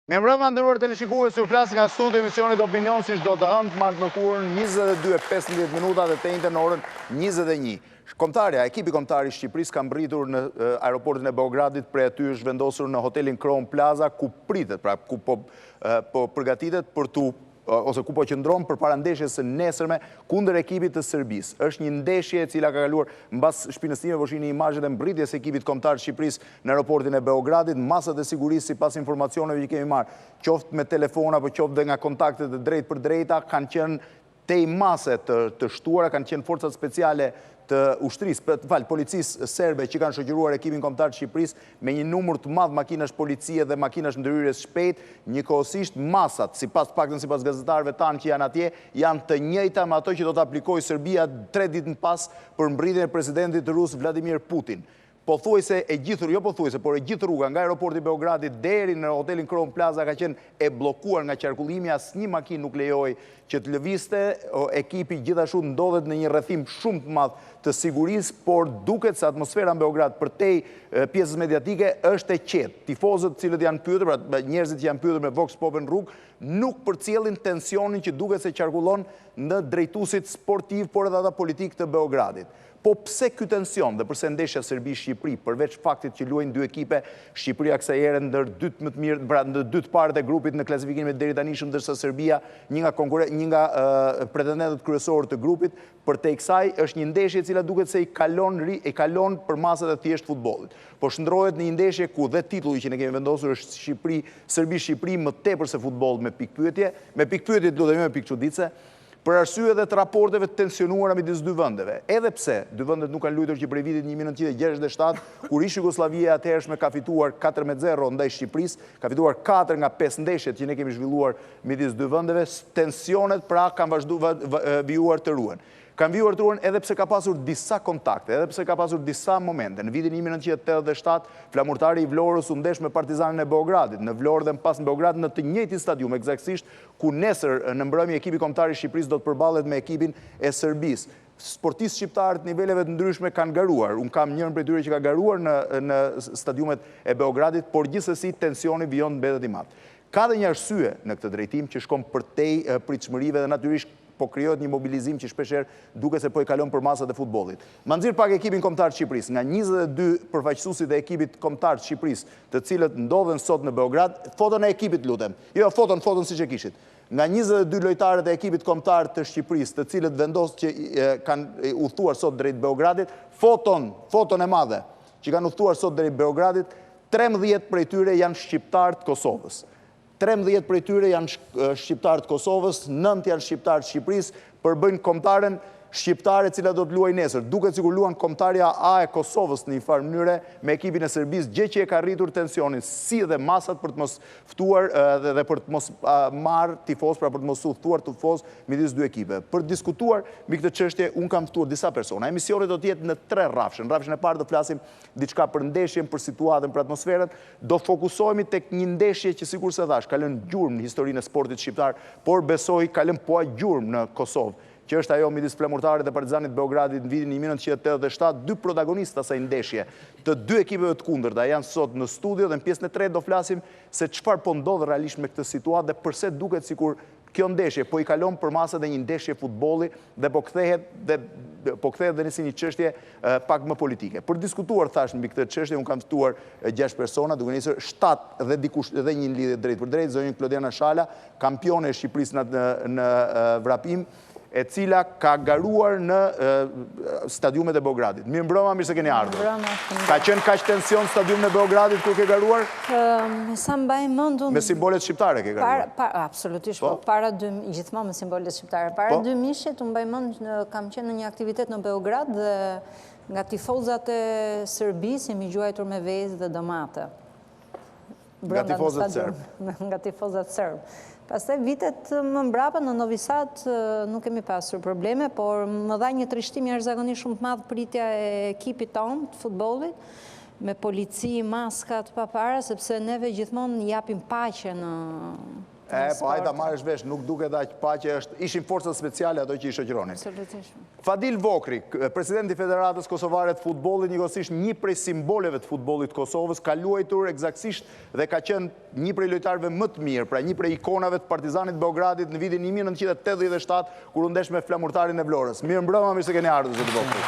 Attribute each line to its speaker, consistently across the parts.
Speaker 1: Mirëmbrëma nderuar teleshikues, ju flas nga studio e emisionit Opinion si çdo të hënë, të martë mërkurë 22:15 minuta dhe të enjten në orën 21. Kombëtarja, ekipi kombëtar i Shqipërisë ka mbërritur në aeroportin e Beogradit, prej aty është vendosur në hotelin Crown Plaza ku pritet, pra ku po po përgatitet për t'u ose ku po qëndron përpara ndeshjes së nesërme kundër ekipit të Serbisë. Është një ndeshje e cila ka kaluar mbas shpinës time, po shihni imazhet e mbërritjes së ekipit kombëtar të Shqipërisë në aeroportin e Beogradit, masat e sigurisë sipas informacioneve që kemi marrë, qoftë me telefon apo qoftë dhe nga kontaktet e drejtpërdrejta, kanë qenë tej mase të të shtuara, kanë qenë forcat speciale të ushtrisë, më fal, policisë serbe që kanë shoqëruar ekipin kombëtar të Shqipërisë me një numër të madh makinash policie dhe makinash ndërhyrjes së shpejtë, njëkohësisht masat, sipas të paktën sipas gazetarëve tanë që janë atje, janë të njëjta me ato që do të aplikojë Serbia tre ditë më pas për mbërritjen e presidentit rus Vladimir Putin. Pothuajse e gjithë, jo pothuajse, por e gjithë rruga nga aeroporti i Beogradit deri në hotelin Crown Plaza ka qenë e bllokuar nga qarkullimi, asnjë makinë nuk lejohej që të lëvizte, ekipi gjithashtu ndodhet në një rrethim shumë të madh të sigurisë, por duket se atmosfera në Beograd përtej pjesës mediatike është e qetë. Tifozët të cilët janë pyetur, pra njerëzit që janë pyetur me vox pop në rrugë, nuk përcjellin tensionin që duket se qarkullon në drejtuesit sportivë, por edhe ata politikë të Beogradit. Po pse ky tension dhe përse ndeshja Serbi-Shqipëri, përveç faktit që luajnë dy ekipe, Shqipëria kësaj here ndër dy më të mirë, pra ndër dy të parët e grupit në klasifikimin e deritanishëm, ndërsa Serbia një nga konkurre, një nga pretendentët kryesorë të grupit, përtej kësaj është një ndeshje e cila duket se i kalon i kalon përmasat e thjeshtë futbollit. Po shndërrohet në një ndeshje ku dhe titulli që ne kemi vendosur është Shqipëri, Serbi-Shqipëri më tepër se futboll me pikëpyetje, me pikëpyetje të lutem jo me pikëçuditëse, Për arsye edhe të raporteve të tensionuara midis dy vendeve, edhe pse dy vendet nuk kanë luajtur që prej vitit 1967, kur ish-Jugosllavia e atëhershme ka fituar 4-0 ndaj Shqipërisë, ka fituar 4 nga 5 ndeshjet që ne kemi zhvilluar midis dy vendeve, tensionet pra kanë vazhduar vijuar të ruhen. Kanë vijuar të ruhen edhe pse ka pasur disa kontakte, edhe pse ka pasur disa momente. Në vitin 1987, Flamurtari i Vlorës u ndesh me Partizanin e Beogradit, në Vlorë dhe më pas në Beograd në të njëjtin stadium, ekzaktësisht ku nesër në mbrëmje ekipi kombëtar i Shqipërisë do të përballet me ekipin e Serbisë. Sportistë shqiptarë të niveleve të ndryshme kanë garuar. Unë kam njërin prej tyre që ka garuar në në stadiumet e Beogradit, por gjithsesi tensioni vijon të mbetet i madh. Ka dhe një arsye në këtë drejtim që shkon përtej pritshmërive dhe natyrisht po krijohet një mobilizim që shpeshherë duket se po i kalon përmasat e futbollit. Ma nxirr pak ekipin kombëtar të Shqipërisë, nga 22 përfaqësuesit e ekipit kombëtar të Shqipërisë, të cilët ndodhen sot në Beograd, foton e ekipit lutem. Jo, foton, foton siç e kishit. Nga 22 lojtarët e ekipit kombëtar të Shqipërisë, të cilët vendos që kanë udhëtuar sot drejt Beogradit, foton, foton e madhe që kanë udhëtuar sot drejt Beogradit, 13 prej tyre janë shqiptarë të Kosovës. 13 prej tyre janë shqiptarë të Kosovës, 9 janë shqiptarë të Shqipërisë, përbëjnë kombëtaren shqiptare e cila do të luajë nesër. Duket sikur luan kombëtarja A e Kosovës në një farë mënyre me ekipin e Serbisë, gjë që e ka rritur tensionin, si dhe masat për të mos ftuar dhe, dhe për të mos marrë tifozë, pra për të mos udhëtuar tifozë midis dy ekipeve. Për të diskutuar mbi këtë çështje, unë kam ftuar disa persona. Emisioni do të jetë në tre rrafshe. Në rrafshin e parë do flasim diçka për ndeshjen, për situatën, për atmosferën, do fokusohemi tek një ndeshje që sikurse thashë, ka lënë gjurmë në historinë e sportit shqiptar, por besoj ka lënë po aq gjurmë në Kosovë, që është ajo midis Flamurtarit dhe Partizanit të Beogradit në vitin 1987, dy protagonistë të asaj ndeshje, të dy ekipeve të kundërta janë sot në studio dhe në pjesën e tretë do flasim se çfarë po ndodh realisht me këtë situatë dhe përse duket sikur Kjo ndeshje po i kalon përmasat e një ndeshje futbolli dhe po kthehet dhe po kthehet dhe në si një çështje pak më politike. Për të diskutuar thashë mbi këtë çështje unë kam ftuar 6 persona, duke nisur 7 dhe dikush dhe një në lidhje drejtpërdrejt, zonjën Klodiana Shala, kampione e Shqipërisë në në vrapim, e cila ka garuar në stadiumet e Beogradit. Mirëmbrëma, mirë se keni ardhur. Ka qenë kaq tension në stadiumin e Beogradit kur ke garuar?
Speaker 2: Me sa mbaj mend unë...
Speaker 1: Me simbolet shqiptare ke garuar?
Speaker 2: Absolutisht, po. Para dy, gjithmonë me simbolet shqiptare. Para po. dy mishit, unë mbaj mend, kam qenë në një aktivitet në Beograd dhe nga tifozat e Serbisë jemi gjuajtur me vezë dhe domate.
Speaker 1: Nga tifozët serbë.
Speaker 2: Nga tifozat serbë. Pastaj vitet më mbrapa në Novi Sad nuk kemi pasur probleme, por më dha një trishtim jashtëzakonisht shumë të madh pritja e ekipit tonë të futbollit me polici, maska të papara, sepse neve gjithmonë japim paqe në
Speaker 1: E, po hajde ta marrësh vesh, nuk duket aq paqe është, ishin forcat speciale ato që i shoqëronin.
Speaker 2: Absolutisht.
Speaker 1: Fadil Vokrri, presidenti i Federatës Kosovare të Futbollit, njëkohësisht një prej simboleve të futbollit të Kosovës, ka luajtur ekzaktësisht dhe ka qenë një prej lojtarëve më të mirë, pra një prej ikonave të Partizanit të Beogradit në vitin 1987, kur u ndesh me Flamurtarin e Vlorës. Mirëmbrëma, mirë se keni ardhur, zoti Vokrri.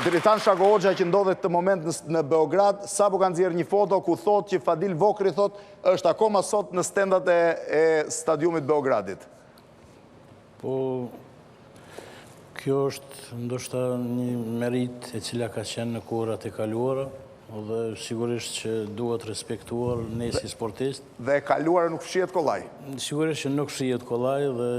Speaker 1: Dritan Shakohoxha që ndodhet këtë moment në Beograd, sapo ka nxjerrë një foto ku thotë që Fadil Vokrri thotë është akoma sot në stendat e, e stadiumit Beogradit.
Speaker 3: Po, kjo është ndoshta një meritë e cila ka qenë në kohërat e kaluara, dhe sigurisht që duhet respektuar ne si sportist.
Speaker 1: Dhe e kaluara nuk fshihet kollaj.
Speaker 3: Sigurisht që nuk fshihet kollaj dhe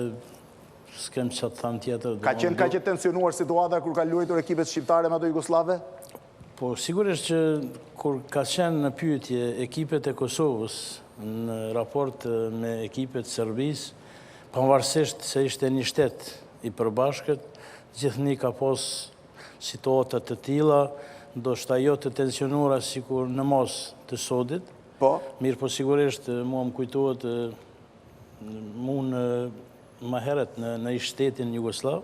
Speaker 3: s'kem ça të them tjetër.
Speaker 1: Ka qenë kaq e tensionuar situata kur ka luajtur ekipet shqiptare me ato jugosllave?
Speaker 3: Po, sigurisht që kur ka qenë në pyetje ekipet e Kosovës në raport me ekipet e Serbisë, pavarësisht se ishte një shtet i përbashkët, gjithnjë ka pas situata të tilla, ndoshta jo të tensionuara sikur në masë të sodit.
Speaker 1: Po.
Speaker 3: Mirëpo sigurisht mua më kujtohet mu në më herët në në ish shtetin jugosllav,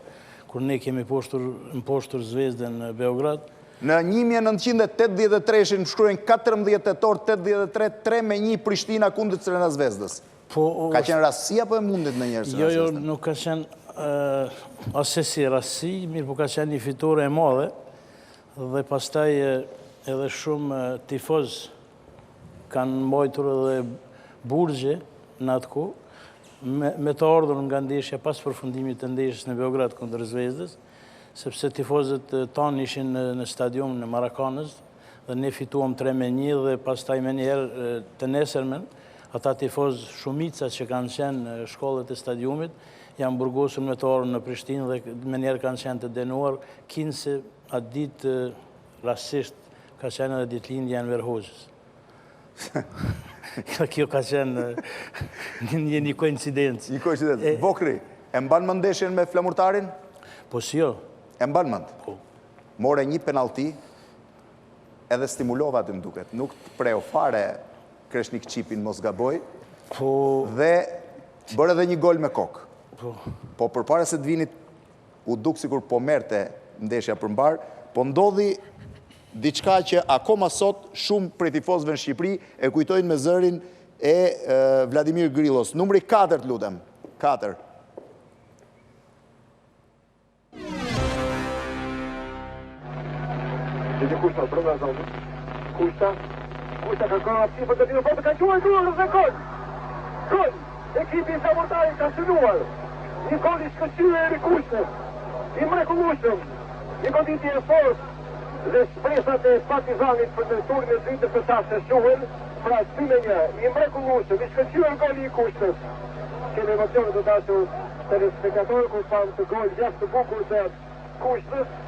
Speaker 3: kur ne kemi poshtur mposhtur Zvezdën në Beograd.
Speaker 1: Në 1983-shin më shkruajnë 14 tetor 83 3 me 1 Prishtina kundër Crvena Zvezdës.
Speaker 3: Po,
Speaker 1: Ka qenë rastësi apo e mundit ndonjëherë
Speaker 3: Jo, jo, nuk ka qenë asesi rastësi, mirëpo ka qenë një fitore e madhe dhe pastaj edhe shumë tifoz kanë mbajtur edhe burgje në atë kohë, me, me të ardhur nga ndeshja pas përfundimit të ndeshjes në Beograd kundër Zvezdës, sepse tifozët tanë ishin në, në stadium në Marakanës dhe ne fituam 3 me 1 dhe pastaj menjëherë të nesërmen, ata tifoz shumica që kanë qenë në shkallët e stadiumit, janë burgosur me të ardhur në Prishtinë dhe menjëherë kanë qenë të dënuar, kinse atë ditë rastësisht ka qenë edhe ditëlindja e Enver Hoxhës. Kjo ka qenë një, një koincidencë.
Speaker 1: Një koincidencë. Vokrri, e mban mend ndeshjen me Flamurtarin?
Speaker 3: Po si jo.
Speaker 1: E mban mend?
Speaker 3: Po.
Speaker 1: More një penallti, edhe stimulova aty më duket. Nuk të preu fare Kreshnik Çipin mos gaboj.
Speaker 3: Po...
Speaker 1: Dhe bëre edhe një gol me kokë.
Speaker 3: Po.
Speaker 1: Po përpara se të vinit u duk sikur po merrte ndeshja për mbarë, po ndodhi diçka që akoma sot shumë prej tifozëve në Shqipëri e kujtojnë me zërin e Vladimir Grillos. Numri 4 të lutem. 4.
Speaker 4: Gjeti Kushta, brenda zonës. Kushta, Kushta kërkon hapësirë për të goditur portën, ka gjuajtur dhe gol. Gol. Ekipi i Flamurtarit ka shënuar. Një gol i shkëlqyer i Kushtës. I mrekullueshëm. Një goditje e fortë dhe shpresat e Partizanit për në turin e dytë të së shuhen, pra 2 me 1. I mrekullueshëm, i shkëlqyer goli i Kushtës. Kemi emocione të dashur telespektatorë kur pamë këtë gol jashtë të bukur të Kushtës,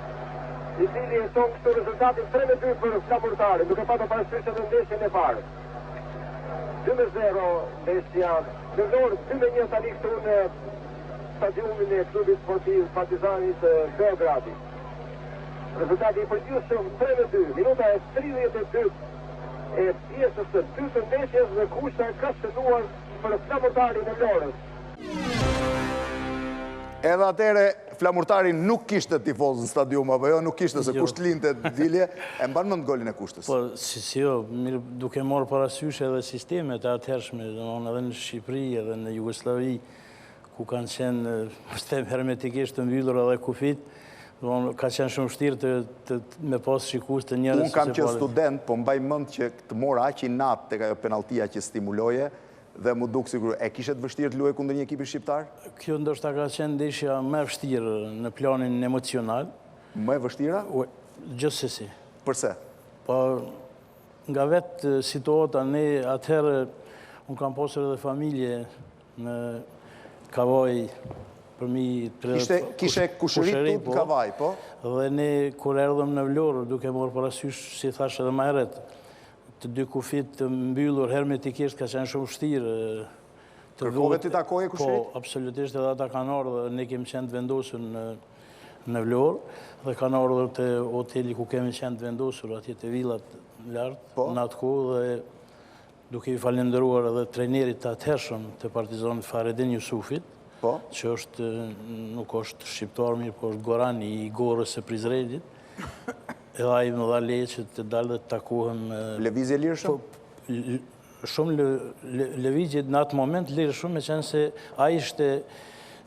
Speaker 4: i cili e çon kështu rezultatin 3 me 2 për Flamurtarin, duke patur parasysh edhe ndeshjen e parë. 2 me 0 ndeshja në Vlorë, 2 me 1 tani këtu në stadiumin e klubit sportiv Partizanit të Beogradit. Rezultati i përgjithshëm 3 me 2, minuta e 32 e pjesës së dytë të ndeshjes dhe Kushta ka shënuar për Flamurtarin e Vlorës.
Speaker 1: Edhe atëherë Flamurtari nuk kishte tifoz në stadium apo jo, nuk kishte se
Speaker 3: Jo.
Speaker 1: kush të linte të dilje, e mban mend golin e Kushtës.
Speaker 3: Po, si, si jo, mirë, duke marrë parasysh edhe sistemet e atëhershme, domethënë edhe në Shqipëri, edhe në Jugosllavi, ku kanë qenë, mos them hermetikisht të mbyllur edhe kufit, domethënë ka qenë shumë vështirë të, të, të me pas shikues të njerëz
Speaker 1: Unë kam
Speaker 3: se
Speaker 1: qenë
Speaker 3: pare.
Speaker 1: student, po mbaj mend që të mora aq inat tek ajo penalltia që stimuloje dhe mu duk sikur e kishe të vështirë të luaj kundër një ekipi shqiptar?
Speaker 3: Kjo ndoshta ka qenë ndeshja më e vështirë në planin emocional.
Speaker 1: Më e vështira?
Speaker 3: U- Gjithsesi.
Speaker 1: Përse?
Speaker 3: Po, nga vetë situata, ne atëherë, unë kam pasur edhe familje në Kavajë përmi 30...
Speaker 1: Kishte kishe kushërit
Speaker 3: kushëri,
Speaker 1: tu në
Speaker 3: po.
Speaker 1: Kavajë, po?
Speaker 3: Dhe ne, kur erdhëm në Vlorë, duke marrë parasysh, si thash edhe më herët, të dy kufit të mbyllur hermetikisht ka qenë shumë vështirë. të
Speaker 1: Kërkove
Speaker 3: duhet-
Speaker 1: t'i takoje kushërit?
Speaker 3: Po, absolutisht edhe ata kanë ardhur, ne kemi qenë të vendosur në në Vlorë dhe kanë ardhur te hoteli ku kemi qenë të vendosur atje te villat lart
Speaker 1: Po.
Speaker 3: në atë kohë dhe. Duke i falënderuar edhe trajnerit të atëhershëm të Partizanit Fahredin Jusufit,
Speaker 1: po.
Speaker 3: që është nuk është shqiptar mirë, po është goran i Gorës së Prizrenit. Edhe ai më dha leje që të dal dhe të takohem.
Speaker 1: Lëvizje lirshëm?
Speaker 3: Po, shumë lëvizje në atë moment lirshëm, meqenëse ai ishte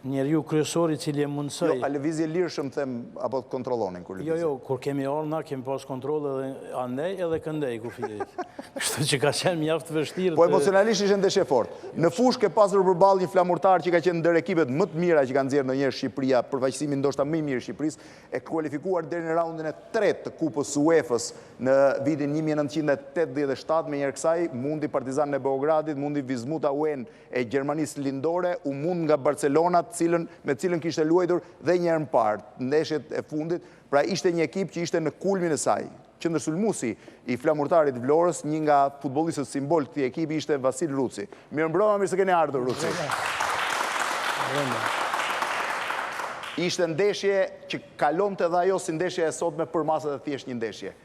Speaker 3: njeriu kryesor i cili e mundësoi.
Speaker 1: Jo, a lëvizje lirshëm them, apo të kontrollonin kur
Speaker 3: lëvizje? Jo, jo, kur kemi ardhur na, kemi pas kontroll edhe andej edhe këndej kufirit. Kështu që ka qenë mjaft vështirë.
Speaker 1: Po emocionalisht ishte ndeshje e fortë. Në fushë ke pasur përballë një Flamurtar që ka qenë ndër ekipet më të mira që ka nxjerrë ndonjëherë Shqipëria, përfaqësimi ndoshta më i mirë i Shqipërisë, e kualifikuar deri në raundin e tretë të Kupës së UEFA-s në vitin 1987, menjëherë kësaj, mundi Partizanin e Beogradit, mundi Wismut Auen e Gjermanisë Lindore, u mund nga Barcelona, cilën, me cilën kishte luajtur dhe një herë më parë, ndeshjet e fundit, pra ishte një ekip që ishte në kulmin e saj. Qendërsulmuesi i Flamurtarit të Vlorës, një nga futbollistët simbol të këtij ekipi ishte Vasil Ruci. Mirëmbrëma, mirë se keni ardhur Ruci. Ishte ndeshje që kalonte dhe ajo si ndeshja e sotme përmasat e thjesht një ndeshje.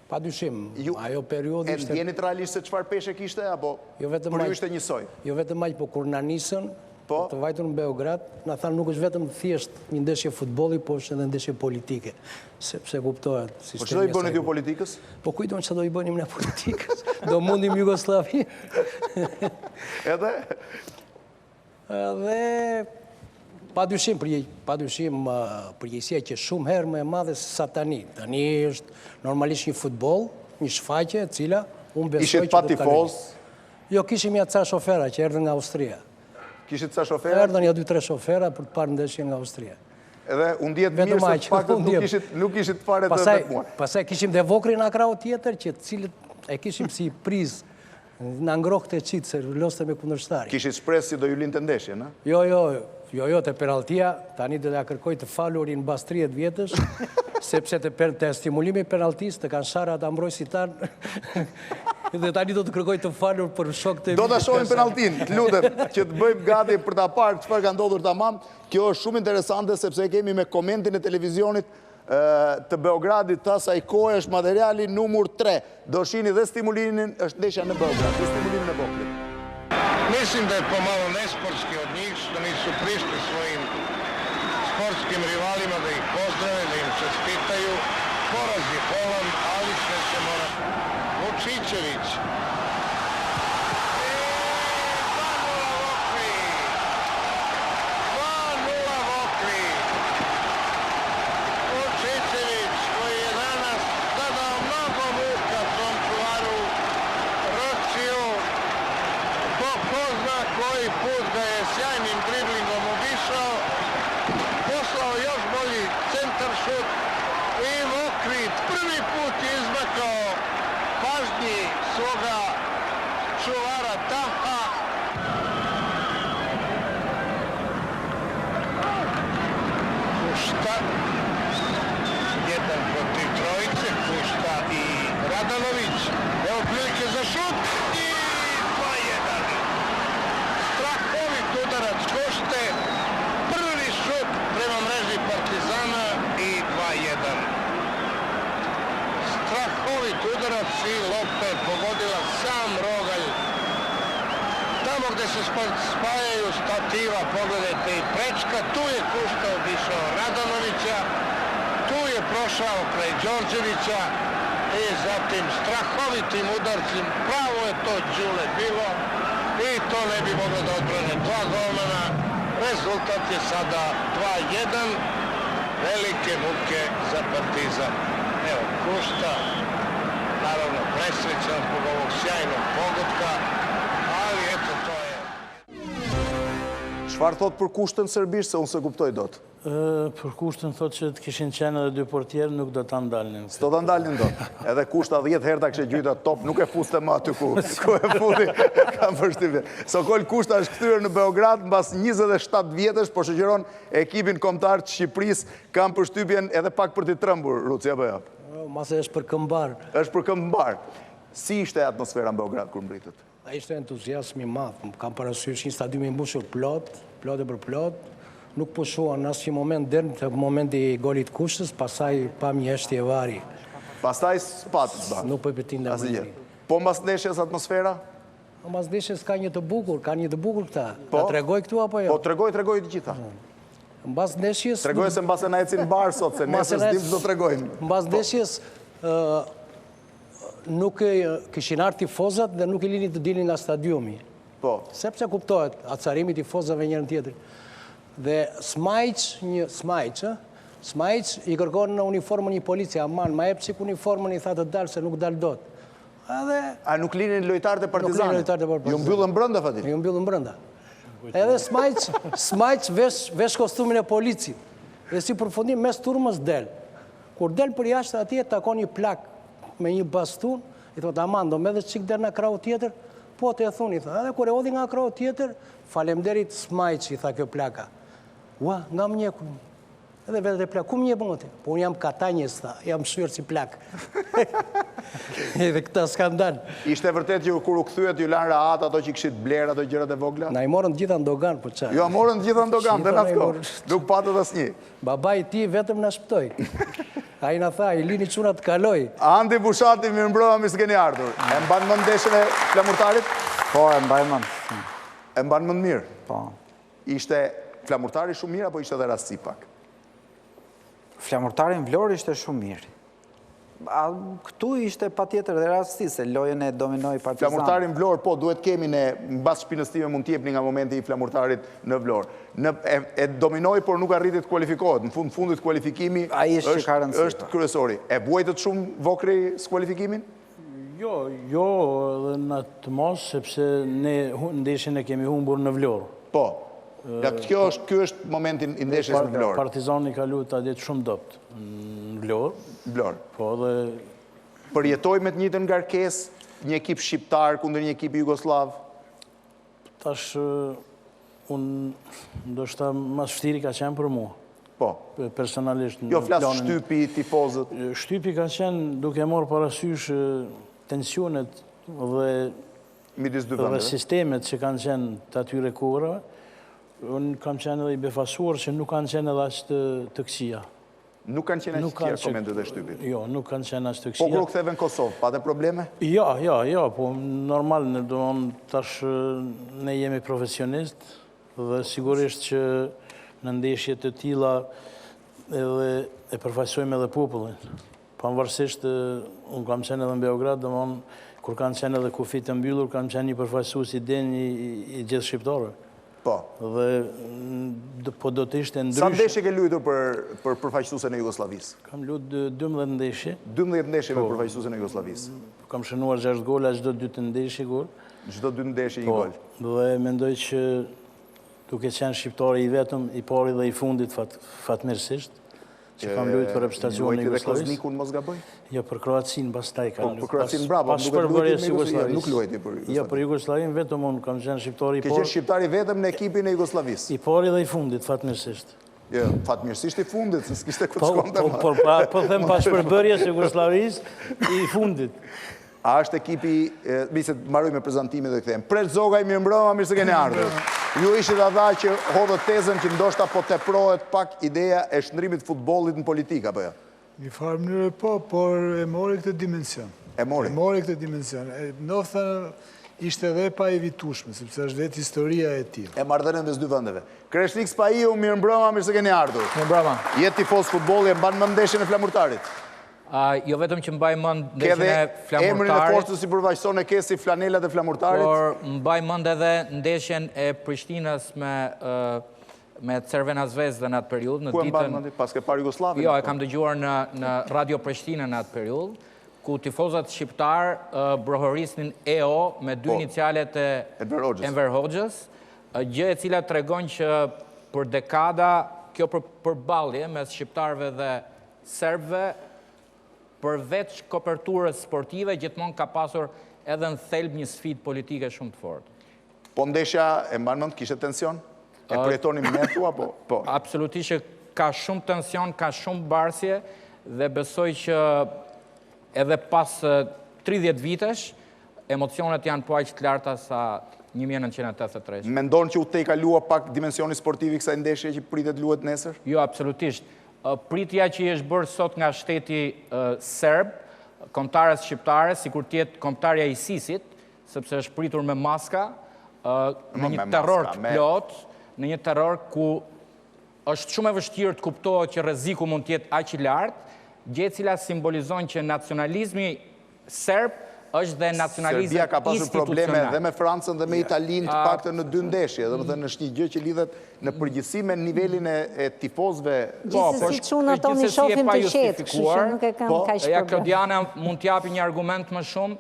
Speaker 5: Pa dyshim, ajo periudhë
Speaker 1: ishte... E ndjenit realisht se çfarë peshe kishte, apo
Speaker 5: jo vetëm
Speaker 1: për ju ishte njësoj?
Speaker 5: Jo vetëm aq, po kur na nisën,
Speaker 1: po?
Speaker 5: për të vajtur në Beograd, na thanë nuk është vetëm thjesht një ndeshje futbolli, po është edhe ndeshje politike, sepse kuptohet
Speaker 1: sistemi... Po ç'do i bënit ju politikës?
Speaker 5: Po kujton që do i bënim ne politikës, do mundim Jugosllavinë.
Speaker 1: Edhe?
Speaker 5: Dhe pa dyshim, pa dyshim, përgjegjësia qe shumë herë më e madhe se sa tani. Tani është normalisht një futboll, një shfaqje, e cila unë besoj
Speaker 1: që
Speaker 5: do të
Speaker 1: kalojë. Ishit pa tifozë?
Speaker 5: Jo, kishim ja ca shofera që erdhën nga Austria.
Speaker 1: Kishit ca shofera?
Speaker 5: Erdhën ja 2-3 shofera për të parë ndeshjen nga Austria.
Speaker 1: Edhe u ndjetë mirë se pak nuk ishit, nuk ishit fare të vetmuar.
Speaker 5: Pastaj kishim dhe Vokrin në krahu tjetër, që të cilët e kishim si prizë Na ngrohte çik se lozte me kundërshtarin.
Speaker 1: Kishit shpresë që do ju linte ndeshjen,
Speaker 5: a? Jo, jo, jo, jo, te penalltia, tani do t'ja kërkoj të falurin mbas 30 vjetësh, sepse te, per, te stimulimi i penalltisë të kanë sharë ata mbrojtësit tanë, dhe tani do të kërkoj të falur për shokët e
Speaker 1: Do ta shohim penalltinë, të lutem, që të bëjmë gati për ta parë çfarë ka ndodhur tamam. Kjo është shumë interesante sepse e kemi me komentin e televizionit të Beogradit të asaj kohe është materiali numër 3. Do shihni dhe stimulimin, është ndeshja në Beograd, dhe stimulimin e Vokrit.
Speaker 6: Mislim da je pomalo nesportski od njih što nisu prišli svojim sportskim rivalima da ih pozdrave, da im čestitaju. Poraz je bolan, ali sve se mora... Vučićević. E, 2-0 Vokri! 2-0 Vokri! Vučićević koji je danas zadao mnogo muka svom čuvaru Ročiju. Po ko zna koji put ga je sjajnim driblingom obišao, poslao još bolji centar šut i Vokri prvi put je izmakao pažnji svoga čuvara Taha. Kušta, jedan protiv trojice, Kušta i Radanović. Evo prilike za šut i 2-1. Strahovit udarac Kušte, prvi šut prema mreži Partizana i 2-1. Strahovit udarac i lopta je pogodila sam rogalj. Tamo gde se spajaju stativa, pogledajte i prečka, tu je Kušta obišao Radanovića, tu je prošao kraj Đorđevića i zatim strahovitim udarcem, pravo je to đule bilo i to ne bi moglo da odbrane dva golmana. Rezultat je sada 2-1, velike muke za Partizan. Evo, Kušta, naravno presrećan zbog ovog sjajnog pogotka, ali eto to je.
Speaker 1: Çfarë thotë për Kushtën serbisht, se unë s'e kuptoj dot?
Speaker 3: Për Kushtën thotë që të kishin qenë edhe dy portierë, nuk do ta ndalnin.
Speaker 1: S'do ta ndalnin dot. Edhe Kushta 10 herë ta kishte gjujt atë top, nuk e fuste më aty ku, ku e futi, kam përshtypjen. Sokol Kushta është kthyer në Beograd mbas 27 vjetësh, po shoqëron ekipin kombëtar të Shqipërisë, kam përshtypjen edhe pak për t'i trembur, Ruci, apo jo?
Speaker 5: Mase është për këmbë mbarë.
Speaker 1: Është për këmbë mbarë. Si ishte atmosfera në Beograd kur mbërritët?
Speaker 5: A ishte entuziasm i madh, kam parasysh një stadium i mbushur plot, plot e për plot, nuk pushuan në asnjë moment deri te momenti i golit të Kushtës, pastaj pamë një heshtje varri.
Speaker 1: Pastaj s'pat
Speaker 5: ba. Nuk po e pitinde
Speaker 1: më njeri. Po mbas ndeshjes atmosfera?
Speaker 5: Po mas ndeshjes ka një të bukur, ka një të bukur këta. Po. Ta tregoj këtu apo jo?
Speaker 1: Po tregoj, tregoj të gjitha.
Speaker 5: Mbas ndeshjes...
Speaker 1: Tregoj se mbase na ecin mbarë sot, se nesër s'dim ç'do tregojmë.
Speaker 5: Mbas po. ndeshjes, nuk kishin ardhë tifozat dhe nuk i linin të dilnin nga stadiumi.
Speaker 1: Po.
Speaker 5: Sepse kuptohet, acarimi i tifozave njërin tjetrin. Dhe Smajç, një Smajç, ë? Smajç i kërkon uniformën një polici, aman, ma jep çik uniformën, i tha të dal se nuk dal dot.
Speaker 1: Edhe A nuk linin lojtarët e Partizanit?
Speaker 5: Nuk linin lojtarët e
Speaker 1: Partizanit. Ju mbyllën brenda Fadil.
Speaker 5: Ju mbyllën brenda. Edhe Smajç, Smajç vesh vesh kostumin e policit. Dhe si përfundim mes turmës del. Kur del përjashta atje takon një plak me një bastun, i thotë aman, do më edhe çik del nga krahu tjetër, po të e thuni, i tha. Edhe kur e hodhi nga krahu tjetër, faleminderit Smajç, i tha kjo plaka. Ua, nga më njeh Edhe vetë dhe plak, ku më njeh më ti? Po unë jam Katanjes, tha, jam mësyrë si plak. Edhe këta skandal.
Speaker 1: Ishte vërtet që kur u kthyet ju lanë rahat ato që kishit blerë ato gjërat e vogla?
Speaker 5: Na i morën të gjitha në doganë, po ça.
Speaker 1: Jua morën të gjitha në doganë, dhe në atë kohë. Nuk patët asnjë.
Speaker 5: Babai i tij vetëm na shpëtoi. Ai na tha, i lini çunat të kaloj.
Speaker 1: Andi Bushati, mirëmbrëma, mirë se keni ardhur. E mban mend ndeshjen e Flamurtarit?
Speaker 7: Po, e mbaj mend.
Speaker 1: E mban mend mirë?
Speaker 7: Po.
Speaker 1: Ishte Flamurtari shumë mirë apo ishte edhe rastësi pak?
Speaker 7: Flamurtari në Vlorë ishte shumë mirë. A, këtu ishte patjetër dhe rastësi, se lojën e dominoi Partizani.
Speaker 1: Flamurtari në Vlorë, po, duhet kemi ne, mbas shpinës time mund t'jepni nga momenti i Flamurtarit në Vlorë. Në, e, e dominoi, por nuk arriti të kualifikohet. Në fund fundit kualifikimi
Speaker 7: Ai është që ka rëndësi,
Speaker 1: është
Speaker 7: po.
Speaker 1: kryesori. E vuajtët shumë Vokrri skualifikimin?
Speaker 3: Jo, jo, edhe në atë masë, sepse ne ndeshjen e kemi humbur në Vlorë.
Speaker 1: Po. Ja, kjo është, ky është momenti i ndeshjes në Vlorë.
Speaker 3: Partizani ka luajtur atë ditë shumë dobët në Vlorë.
Speaker 1: Vlorë.
Speaker 3: Po dhe
Speaker 1: Përjetoi me të njëjtën ngarkesë një ekip shqiptar kundër një ekipi jugosllav?
Speaker 3: Tash unë ndoshta më së vështiri ka qenë për mua.
Speaker 1: Po.
Speaker 3: Personalisht
Speaker 1: Jo, flas shtypi, tifozët.
Speaker 3: Shtypi ka qenë duke marrë parasysh tensionet dhe
Speaker 1: midis dy vendeve.
Speaker 3: Dhe sistemet që kanë qenë të atyre kohërave, unë kam qenë edhe i befasuar që nuk kanë qenë edhe aq të, të këqija.
Speaker 1: Nuk kanë qenë aq të këqija komentet e shtypit.
Speaker 3: Jo, nuk kanë qenë aq të këqija.
Speaker 1: Po kur u ktheve në Kosovë, pate probleme?
Speaker 3: Jo, jo, jo, po normal, në domethënë tash ne jemi profesionist dhe sigurisht që në ndeshje të tilla edhe e përfaqësojmë edhe popullin. Pavarësisht, unë kam qenë edhe në Beograd, domethënë, kur kanë qenë edhe kufijtë të mbyllur, kam qenë një përfaqësues i denjë i gjithë shqiptarëve.
Speaker 1: Po.
Speaker 3: Dhe po do të ishte ndryshe.
Speaker 1: Sa ndeshje ke luajtur për për përfaqësuesen e Jugosllavisë?
Speaker 3: Kam luajtur 12 ndeshje.
Speaker 1: 12 ndeshje me po. përfaqësuesen e Jugosllavisë.
Speaker 3: Kam shënuar 6 gola çdo dy ndeshje gol.
Speaker 1: Çdo dy ndeshje një
Speaker 3: po,
Speaker 1: gol.
Speaker 3: Dhe mendoj që duke qenë shqiptari i vetëm, i pari dhe i fundit fat, fatmirësisht, Që kam luajtur për reprezentacionin e
Speaker 1: Jugosllavisë. Luajti dhe Koznikun, mos gaboj?
Speaker 3: Jo, për Kroacinë pastaj
Speaker 1: kam po, luajtur. Për Kroacinë, bravo,
Speaker 3: pas shpërbërjes së Jugosllavisë.
Speaker 1: Nuk luajti për
Speaker 3: Jugosllavinë. Jo, për Jugosllavinë vetëm unë kam qenë shqiptari
Speaker 1: i parë. Ke qenë shqiptari i vetëm në ekipin e Jugosllavisë.
Speaker 3: I pari dhe i fundit, fatmirësisht.
Speaker 1: Jo, fatmirësisht i fundit, se s'kishte ku të
Speaker 3: po,
Speaker 1: shkonte
Speaker 3: po,
Speaker 1: më.
Speaker 3: Po, po, po them pas shpërbërjes së Jugosllavisë, i fundit.
Speaker 1: A është ekipi, mi se të mbaroj me prezantimin dhe kthehem. Preç Zogaj, mirëmbrëma, mirë se keni ardhur. Ju ishit ata që hodhët tezën që ndoshta po teprohet pak ideja e shndërrimit të futbollit në politikë, apo jo?
Speaker 8: Një farë mënyre po, por e mori këtë dimension.
Speaker 1: E mori?
Speaker 8: E mori këtë dimension. Ndoshta ishte edhe e paevitueshme, sepse është vetë historia e tillë.
Speaker 1: E marrëdhëniet mes dy vendeve. Kreshnik Spahiu, mirëmbrëma, mirë se keni ardhur.
Speaker 9: Mirëmbrëma.
Speaker 1: Je tifoz futbolli, e mban mend ndeshjen e Flamurtarit?
Speaker 9: Jo vetëm që mbaj mend ndeshjen e Flamurtarit.
Speaker 1: Emrin e forcës si përfaqëson e ke si flanelat e Flamurtarit.
Speaker 9: Por mbaj mend edhe ndeshjen e Prishtinës me me Crvena Zvezda në atë periudhë, në
Speaker 1: ditën. Ku e mban mend? Paske parë Jugosllavinë?
Speaker 9: Jo, e kam dëgjuar në në Radio Prishtinën në atë periudhë, ku tifozat shqiptarë brohorisnin EO me dy po. inicialet e
Speaker 1: Enver
Speaker 9: Hoxhës, gjë e cila tregon që për dekada kjo përballje mes shqiptarëve dhe Serbëve, përveç koperturës sportive, gjithmonë ka pasur edhe në thelb një sfidë politike shumë të
Speaker 1: fortë. Po ndeshja, e mban mend, kishte tension? E përjetonim ne thua, po?
Speaker 9: Po. Absolutisht që ka shumë tension, ka shumë mbarsje dhe besoj që edhe pas 30 vitesh, emocionet janë po aq të larta sa 1983.
Speaker 1: Mendon që u tejkalua pak dimensioni sportiv i kësaj ndeshje që pritet luhet nesër?
Speaker 9: Jo, absolutisht. Pritja që i është bërë sot nga shteti serb, kombëtares shqiptare, sikur të jetë kombëtarja e ISIS-it, sepse është pritur me maska, në një terror të plotë, në një terror ku është shumë e vështirë të kuptohet që rreziku mund të jetë aq i lartë, gjë e cila simbolizon që nacionalizmi serb është dhe nacionalizëm
Speaker 1: Serbia ka pasur probleme
Speaker 9: institucional.
Speaker 1: dhe me Francën dhe me Italinë të paktën në dy ndeshje, domethënë është një gjë që lidhet në përgjithësi me nivelin e e tifozëve.
Speaker 9: Po, po
Speaker 2: Gjithsesi çunat
Speaker 9: është
Speaker 2: tonë i
Speaker 9: gjithsesi e
Speaker 2: shohim të qetë, kështu që
Speaker 9: pajustifikuar.
Speaker 2: nuk e kam
Speaker 1: Po,
Speaker 2: kaq
Speaker 9: Ja
Speaker 2: problem.
Speaker 9: Klodiana mund të japi një argument më shumë,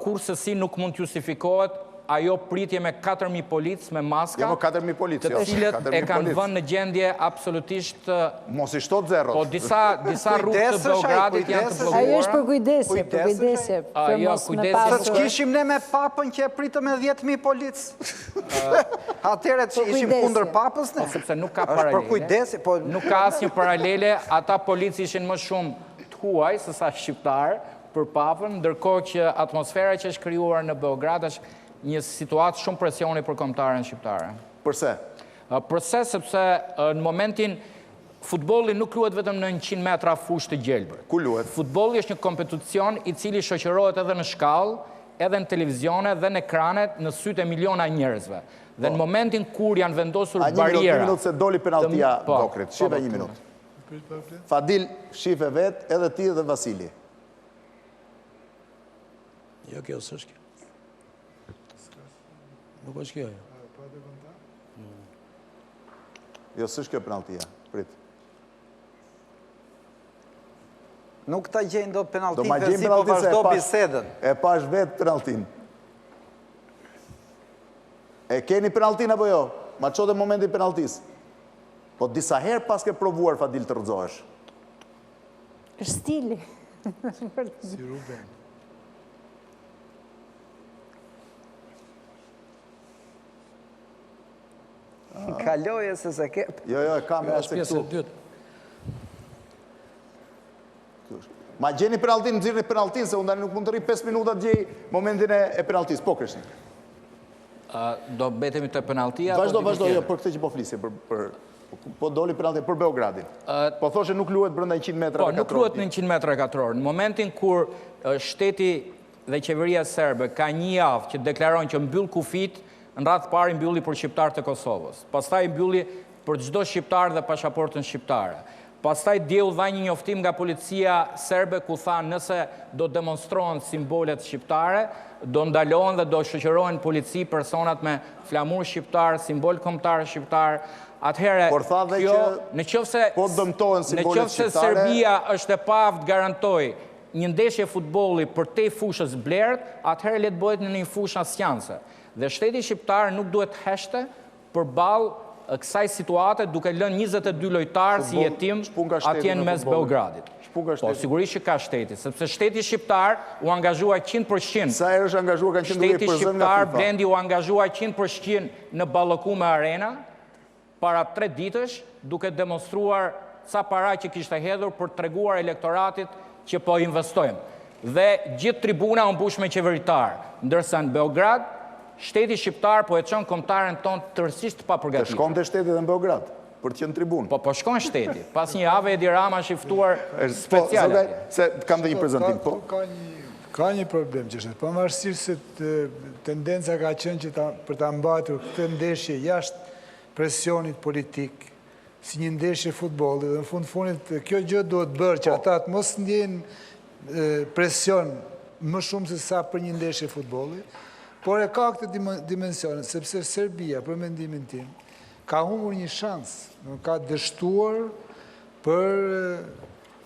Speaker 9: Kurrsesi nuk mund të justifikohet ajo pritje me 4.000 policë me maska,
Speaker 1: Jo, 4.000 policë,
Speaker 9: të
Speaker 1: jo,
Speaker 9: cilët e kanë vënë në gjendje absolutisht...
Speaker 1: Mos i shto zerot.
Speaker 9: Po disa, disa rrugë të Beogradit janë të bllokuara.
Speaker 2: Ajo është për kujdesje, për kujdesje, për
Speaker 9: jo,
Speaker 2: mos me pasur...
Speaker 7: Se ç'kishim ne me papën që e pritëm me 10.000 policë. Atëherë që ishim kundër papës ne.
Speaker 9: Po, sepse nuk ka paralele.
Speaker 7: Është për kujdesje, po...
Speaker 9: Nuk ka asnjë paralele, ata policë ishin më shumë të huaj, se sa shqiptarë, për Papën, ndërkohë që atmosfera që është krijuar në Beograd është një situatë shumë presioni për kombëtaren shqiptare.
Speaker 1: Përse?
Speaker 9: Përse, sepse në momentin futbolli nuk luhet vetëm në 100 metra fushë të gjelbër.
Speaker 1: Ku luhet?
Speaker 9: Futbolli është një kompeticion i cili shoqërohet edhe në shkallë, edhe në televizione dhe në ekranet në sytë e miliona njerëzve. Dhe në po. momentin kur janë vendosur
Speaker 1: barriera... A një minutë, se doli penaltia po, Dokrit. Shife po, një minutë. Fadil, shife vetë, edhe ti dhe Vasili.
Speaker 5: Jo, kjo s'është kjo. Nuk është kjo, jo.
Speaker 1: Jo, s'është kjo penaltia, prit.
Speaker 7: Nuk ta gjejnë dot penaltinë dhe si po vazhdo bisedën.
Speaker 1: E pashë vetë penaltinë. E keni penaltinë apo jo? Ma ço te momenti i penaltisë. Po disa herë paske provuar Fadil të rrëzohesh.
Speaker 2: Është stili.
Speaker 8: Si Ruben.
Speaker 7: Kaloje se s'e ke.
Speaker 1: Jo, jo, e kam e se këtu. Ma gjeni penaltinë, nxirrni penaltinë, se unë tani nuk mund të rri 5 minuta të gjej momentin e penaltisë. Po, Kreshnik.
Speaker 9: Do mbetemi te penaltia?
Speaker 1: Vazhdo, vazhdo, jo, për këtë që po flisje, për Po doli penalti për Beogradin. Po thoshe nuk luhet brenda 100 metra
Speaker 9: po, katror. Po, nuk luhet në 100 metra katror. Në momentin kur shteti dhe qeveria serbe ka një javë që deklaron që mbyll kufijtë, në radhë të parë i mbylli për shqiptarët e Kosovës. Pastaj i mbylli për çdo shqiptar dhe pashaportën shqiptare. Pastaj dje u dha një njoftim nga policia serbe ku tha nëse do demonstrohen simbolet shqiptare, do ndalohen dhe do shoqërohen në polici personat me flamur shqiptar, simbol kombëtar shqiptar. Atëherë,
Speaker 1: Por tha dhe
Speaker 9: kjo,
Speaker 1: që
Speaker 9: në qoftë se
Speaker 1: po dëmtohen
Speaker 9: në
Speaker 1: simbolet
Speaker 9: qoftë se
Speaker 1: shqiptare,
Speaker 9: Serbia është e paaftë të garantojë një ndeshje futbolli përtej fushës blertë, atëherë le të bëhet në një fushë asnjanëse. Dhe shteti shqiptar nuk duhet të heshte përballë kësaj situate duke lënë 22 lojtarë si jetim atje në mes Beogradit. Po, sigurisht që ka shteti, sepse shteti shqiptar u angazhua 100%.
Speaker 1: Sa herë është angazhuar kanë qenë duke
Speaker 9: Shteti
Speaker 1: përzënë nga
Speaker 9: shqiptar
Speaker 1: FIFA.
Speaker 9: Blendi u angazhua 100% në Ballokume Arena para 3 ditësh duke demonstruar ca para që kishte hedhur për të treguar elektoratit që po investojmë. Dhe gjithë tribuna u mbush me qeveritarë, ndërsa në Beograd shteti shqiptar po e çon kombëtaren tonë tërësisht të
Speaker 1: Të
Speaker 9: papërgatitur.
Speaker 1: shkonte shteti edhe në Beograd, për të qenë në tribunë.
Speaker 9: Po po shkon shteti. Pas një jave Edi Rama është i ftuar
Speaker 1: Po,
Speaker 9: special
Speaker 1: Zogaj,
Speaker 9: atje.
Speaker 1: se kam dhe një prezantim, po.
Speaker 8: Ka një ka një problem që është, pavarësisht se tendenca ka qenë që ta, për ta mbajtur këtë ndeshje jashtë presionit politik, si një ndeshje futbolli dhe në fund fundit kjo gjë duhet bërë që po. ata të mos ndjejnë presion më shumë se sa për një ndeshje futbolli, por e ka këtë dimension, sepse Serbia, për mendimin tim, ka humbur një shans, ka dështuar për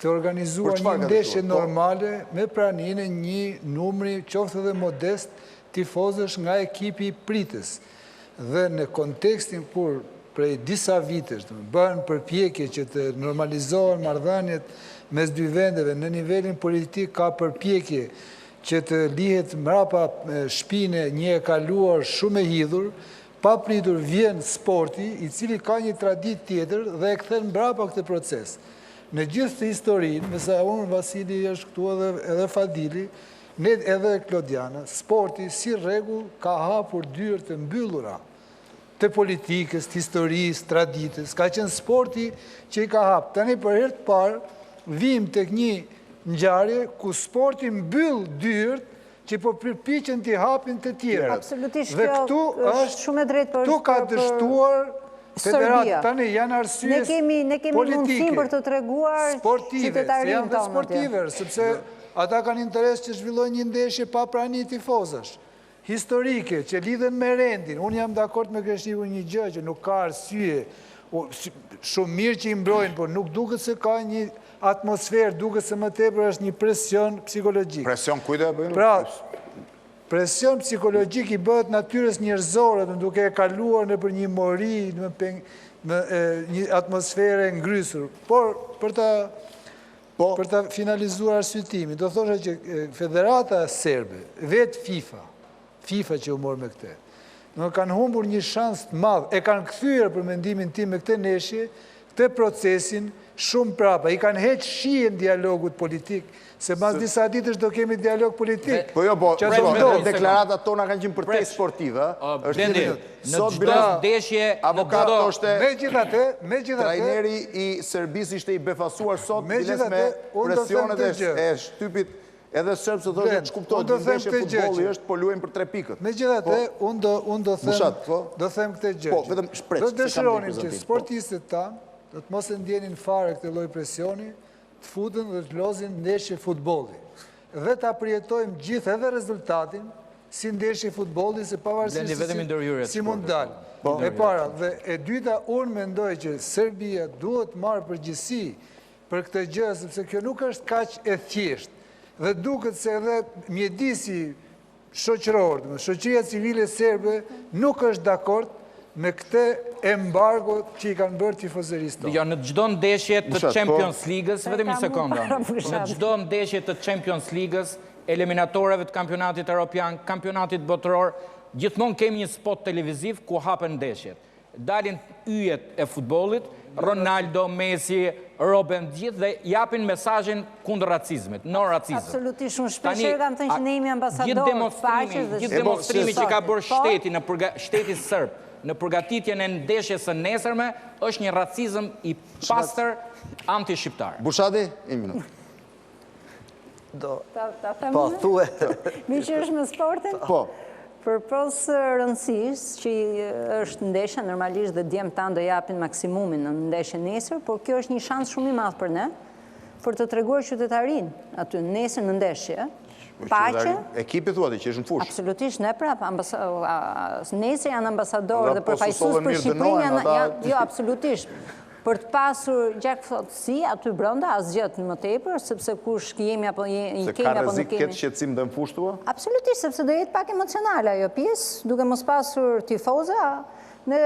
Speaker 8: të organizuar një ndeshje po. normale me praninë e një numri qoftë edhe modest tifozësh nga ekipi pritës. Dhe në kontekstin kur prej disa vitesh bëhen përpjekje që të normalizohen marrëdhëniet mes dy vendeve në nivelin politik ka përpjekje që të lihet mbrapa shpine një e kaluar shumë e hidhur, papritur vjen sporti, i cili ka një traditë tjetër dhe e kthen mbrapa këtë proces. Në gjithë të historinë, me sa unë Vasili është këtu edhe, edhe Fadili, ne edhe Klodiana, sporti si rregull ka hapur dyer të mbyllura të politikës, të historisë, traditës, ka qenë sporti që i ka hapë. Tani për herë të parë, vijmë tek një ngjarje ku sporti mbyll dyert Që po përpiqen t'i hapin të tjerët.
Speaker 2: Absolutisht kjo është shumë e drejtë
Speaker 8: për Këtu ka dështuar federata. Tani janë arsye
Speaker 2: Ne kemi mundësinë për të treguar
Speaker 8: sportive, se janë dhe sportive, sepse ata kanë interes që zhvillojnë një ndeshje pa prani tifozësh. Historike, që lidhen me rendin. Unë jam dakord me Kreshnikun një gjë që nuk ka arsye shumë mirë që i mbrojnë, por nuk duket se ka një atmosferë, duket se më tepër është një presion psikologjik.
Speaker 1: Presion kujt e bëjnë?
Speaker 8: Pra, presion psikologjik i bëhet natyrës njerëzore, dhe duke e kaluar nëpër një mori, në një atmosferë e ngrysur. Por, për ta po. për ta finalizuar arsyetimin, do thosha që Federata Serbe, vetë FIFA, FIFA që u mor me këtë. Në kanë humbur një shans të madh, e kanë kthyer për mendimin tim me këtë ndeshje, këtë procesin shumë prapa. I kanë heq shijen dialogut politik, se mas disa ditësh do kemi dialog politik.
Speaker 1: Po jo, po, deklaratat tona kanë qenë përtej sportive,
Speaker 9: është Blendi, në çdo ndeshje,
Speaker 1: avokat thoshte,
Speaker 8: megjithatë, megjithatë,
Speaker 1: trajneri i Serbisë ishte i befasuar sot, biles me presionet e shtypit Edhe serb se thoshte ç'kuptohet, një ndeshje futbolli është, po luajmë për tre pikët.
Speaker 8: Megjithatë, po. unë do unë do them,
Speaker 1: po.
Speaker 8: do them këtë gjë.
Speaker 1: Po, vetëm shpreh.
Speaker 8: Do dëshironim që po. sportistët tanë do të mos e ndjenin fare këtë lloj presioni, të futen dhe të lozin ndeshje futbolli. Dhe ta përjetojmë gjithë edhe rezultatin si ndeshje futbolli, se pavarësisht se si mund dalë.
Speaker 1: Po.
Speaker 8: E para, dhe e dyta, unë mendoj që Serbia duhet marrë përgjegjësi për këtë gjë, sepse kjo nuk është kaq e thjeshtë. Dhe duket se edhe mjedisi shoqëror, domethënë shoqëria civile serbe nuk është dakord me këtë embargo që i kanë bërë tifozerisë
Speaker 9: tonë. Jo, në çdo ndeshje të po. Champions League-s, vetëm një sekondë. Në çdo ndeshje të Champions League-s, eliminatoreve të kampionatit europian, kampionatit botëror, gjithmonë kemi një spot televiziv ku hapen ndeshjet. Dalin yjet e futbollit, Ronaldo, Messi, Robben, të gjithë dhe japin mesazhin kundër racizmit, no racizëm.
Speaker 2: Absolutisht, unë shpeshherë kam thënë që ne jemi ambasadorë të paqes
Speaker 9: dhe Gjithë demonstrimi që ka bërë po? shteti në përga, shteti serb në përgatitjen e ndeshjes së nesërme është një racizëm i pastër anti-shqiptar.
Speaker 1: Bushati, një minutë.
Speaker 7: Do.
Speaker 2: Ta them
Speaker 7: Po, thue.
Speaker 2: Meqë është me sportin?
Speaker 1: Po.
Speaker 2: Përpos rëndësisë që është ndeshja normalisht dhe djemtë tanë do japin maksimumin në ndeshjen nesër, por kjo është një shans shumë i madh për ne, për të treguar qytetarinë aty nesër në ndeshje.
Speaker 1: Po,
Speaker 2: Paqe.
Speaker 1: Ekipi thua ti që është në fushë.
Speaker 2: Absolutisht, ne pra, nesër janë ambasadorë dhe po përfaqësues për Shqipërinë janë, jo, absolutisht. Për të pasur gjakftohtësi aty brenda, asgjë më tepër, sepse kush jemi apo kemi apo nuk kemi.
Speaker 1: Se ka rrezik ketë shqetësim dhe në fushë thua?
Speaker 2: Absolutisht, sepse do jetë pak emocionale ajo pjesë, duke mos pasur tifoza, ne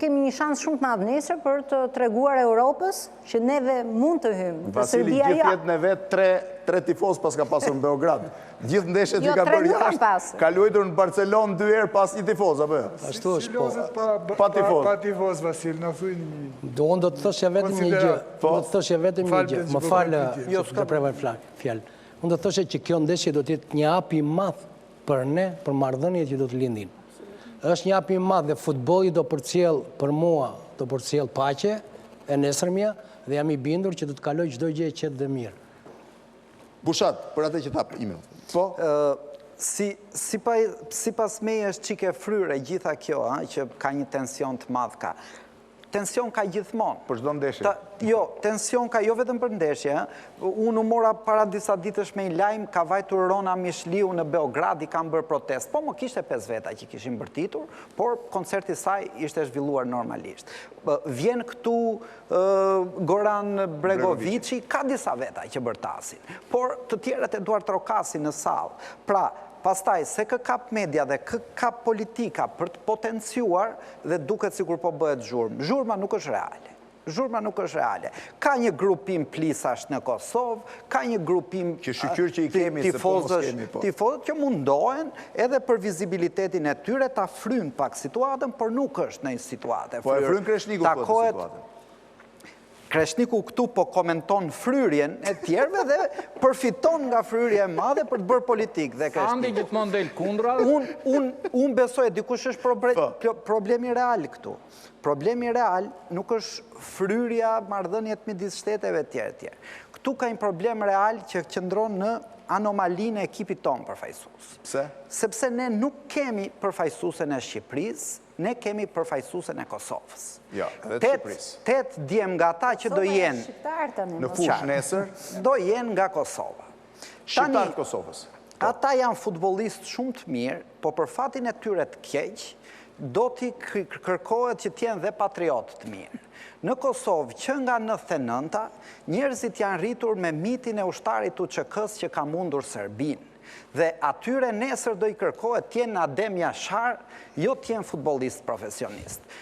Speaker 2: kemi një shans shumë të madh nesër për të treguar Europës që neve mund të hyjmë,
Speaker 1: dhe Serbia jo. Vasili gjithë jetën e vet tre tifozë paska pasur në Beograd. Gjithë ndeshjet i ka bërë jashtë, ka luajtur në Barcelonë dy herë pa asnjë tifoz, apo jo?
Speaker 5: Ashtu është, po.
Speaker 8: Si lozet
Speaker 1: pa tifoz?
Speaker 8: Pa tifoz, Vasil, na thuj një...
Speaker 5: Do unë do të thosha vetëm një gjë. Po. Do të thosha vetëm një gjë. Më fal, jo, s'ka preva fjalë. Unë do të thosha që kjo ndeshje do të jetë një hap i madh për ne, për marrëdhëniet që do të lindin. Është një hap i madh dhe futbolli do përcjellë për mua, do përcjellë paqe e nesërmja dhe jam i bindur që do të kalojë çdo gjë e qetë dhe mirë.
Speaker 1: Bushat, për atë që tha Ime. Po?
Speaker 7: Si, sipas meje është çikë e fryrë e gjitha kjo, a, që ka një tension të madh ka. Tension ka gjithmonë.
Speaker 1: Për çdo ndeshje.
Speaker 7: Jo, tension ka jo vetëm për ndeshje, ë. Unë u mora para disa ditësh me një lajm, ka vajtur Rona Mishliu në Beograd, i kanë bërë protestë. Po më kishte 5 veta që kishin bërtitur, por koncerti i saj ishte zhvilluar normalisht. Vjen këtu Goran Bregoviçi, ka disa veta që bërtasin, por të tjerët e duartrokasin në sallë. Pra, pastaj, se kë kap media dhe kë kap politika për të potenciuar dhe duket sikur po bëhet zhurmë. Zhurma nuk është reale. Zhurma nuk është reale. Ka një grupim plisash në Kosovë, ka një grupim
Speaker 1: Që shyqyr që i kemi, se po mos kemi, po.
Speaker 7: tifozët që mundohen edhe për vizibilitetin e tyre ta frynë pak situatën, por nuk është në një situatë e
Speaker 1: Po e
Speaker 7: fryrë.
Speaker 1: fryn Kreshniku këtu atë
Speaker 7: Takohet
Speaker 1: situatën.
Speaker 7: Kreshniku këtu po komenton fryrjen e tjerëve dhe përfiton nga fryrja e madhe për të bërë politikë dhe
Speaker 9: Andi
Speaker 7: Kreshniku.
Speaker 9: gjithmonë del kundra.
Speaker 7: Unë unë unë besoj dikush është probre,
Speaker 1: Po.
Speaker 7: problemi real këtu. Problemi real nuk është fryrja marrëdhëniet midis shteteve etj etj. Këtu ka një problem real që qëndron në anomalinë e ekipit tonë përfaqësues.
Speaker 1: Pse?
Speaker 7: Sepse ne nuk kemi përfaqësuesen e Shqipërisë, ne kemi përfaqësuesen e Kosovës.
Speaker 1: Jo, edhe të Shqipërisë.
Speaker 7: 8 djem nga ata që do jenë
Speaker 1: në fushë nesër,
Speaker 7: do jenë nga Kosova.
Speaker 1: Shqiptarë të Kosovës.
Speaker 7: Po. Ata janë futbollistë shumë të mirë, po për fatin e tyre të keq, do t'i kërkohet që të jenë dhe patriotë të mirë. Në Kosovë, që nga 99-ta, njerëzit janë rritur me mitin e ushtarit të UÇK-së që ka mundur Serbinë. Dhe atyre nesër do i kërkohet të jenë Adem Jashar, jo të jenë futbollistë profesionistë.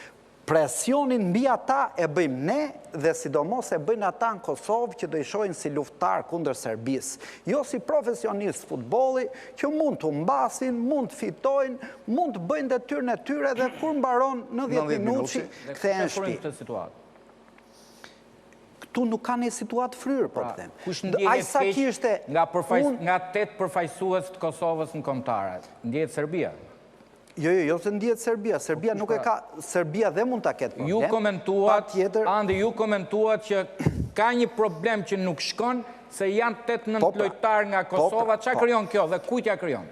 Speaker 7: Presionin mbi ata e bëjmë ne dhe sidomos e bëjnë ata në Kosovë që do i shohin si luftëtarë kundër Serbisë, jo si profesionistë futbolli që mund të humbasin, mund të fitojnë, mund të bëjnë detyrën e tyre dhe kur mbaron 90 minutëshi kthehen në
Speaker 9: shtëpi.
Speaker 7: Këtu nuk ka një situatë fryrë, po
Speaker 9: pra,
Speaker 7: të them.
Speaker 9: Kush ndjehet keq nga nga 8 përfaqësues të Kosovës në kombëtare? Ndjehet Serbia.
Speaker 7: Jo, jo, jo se ndjehet Serbia. Serbia nuk e ka, Serbia dhe mund ta ketë problem.
Speaker 9: Ju komentuat, Andi, ju komentuat që ka një problem që nuk shkon, se janë 8-9 po, pra. lojtarë nga po, pra, Kosova. Ça po. krijon kjo dhe kujt ia krijon?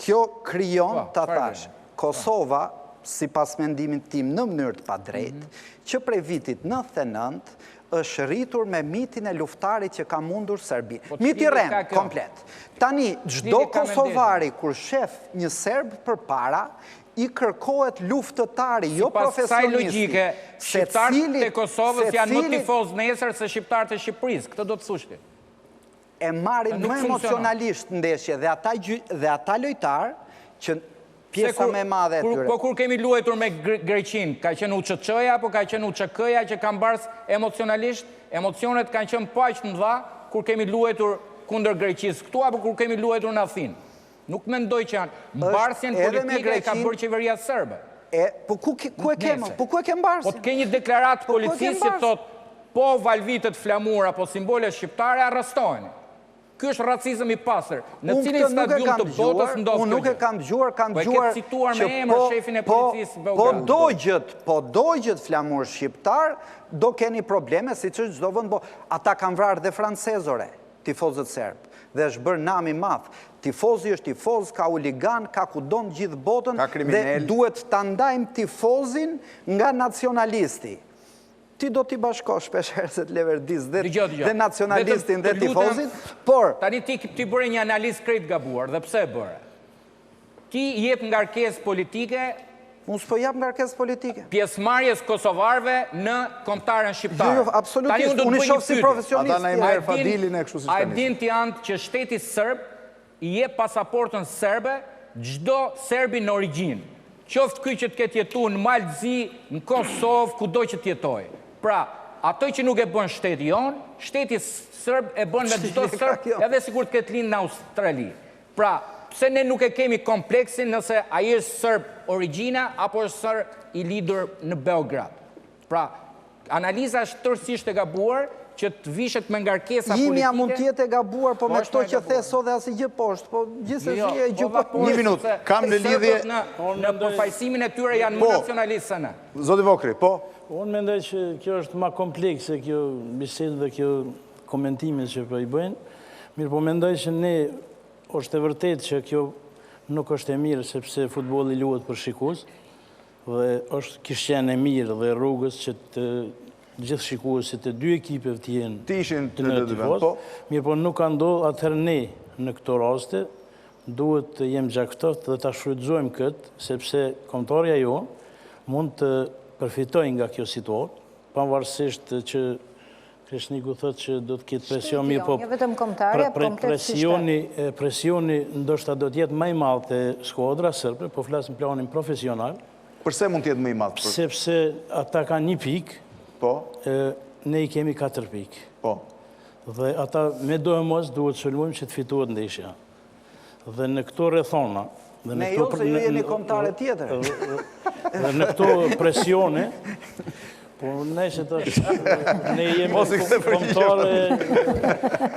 Speaker 7: Kjo krijon, po, ta thashë, Kosova, sipas mendimit tim në mënyrë të padrejtë, mhm. që prej vitit 99, është rritur me mitin e luftëtarit që ka mundur Serbinë. Po, Mit i rremë, komplet. Tani, çdo kosovari kur shef një serb përpara, i kërkohet luftëtari, jo
Speaker 9: profesionisti. Sipas kësaj logjike, shqiptarët e Kosovës janë më tifozë nesër se shqiptarët e Shqipërisë. Këtë do të thuash ti.
Speaker 7: E marrin më emocionalisht ndeshje dhe ata dhe ata lojtarë që pjesa më e madhe e
Speaker 9: tyre. Po kur kemi luajtur me Greqinë, ka qenë UÇÇ-ja apo ka qenë UÇK-ja që ka mbars emocionalisht? Emocionet kanë qenë po aq të mëdha kur kemi luajtur kundër Greqisë këtu apo kur kemi luajtur në Athinë. Nuk mendoj që janë. Mbarsjen politike e ka bërë qeveria
Speaker 7: serbe. E, po ku ku e ke, po ku e ke mbarsjen?
Speaker 9: Po të ke një deklaratë po policisë që thotë po valvitet flamur apo simbole shqiptare arrestoheni. Ky është racizëm i pastër. Në cilin stadium të botës ndodh kjo
Speaker 7: gjë? Unë nuk e kam dëgjuar, kam
Speaker 9: po
Speaker 7: dëgjuar
Speaker 9: që cituar me emër po, shefin e po, policisë
Speaker 7: Beograd. Po dogjët, po dogjët flamur shqiptar, do keni probleme siç është çdo vend, po ata kanë vrarë dhe francezë ore. Tifozët serbë. Dhe është bërë nam i madh. Tifozi është tifoz, ka huliganë, ka kudo në gjithë botën dhe duhet ta ndajmë tifozin nga nacionalisti. Ti do t'i bashkosh shpesh herë se të leverdis dhe dhe nacionalistin dhe tifozin,
Speaker 9: por Tani ti ti bëre një analizë krejt të gabuar dhe pse e bëre? Ti jep ngarkesë politike
Speaker 7: Unë s'po jap ngarkesë politike.
Speaker 9: Pjesëmarrjes kosovarëve në kombëtaren shqiptare.
Speaker 7: Jo, jo, absolutisht, unë i shoh si profesionistë.
Speaker 1: Ata na i merr Fadilin e kështu
Speaker 9: siç ka nisur. A e din ti Ant që shteti serb i jep pasaportën serbe çdo serbi në origjinë, qoftë ky që të ketë jetu në Mal të Zi, në Kosovë, kudo që të jetojë. Pra, atë që nuk e bën shteti jonë, shteti serb e bën me çdo serb edhe sikur të ketë lind në Australi. Pra, pse ne nuk e kemi kompleksin nëse ai është serb origjina apo është serb i lindur në Beograd? Pra, analiza është tërësisht e gabuar që të vishet me ngarkesa
Speaker 7: politike. Imja mund të jetë e gabuar, po, po me këto që the s'hodhe asnjë gjë poshtë, po gjithsesi jo, e
Speaker 1: gjykoj. Po, Një minutë, kam në lidhje
Speaker 9: në në përfaqësimin e tyre janë më po. nacionalistë se
Speaker 1: ne. Zoti Vokrri, po.
Speaker 3: Unë mendoj që kjo është ma komplekse kjo bisedë dhe kjo komentime që po i bëjnë, mirëpo mendoj që ne është e vërtetë që kjo nuk është e mirë sepse futbolli luhet për shikues dhe është kish qenë e mirë dhe rrugës që të gjithë shikuesit e dy ekipeve të jenë
Speaker 1: të ishin të në
Speaker 3: tifoz, po. Mirëpo nuk ka ndodhur atëherë ne në këto raste duhet të jem gjakftohtë dhe ta shfrytëzojmë këtë, sepse kombëtarja jonë mund të përfitojë nga kjo situatë, pavarësisht që Kreshniku thotë që do të ketë presion,
Speaker 2: mirëpo jo vetëm kombëtarja, po komplet
Speaker 3: si shtet. Presioni ndoshta do të jetë më i madh te skuadra serbe, po flas në planin profesional.
Speaker 1: Përse mund të jetë më i madh?
Speaker 3: Sepse ata kanë një pikë,
Speaker 1: po.
Speaker 3: ne i kemi katër pikë.
Speaker 1: Po.
Speaker 3: Dhe ata me doemos duhet të sulmojmë që të fitohet ndeshja. Dhe në këto rrethana...
Speaker 7: Ne jo se ju jeni kombëtare tjetër.
Speaker 3: Dhe në këto presione, po ne që tash, ne jemi kombëtare,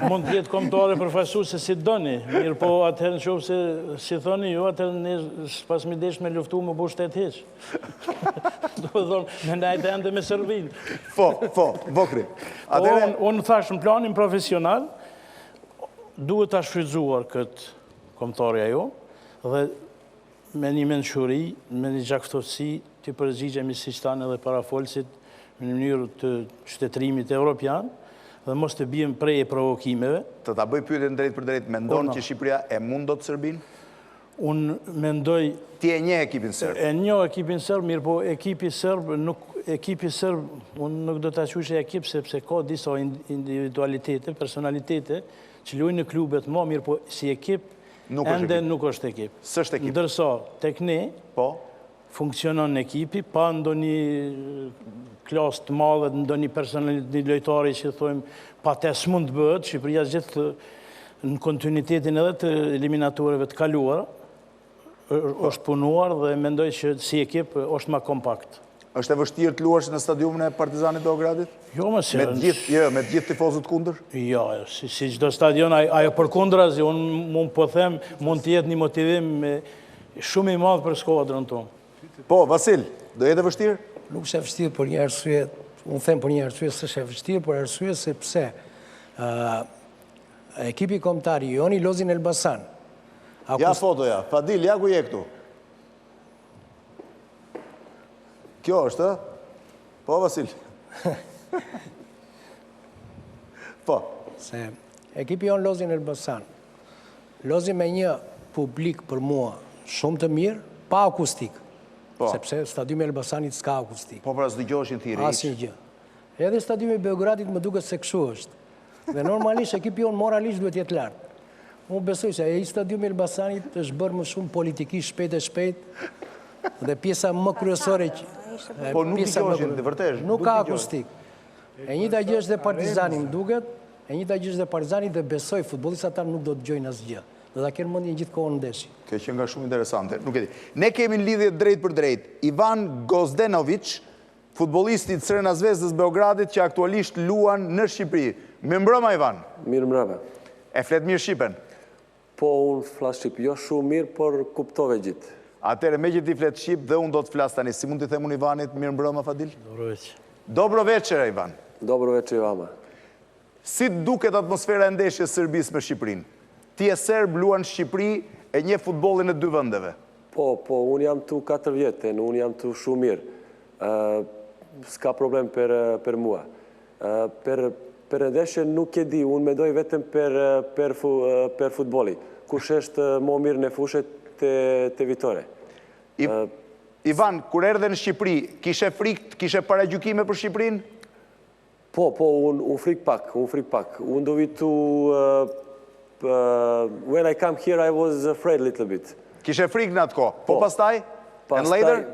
Speaker 3: mund të jetë kombëtare përfaqësuese si doni, mirëpo atëherë në qoftë se si thoni ju, atëherë ne s'paskemi desh me luftu me bo shtet hiç. Do të thonë, me nejtë ende me Serbinë.
Speaker 1: Po, po, Vokrri.
Speaker 3: Po, unë thashë në planin profesional, Duhet ta shfrytëzuar këtë kombëtarja jonë dhe me një mençuri, me një gjakftohtësi, t'i përgjigjemi siç thanë edhe parafolësit në mënyrë të qytetërimit evropian dhe mos të biem pre e provokimeve.
Speaker 1: Të ta bëj pyetjen drejtpërdrejt, mendon që Shqipëria e mund dot Serbinë?
Speaker 3: Unë mendoj...
Speaker 1: Ti e njeh ekipin serb?
Speaker 3: E njoh ekipin serb, mirëpo ekipi serb nuk ekipi serb unë nuk do ta quajsha ekip sepse ka disa individualitete, personalitete që luajnë në klubet më, mirëpo si ekip ende nuk është ekip.
Speaker 1: S'është ekip.
Speaker 3: Ndërsa tek ne
Speaker 1: po
Speaker 3: funksionon ekipi pa ndonjë klasë të madhe, ndonjë personalitet një lojtari që thojmë pa te s'mund të bëhet, Shqipëria gjithë në kontinuitetin edhe të eliminatoreve të kaluara, është punuar dhe mendoj që si ekip është ma kompakt.
Speaker 1: Është e vështirë të luash në stadiumin e Partizanit Beogradit?
Speaker 3: Jo, më
Speaker 1: se... Me të gjithë, jo, me të gjithë tifozët kundër?
Speaker 3: Jo, si, si çdo stadion, ajo përkundrazi, unë mund po them, mund të jetë një motivim shumë i madh për skuadrën tonë.
Speaker 1: Po, Vasil, do jetë e vështirë?
Speaker 5: Nuk është e vështirë për një arsye, unë them për një arsye s'është e vështirë, për arsye sepse ekipi kombëtar i joni lozi në Elbasan.
Speaker 1: Ja fotoja, Fadil, ja ku je këtu. Kjo është, ë? Po, Vasil. Po.
Speaker 5: Se ekipi jonë lozi në Elbasan. Lozi me një publik për mua shumë të mirë, pa akustik. Po. Sepse stadiumi i Elbasanit s'ka akustik.
Speaker 1: Po, pra s'dëgjoheshin thirrje.
Speaker 5: Asnjë gjë. Edhe stadiumi i Beogradit më duket se kështu është. Dhe normalisht ekipi jonë moralisht duhet jetë lart. Unë besoj se ai stadiumi i Elbasanit është bërë më shumë politikisht shpejt e shpejt dhe pjesa më kryesore që
Speaker 1: Po nuk dëgjoheshin, të vërtetë.
Speaker 5: Nuk ka akustik. E njëjta gjë është dhe Partizani, më duket, e njëjta gjë është dhe Partizani dhe besoj futbollistat tanë nuk do të dëgjojnë asgjë. Do ta kenë mendjen gjithë kohën në
Speaker 1: ndeshje. Kjo qenka shumë interesante. Nuk e di. Ne kemi në lidhje drejtpërdrejt Ivan Gozdenovic, Futbollisti i Crvena Zvezdës Beogradit që aktualisht luan në Shqipëri. Mirëmbrëma Ivan.
Speaker 10: Mirëmbrëma.
Speaker 1: E flet mirë shqipen?
Speaker 10: Po unë flas shqip, jo shumë mirë, por kuptove gjithë.
Speaker 1: Atëherë meqë ti flet shqip dhe unë do të flas tani, si mund t'i them unë Ivanit mirëmbrëma Fadil?
Speaker 3: Dobro veçer.
Speaker 1: Dobro veçer Ivan.
Speaker 10: Dobro veçer vama.
Speaker 1: Si të duket atmosfera e ndeshjes së Serbisë me Shqipërinë? Ti je serb, luan në Shqipëri, e njeh futbollin e dy vendeve.
Speaker 10: Po, po, unë jam tu 4 vjet, e unë jam tu shumë mirë. S'ka problem për për mua. Për për ndeshje nuk e di, unë mendoj vetëm për për për futbolli. Kush është më mirë në fushë të të fitore.
Speaker 1: Ivan, kur erdhe në Shqipëri, kishe frikë, kishe paragjykime për Shqipërinë?
Speaker 10: Po, po, unë un frikë pak, unë frikë pak. Unë do vi tu, when I come here, I was afraid a little bit.
Speaker 1: Kishe frikë në atë kohë? Po, po pastaj? And later?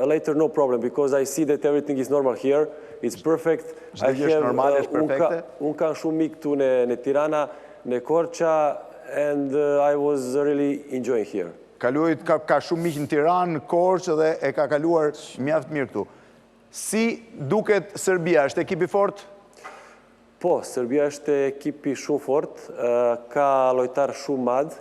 Speaker 10: Later no problem, because I see that everything is normal here, it's perfect.
Speaker 1: Çdo gjë është normale, është perfekte?
Speaker 10: Unë kam shumë mik këtu në, në Tirana, në Korça, and I was really enjoying here.
Speaker 1: Ka luajt, ka, ka shumë miq në Tiranë, në Korçë dhe e ka kaluar mjaft mirë këtu. Si duket Serbia, është ekip i fortë?
Speaker 10: Po, Serbia është ekipi shumë fort, ka lojtar shumë madh,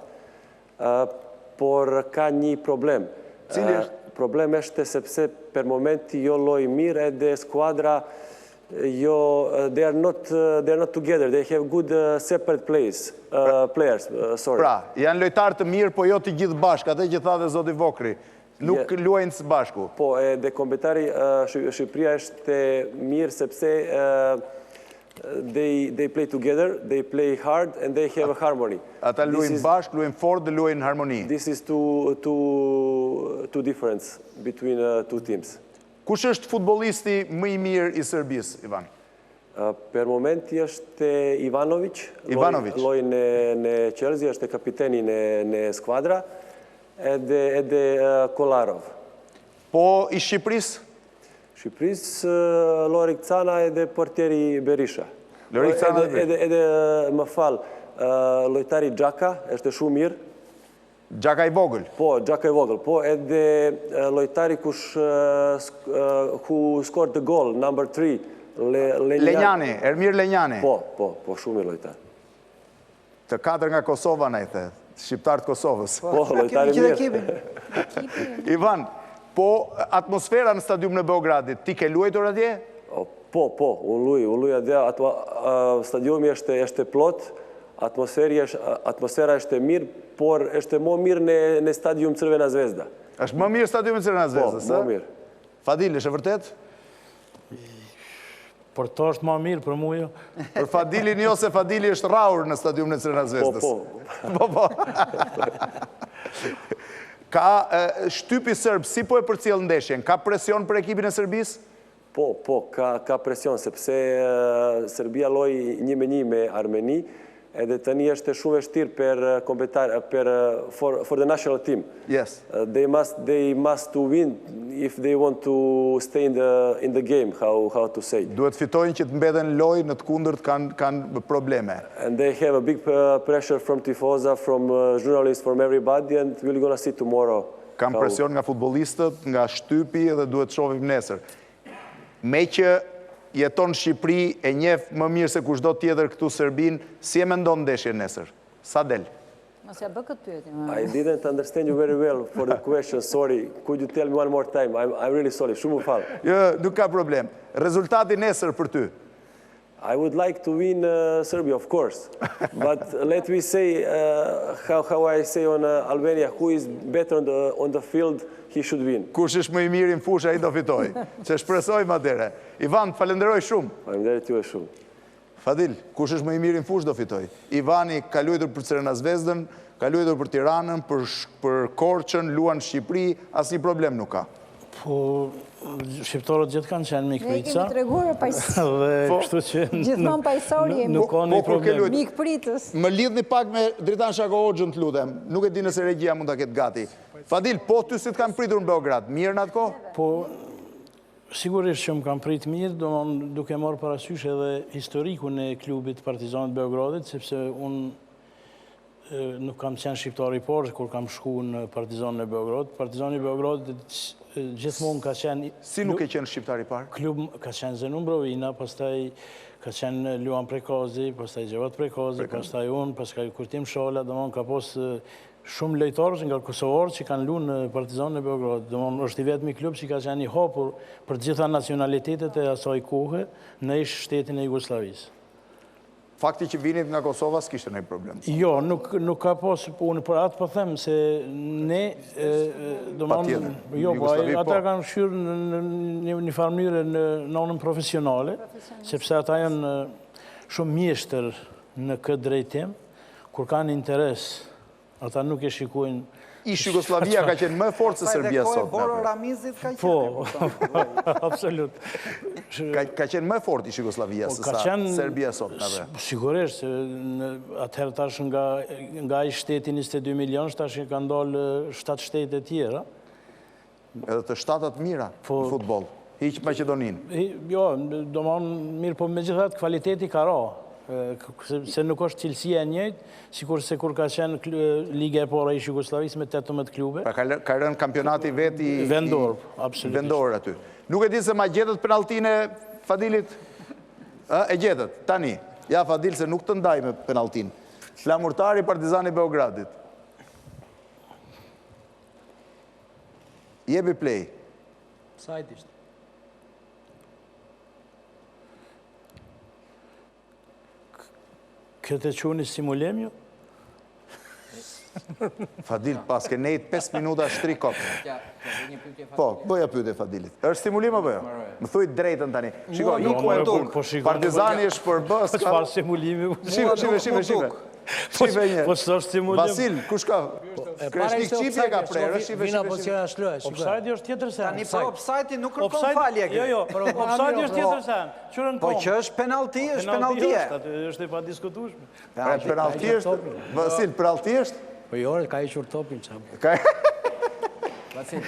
Speaker 10: por ka një problem.
Speaker 1: Cili është?
Speaker 10: Problem është sepse për momenti jo loj mirë edhe skuadra jo they are not they are not together they have good separate plays players sorry.
Speaker 1: Pra, janë lojtarë të mirë, po jo të gjithë bashkë, atë që tha dhe zoti Vokrri. Nuk luajnë së bashku.
Speaker 10: Po, edhe kombëtari Shqipëria është mirë sepse they they play together, they play hard and they have a harmony.
Speaker 1: Ata luajnë bashkë, luajnë fort dhe luajnë në harmoni.
Speaker 10: This is two two two difference between two teams.
Speaker 1: Kush është futbollisti më i mirë i Serbisë, Ivan?
Speaker 10: Për momenti është Ivanovic,
Speaker 1: Ivanovic.
Speaker 10: Loj në në Chelsea, është kapiteni në në skuadra. Edhe edhe Kolarov.
Speaker 1: Po i Shqipërisë?
Speaker 10: Shqipërisë Lorik Cana edhe portieri Berisha.
Speaker 1: Lorik Cana
Speaker 10: edhe edhe edhe më fal, lojtari Xhaka është shumë mirë.
Speaker 1: Xhaka i vogël.
Speaker 10: Po, Xhaka i vogël. Po edhe lojtari kush who scored the goal number 3
Speaker 1: Lenjani, Ermir Lenjani.
Speaker 10: Po, po, po shumë mirë lojtar.
Speaker 1: Të katër nga Kosova na i the, shqiptarë të Kosovës.
Speaker 10: Po, lojtar i mirë.
Speaker 1: Ivan, po atmosfera në stadiumin e Beogradit, ti ke luajtur atje?
Speaker 10: Po, po, unë luj, unë luj atje, ato stadiumi është është plot. Atmosfera është e mirë, por është më mirë në në stadium Crvena Zvezda.
Speaker 1: Është më mirë stadiumi Crvena
Speaker 10: Po,
Speaker 1: Zvezdës,
Speaker 10: më
Speaker 1: ë?
Speaker 10: mirë.
Speaker 1: Fadil, është e vërtetë?
Speaker 3: Për to është ma mirë, për mu jo.
Speaker 1: Për Fadilin jo, se Fadili është rrahur në stadiumin e Crvena
Speaker 10: Po,
Speaker 1: Zvezdës.
Speaker 10: po.
Speaker 1: Po, po. Ka shtypi serb, si po e përcjell ndeshjen? Ka presion për ekipin e Serbisë?
Speaker 10: Po, po, ka, ka presion, sepse Serbia loj një me një me Armeni, edhe tani është shumë vështirë për kombetar, për for, for the national team.
Speaker 1: Yes.
Speaker 10: They must, they must to win if they want to stay in the, in the game, how, how to say.
Speaker 1: Duhet fitojnë që të mbeten në lojë, në të kundërt kanë kanë probleme.
Speaker 10: And they have a big pressure from tifoza, from journalists, from everybody, and we're gonna see tomorrow.
Speaker 1: Kanë presion nga futbollistët, nga shtypi dhe duhet shohim nesër. Me që jeton në Shqipëri e njeh më mirë se kushdo tjetër këtu Serbinë, si e mendon ndeshjen nesër? Sa del?
Speaker 2: Mos ja bë këtë pyetje.
Speaker 10: I didn't understand you very well for the question, sorry. Could you tell me one more time? I'm, I'm really sorry, shumë më fal.
Speaker 1: Jo, nuk ka problem. Rezultati nesër për ty?
Speaker 10: I would like to win uh, Serbia, of course. But let me say, uh, how, how I say on uh, Albania, who is better on the, on the field, he should win.
Speaker 1: Kush është më i miri në fushë, ai do fitoj. Që shpresojmë atëre. Ivan, të falenderoj shumë.
Speaker 10: Faleminderit juve shumë.
Speaker 1: Fadil, kush është më i miri në fushë do fitoj. Ivani ka luajtur për Crvena Zvezdën, ka luajtur për Tiranën, për, për Korçën, luan në Shqipëri, asnjë problem nuk ka.
Speaker 3: Po, shqiptarët gjithë kanë qenë mikpritsa.
Speaker 2: Ne kemi treguar paqësor.
Speaker 3: Dhe
Speaker 1: Po.
Speaker 3: kështu që
Speaker 2: Gjithmonë paqësor jemi.
Speaker 3: Nuk ka
Speaker 1: Po,
Speaker 3: një
Speaker 1: kur ke
Speaker 3: problem.
Speaker 1: luajtur-
Speaker 2: Mikpritës.
Speaker 1: Më lidhni pak me Dritan Shako Hoxhën, të lutem. Nuk e di nëse regjia mund ta ketë gati. Fadil, po ty si të kanë pritur në Beograd? Mirë në atë kohë?
Speaker 3: Po, sigurisht që më kanë prit mirë, domthon duke marrë parasysh edhe historikun e klubit Partizanit Beogradit, sepse unë nuk kam qenë shqiptar i parë kur kam shku në Partizanin e Beogradit. Partizani i Beogradit gjithmonë ka qenë...
Speaker 1: Si nuk e qenë shqiptar i parë?
Speaker 3: Klub ka qenë Zenun Brovina, pastaj ka qenë Luan Prekazi, pastaj Xhevat Prekazi, pastaj unë, pastaj Kujtim Shala, domthon ka pas shumë lojtarë nga Kosovarë që kanë luajtur në Partizanin e Beogradit. Domthon është i vetmi klub që ka qenë i hapur për të gjitha nacionalitetet e asaj kohe në ish shtetin e Jugosllavisë.
Speaker 1: Fakti që vinit nga Kosova s'kishte ndonjë problem.
Speaker 3: Jo, nuk, nuk ka pas, po unë për atë po them se ne, domthon,
Speaker 1: Patjetër,
Speaker 3: jo, po,
Speaker 1: Jugosllavi,
Speaker 3: ata
Speaker 1: po.
Speaker 3: kanë shyrë në, në, në një farë mënyre në, në anën profesionale, sepse ata janë shumë mjeshtër në këtë drejtim, kur kanë interes, ata nuk e shikojnë
Speaker 1: Ish Jugosllavia ka qenë më e fortë se
Speaker 7: Pastaj dhe
Speaker 1: Serbia
Speaker 7: kohë
Speaker 1: sot.
Speaker 7: Boro
Speaker 1: nga
Speaker 7: Ramizit ka qenë.
Speaker 3: Po,
Speaker 7: e kupton.
Speaker 3: absolut.
Speaker 1: Ka, ka qenë më e fortë ish Jugosllavia
Speaker 3: Po,
Speaker 1: se
Speaker 3: ka
Speaker 1: sa
Speaker 3: qenë-
Speaker 1: Serbia sot. nga be.
Speaker 3: Sigurisht, se në, atëherë tash nga, nga ai shteti 22 milionësh, tash i kanë dalë 7 shtete tjera.
Speaker 1: Edhe të shtatat mira
Speaker 3: Po.
Speaker 1: në futboll. Hiq Maqedoninë.
Speaker 3: I- Jo, domthon mirë, po megjithatë kvaliteti ka ra, se, se nuk është cilësia e njëjtë, sikur se kur ka qenë Liga e Parë e ish Jugosllavisë me 18 klube.
Speaker 1: Pra ka, lë- ka rënë kampionati vetë i...
Speaker 3: Vendor,
Speaker 1: i-
Speaker 3: absolutisht.
Speaker 1: Vendor aty. Nuk e di se ma gjetët penaltine Fadilit? Ë, e gjetët, tani. Ja, Fadil, se nuk të ndaj me penaltin. Flamurtari Partizani Beogradit. Jepi play.
Speaker 5: Offside ishte.
Speaker 3: Këtë e quani simulim ju?
Speaker 1: Fadil, pas ke nejt 5 minuta shtri kokë.
Speaker 9: Ja, po, një pyetje
Speaker 1: Po, bëja pyetje Fadilit. Është simulim apo jo? Më thuj drejtën tani. Shiko,
Speaker 7: nuk
Speaker 1: iku
Speaker 7: mu
Speaker 1: e
Speaker 7: duk.
Speaker 1: duk.
Speaker 3: Po shikoni,
Speaker 1: Partizani është përbë.
Speaker 3: Po çfarë simulimi?
Speaker 1: Shife, shife, shife, shife. Shife një.
Speaker 3: Po s'është simulim.
Speaker 1: Vasil, kush ka?
Speaker 5: E para
Speaker 1: Kreshnik
Speaker 5: ishte
Speaker 1: Çipi e
Speaker 5: offside,
Speaker 1: ka prerë,
Speaker 5: shiko,
Speaker 1: shife,
Speaker 5: Vina
Speaker 1: shife,
Speaker 5: po
Speaker 1: shife.
Speaker 5: që është lojë, shiko.
Speaker 3: Offside është tjetër sen.
Speaker 7: Tani për offside nuk kërkon
Speaker 3: Offside-
Speaker 7: falje.
Speaker 3: Jo, jo, offside është tjetër sen. Qyre në
Speaker 7: Po
Speaker 3: komë.
Speaker 7: që është penalti, është
Speaker 3: Penalti
Speaker 7: penalti.
Speaker 3: është, aty është e padiskutueshme.
Speaker 1: Pra, Penalti është, Vasil, penalti është?
Speaker 5: Po jo, ka hequr topin ça.
Speaker 1: Ka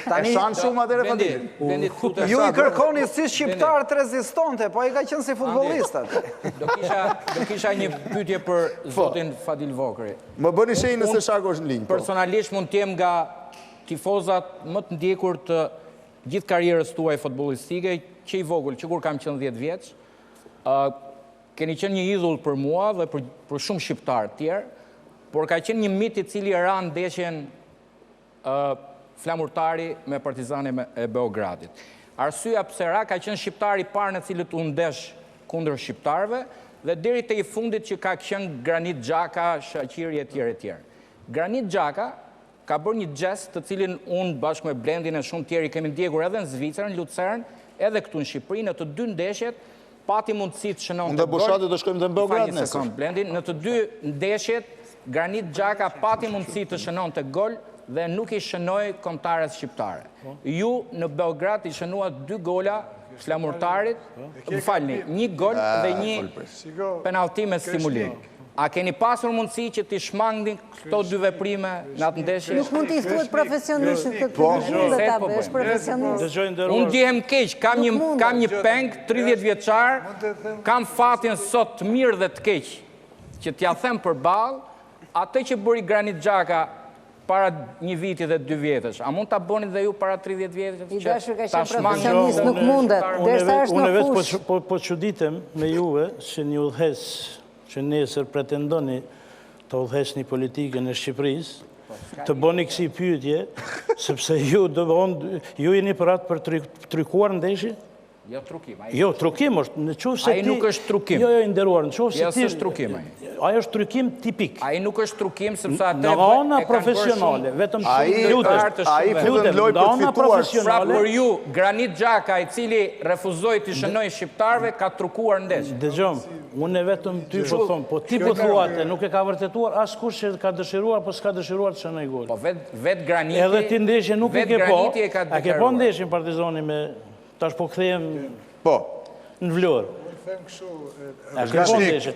Speaker 7: Tani
Speaker 1: e shan shumë atëherë
Speaker 9: Vendi,
Speaker 1: Fadilin.
Speaker 9: vendi të lutem.
Speaker 7: ju i kërkoni si shqiptar të rezistonte, po ai ka qenë si futbollist aty.
Speaker 9: Do kisha do kisha një pyetje për zotin Fadil Vokrri.
Speaker 1: Më bëni shenjë nëse Shako është në linjë. po.
Speaker 9: Personalisht mund të jem nga tifozat më të ndjekur të gjithë karrierës tuaj futbollistike, që i vogël, që kur kam qenë 10 vjeç, ë keni qenë një idhull për mua dhe për për shumë shqiptarë të tjerë, por ka qenë një mit i cili ra ndeshjen ë Flamurtari me Partizanin e Beogradit. Arsyeja pse ra ka qenë shqiptari i parë në cilët u ndesh kundër shqiptarëve dhe deri te i fundit që ka qenë Granit Xhaka, Shaqiri etj etj. Granit Xhaka ka bërë një gjest të cilin unë bashkë me Blendin e shumë tjerë i kemi ndjekur edhe në Zvicër, në Lucern, edhe këtu në Shqipëri, në të dy ndeshjet pati mundësi të shënonte
Speaker 1: gol. Unë dhe Bushati do shkojmë dhe në Beograd
Speaker 9: nesër. Një sekondë Blendi, në të dy ndeshjet Granit Xhaka pati mundësi të shënonte gol dhe nuk i shënoi kombëtares shqiptare. Po. Ju në Beograd i shënuat dy gola Flamurtarit, më falni, një gol dhe një penallti me simulim. A keni pasur mundësi që t'i shmangni këto dy veprime në atë ndeshje?
Speaker 2: Nuk mund t'i thuhet profesionistit këtë po, nuk mundet ta bësh profesionist.
Speaker 9: Unë ndihem keq, kam një kam një peng 30 vjeçar, kam fatin sot të mirë dhe të keq që t'ia them përballë atë që bëri Granit Xhaka para një viti dhe dy vjetësh. A mund ta bënit dhe ju para 30 vjetësh?
Speaker 2: I dashur ka qenë profesionist, nuk mundet, derisa është në
Speaker 3: fushë. Unë vetë po, po çuditem me juve si një udhëheqës që nesër pretendoni të udhëheqni politikën e Shqipërisë, të bëni kësi pyetje, sepse ju, ju jeni për atë për trukuar ndeshje?
Speaker 9: Jo trukim.
Speaker 3: Ai jo, trukim është, në qoftë se
Speaker 9: ti... Ai nuk është trukim.
Speaker 3: Jo, jo, i nderuar, në qoftë se
Speaker 9: jo, ti... Jo, s'është trukim ai.
Speaker 3: Ai është trukim tipik.
Speaker 9: Ai nuk është trukim, sepse atë
Speaker 3: e kanë bërë shumë... profesionale, vetëm
Speaker 1: shumë lutem. Ai futet në lojë për të fituar.
Speaker 9: Pra për ju, Granit Xhaka, i cili refuzoi t'i shënojë shqiptarëve, ka trukuar ndeshjen.
Speaker 3: Dëgjomë, unë vetëm ty po them, po ti po thua atë, nuk e ka vërtetuar askush që ka dëshiruar, po s'ka dëshiruar të shënojë gol.
Speaker 9: Po vetë Graniti...
Speaker 3: Edhe ti ndeshjen nuk e ke po, a ke po ndeshjen Partizani me Tash po kthehem
Speaker 1: po.
Speaker 3: në Vlorë.
Speaker 8: Unë them kështu,
Speaker 3: e ke po ndeshjen.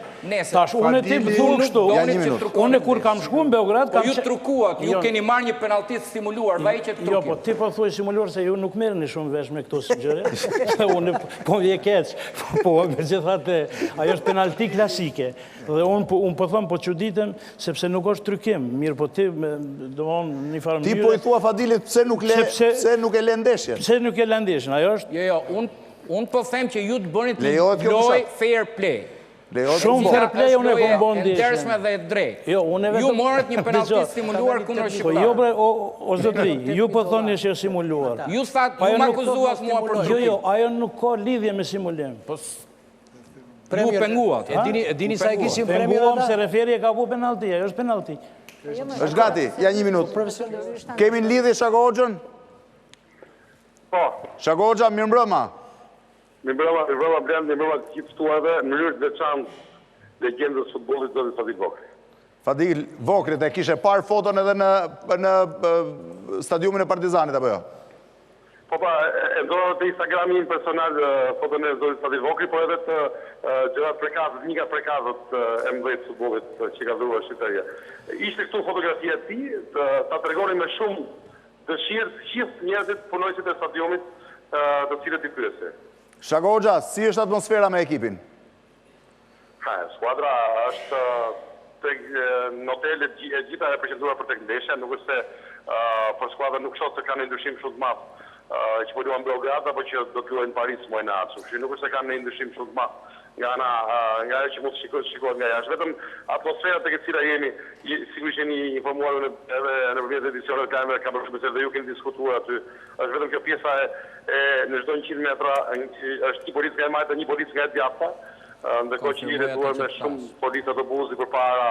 Speaker 3: Tash unë ti më thua kështu. Unë kur kam shku në Beograd
Speaker 9: po kam ju trukuat, ju jo. keni marrë një penallti të simuluar, dhe ai që
Speaker 3: trukim. Jo, po ti po thua simuluar se ju nuk merreni shumë vesh me këto si gjëra. Se unë po vje keq. Po megjithatë, ajo është penallti klasike. Dhe unë po, unë po them, po çuditem, sepse nuk është trukim, mirë po ti, domethënë, një farë
Speaker 1: mënyre... Ti po i thua Fadilit, pse nuk, le, pse nuk e le ndeshjen?
Speaker 3: Pse nuk e le ndeshjen, ajo është...
Speaker 9: Jo, jo, unë, unë po them që ju të bënit një lojë fair play.
Speaker 3: Shumë fair play unë e kom bo ndeshjen.
Speaker 9: E ndershme dhe e drejtë.
Speaker 3: Jo, unë
Speaker 9: vetëm... Ju morët një penallti simuluar kundër
Speaker 3: shqiptarëve. Po jo bre, o, o zotri, ju po thoni që është simuluar.
Speaker 9: Ju thatë, ju më akuzuat mua për
Speaker 3: trukim. Jo, jo, ajo nuk ka lidhje me simulim.
Speaker 9: Po, Ju penguat.
Speaker 5: E dini, e dini sa e kishin premierën
Speaker 3: Penguam se referi e ka bu penalti, ajo është penalti.
Speaker 1: Është gati, ja një minutë. Kemi në lidhje Shako Hoxhën?
Speaker 4: Po.
Speaker 1: Shako Hoxha, mirëmbrëma.
Speaker 4: Mirëmbrëma, mirëmbrëma Blend, mirëmbrëma të gjithë ftuarve, në mënyrë të veçantë legjendës së futbollit zotit Fadil Vokrri.
Speaker 1: Fadil Vokrrit, e kishe parë foton edhe në, në stadiumin e Partizanit, apo jo?
Speaker 4: Po pa, e nxora te Instagrami im personal foton e zotit Fadil Vokrri, por edhe të Xhevat Prekazit, një nga Prekazët e mëdhenj të futbollit që ka dhuruar Shqiptaria. Ishte këtu fotografia e tij, ta tregonin me shumë dëshirë të gjithë njerëzit, punonjësit e stadiumit, të cilët i pyesje.
Speaker 1: Shako Hoxha, si është atmosfera me ekipin?
Speaker 4: Ha, skuadra është tek në hotel e gjitha e përqendruar për tek ndeshja, nuk është se për skuadrën nuk shoh se ka ndonjë ndryshim shumë të madh që po luan në Beograd apo që do të luajë në Paris muajin e ardhshëm. Kështu që nuk është se ka ndonjë ndryshim shumë të madh nga ana nga ajo që mund të shikohet shikohet nga jashtë. Vetëm atmosfera tek e cila jemi, sigurisht jeni informuar unë edhe nëpërmjet edicioneve të lajmeve kam bërë shumë dhe ju keni diskutuar aty. Është vetëm kjo pjesa e e në çdo 100 metra është një polic nga e majta, një polic nga e djathta, ndërkohë që i rrethuar me shumë policë autobusi përpara,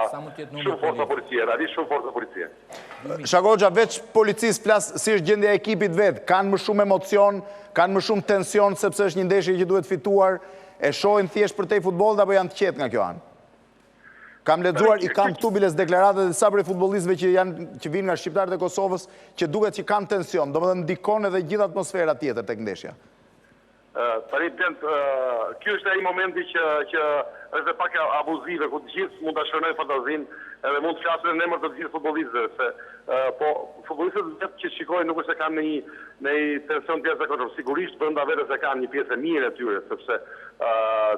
Speaker 4: shumë forca policie, realisht shumë forca
Speaker 1: policie. Shako Hoxha, veç policisë flas si është gjendja e ekipit vetë, kanë më shumë emocion, kanë më shumë tension sepse është një ndeshje që duhet fituar, e shohin thjesht përtej futbollit apo janë të qetë nga kjo anë? Kam lexuar, i kam këtu biles deklaratat e disa prej futbollistëve që janë që vijnë nga shqiptarët e Kosovës, që duket që kanë tension, domethënë ndikon edhe gjithë atmosfera tjetër tek ndeshja.
Speaker 4: Tani Blend, ky është ai momenti që që është dhe pak abuzive, ku të gjithë mund ta shfrenojnë fantazinë edhe mund të flasin në emër të të gjithë futbollistëve, se po futbollistët vetë që shikojnë nuk është se kanë ndonjë ndonjë tension të jashtëzakonshëm, sigurisht brenda vetes e kanë një pjesë e mirë e tyre, sepse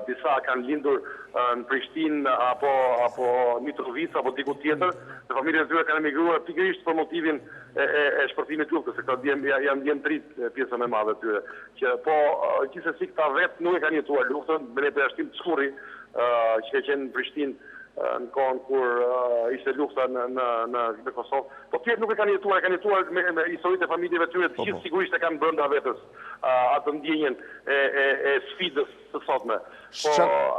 Speaker 4: disa kanë lindur në Prishtinë apo apo Mitrovicë apo diku tjetër, dhe familjet e tyre kanë emigruar pikërisht për motivin e e e shpërthimit të luftës, se këta djem janë djem të rinj pjesa më e madhe e tyre. Që po gjithsesi këta vetë nuk e kanë jetuar luftën, me një përjashtim Curri që ka qenë në Prishtinë. në kohën kur ishte lufta në në në në Kosovë. Po të tjerët nuk e kanë jetuar, e kanë jetuar me, me historitë e familjeve të tyre, të po, gjithë po. sigurisht e kanë brenda vetes atë ndjenjën e e e sfidës së sotme. Po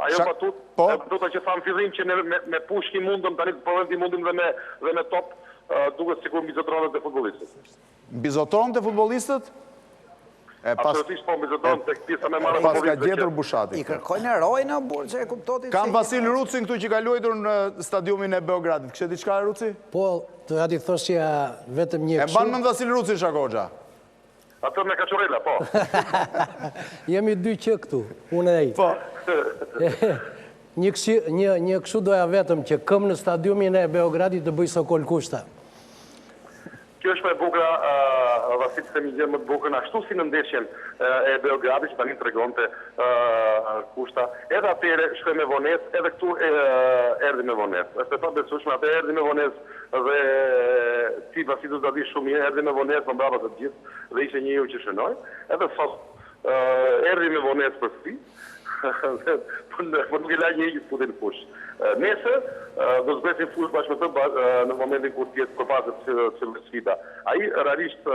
Speaker 4: ajo batutë, po? batuta që thamë në fillim që ne me, me pushkë i mundëm, tani të provojmë t'i mundim dhe me dhe me top, duket sikur mbizotëron te futbollistët.
Speaker 1: Mbizotëron te futbollistët?
Speaker 4: E pas, Absolutisht po mbizotëron tek pjesa më e madhe e
Speaker 1: paska futbollistëve gjetur Bushati
Speaker 7: I kërkojnë heroi në burg që e
Speaker 1: kuptoti Kam Vasil Rucin këtu që ka luajtur në stadiumin e Beogradit. Kishe diçka Ruci?
Speaker 5: Po, doja t'i thosja vetëm një
Speaker 1: E mban mend Vasil Rucin Shako Hoxha?
Speaker 4: Atë me kaçurrela, po.
Speaker 5: Jemi dy që këtu, unë e ai.
Speaker 1: Po.
Speaker 5: Një kësi, një, një kështu doja vetëm që këmbë në stadiumin e Beogradit të bëjë Sokol Kushta.
Speaker 4: Kjo është më e bukura, Vasil të them një gjë më të bukurën, ashtu si në ndeshjen e Beogradit që tani tregonte Kushta, edhe atëherë shkoi me vonesë, edhe këtu erdhi me vonesë. Është e pabesueshme, atëherë erdhi me vonesë dhe ti Vasil do ta dish shumë mirë, erdhi me vonesë më mbrapa se të gjithë dhe ishte njeriu që shënoi. Edhe sot Erdhi me vonesë përsëri, por nuk e la njeri që të futej në fushë. Nesër do të zbresim në fushë bashkë me të në momentin kur të jetë përpara se të fillojë sfida. Ai realisht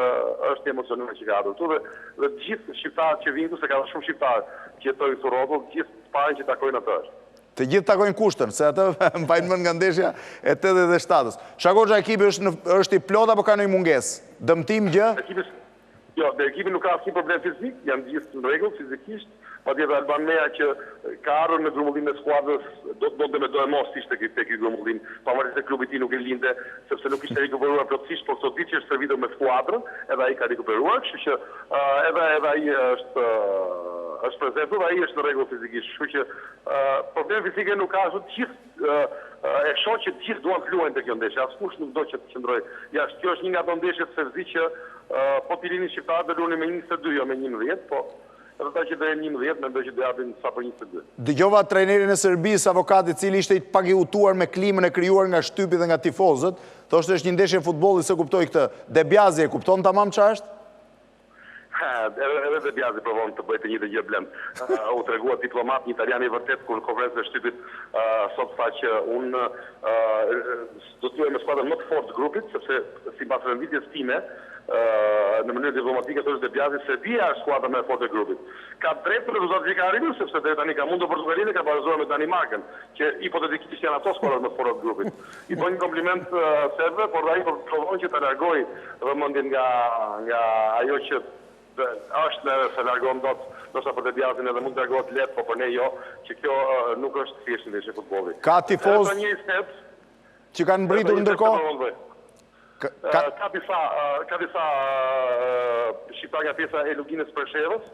Speaker 4: është i emocionuar që ka ardhur këtu dhe dhe të gjithë shqiptarët që vijnë këtu, se ka shumë shqiptarë që jetojnë këtu rrotull, të gjithë të parën që takojnë atë është.
Speaker 1: Të gjithë takojnë Kushtën, se atë mbajnë mend nga ndeshja e 87-ës. Shako Hoxha ekipi është është i plotë apo ka ndonjë mungesë? Dëmtim gjë?
Speaker 4: Ekipi Jo, me ekipin nuk ka asnjë problem fizik, janë të gjithë në rregull fizikisht. Patjetër Alban Meha që ka ardhur në grumbullimin e skuadrës, do të donte me doemos të ishte te ky grumbullim, pavarësisht se klubi i tij nuk e linte, sepse nuk ishte rikuperuar plotësisht, por këto ditë që është stërvitur me skuadrën, edhe ai ka rikuperuar, kështu që edhe edhe ai është është prezent dhe ai është në rregull fizikisht, kështu që probleme fizike nuk ka ashtu të gjithë E shoh që të gjithë duan të luajnë te kjo ndeshje, askush nuk do që të qëndrojë jashtë. Kjo është një nga ato ndeshjet Fevzi që po t'i linin shqiptarët do luanin me 22, jo me 11, po edhe ata që do jenë 11 mendoj që do japin sa për
Speaker 1: 22. Dëgjova trajnerin e Serbisë, avokat i cili ishte pak i hutuar me klimën e krijuar nga shtypi dhe nga tifozët, thoshte është një ndeshje futbolli, s'e kuptoj këtë. De Biazi e kupton tamam çfarë është?
Speaker 4: Edhe De Biazi provon të bëjë të njëjtën gjë Blend. U tregua diplomat, një italian i vërtetë kur në konferencën e shtypit sot tha që unë do të luaj me skuadrën më të fortë të grupit, sepse sipas renditjes time, në mënyrë diplomatike thoshte De Biazi, Serbia është skuadra më e fortë e grupit. Ka të drejtë për rezultatin që ka arritur, sepse deri tani ka mundur Portugalinë dhe ka barazuar me Danimarkën, që hipotetikisht janë ato skuadrat më të forta të grupit. I bën një kompliment serbëve, por dhe ai po provon që ta largojë vëmendjen nga nga ajo që është edhe s'e largon dot, ndoshta për De Biazin edhe mund të largohet lehtë, po për ne jo, që kjo nuk është thjesht ndeshje futbolli.
Speaker 1: Ka tifozë që kanë mbërritur ndërkohë?
Speaker 4: Ka disa ka disa shqiptarë nga pjesa e Luginës së Preshevës.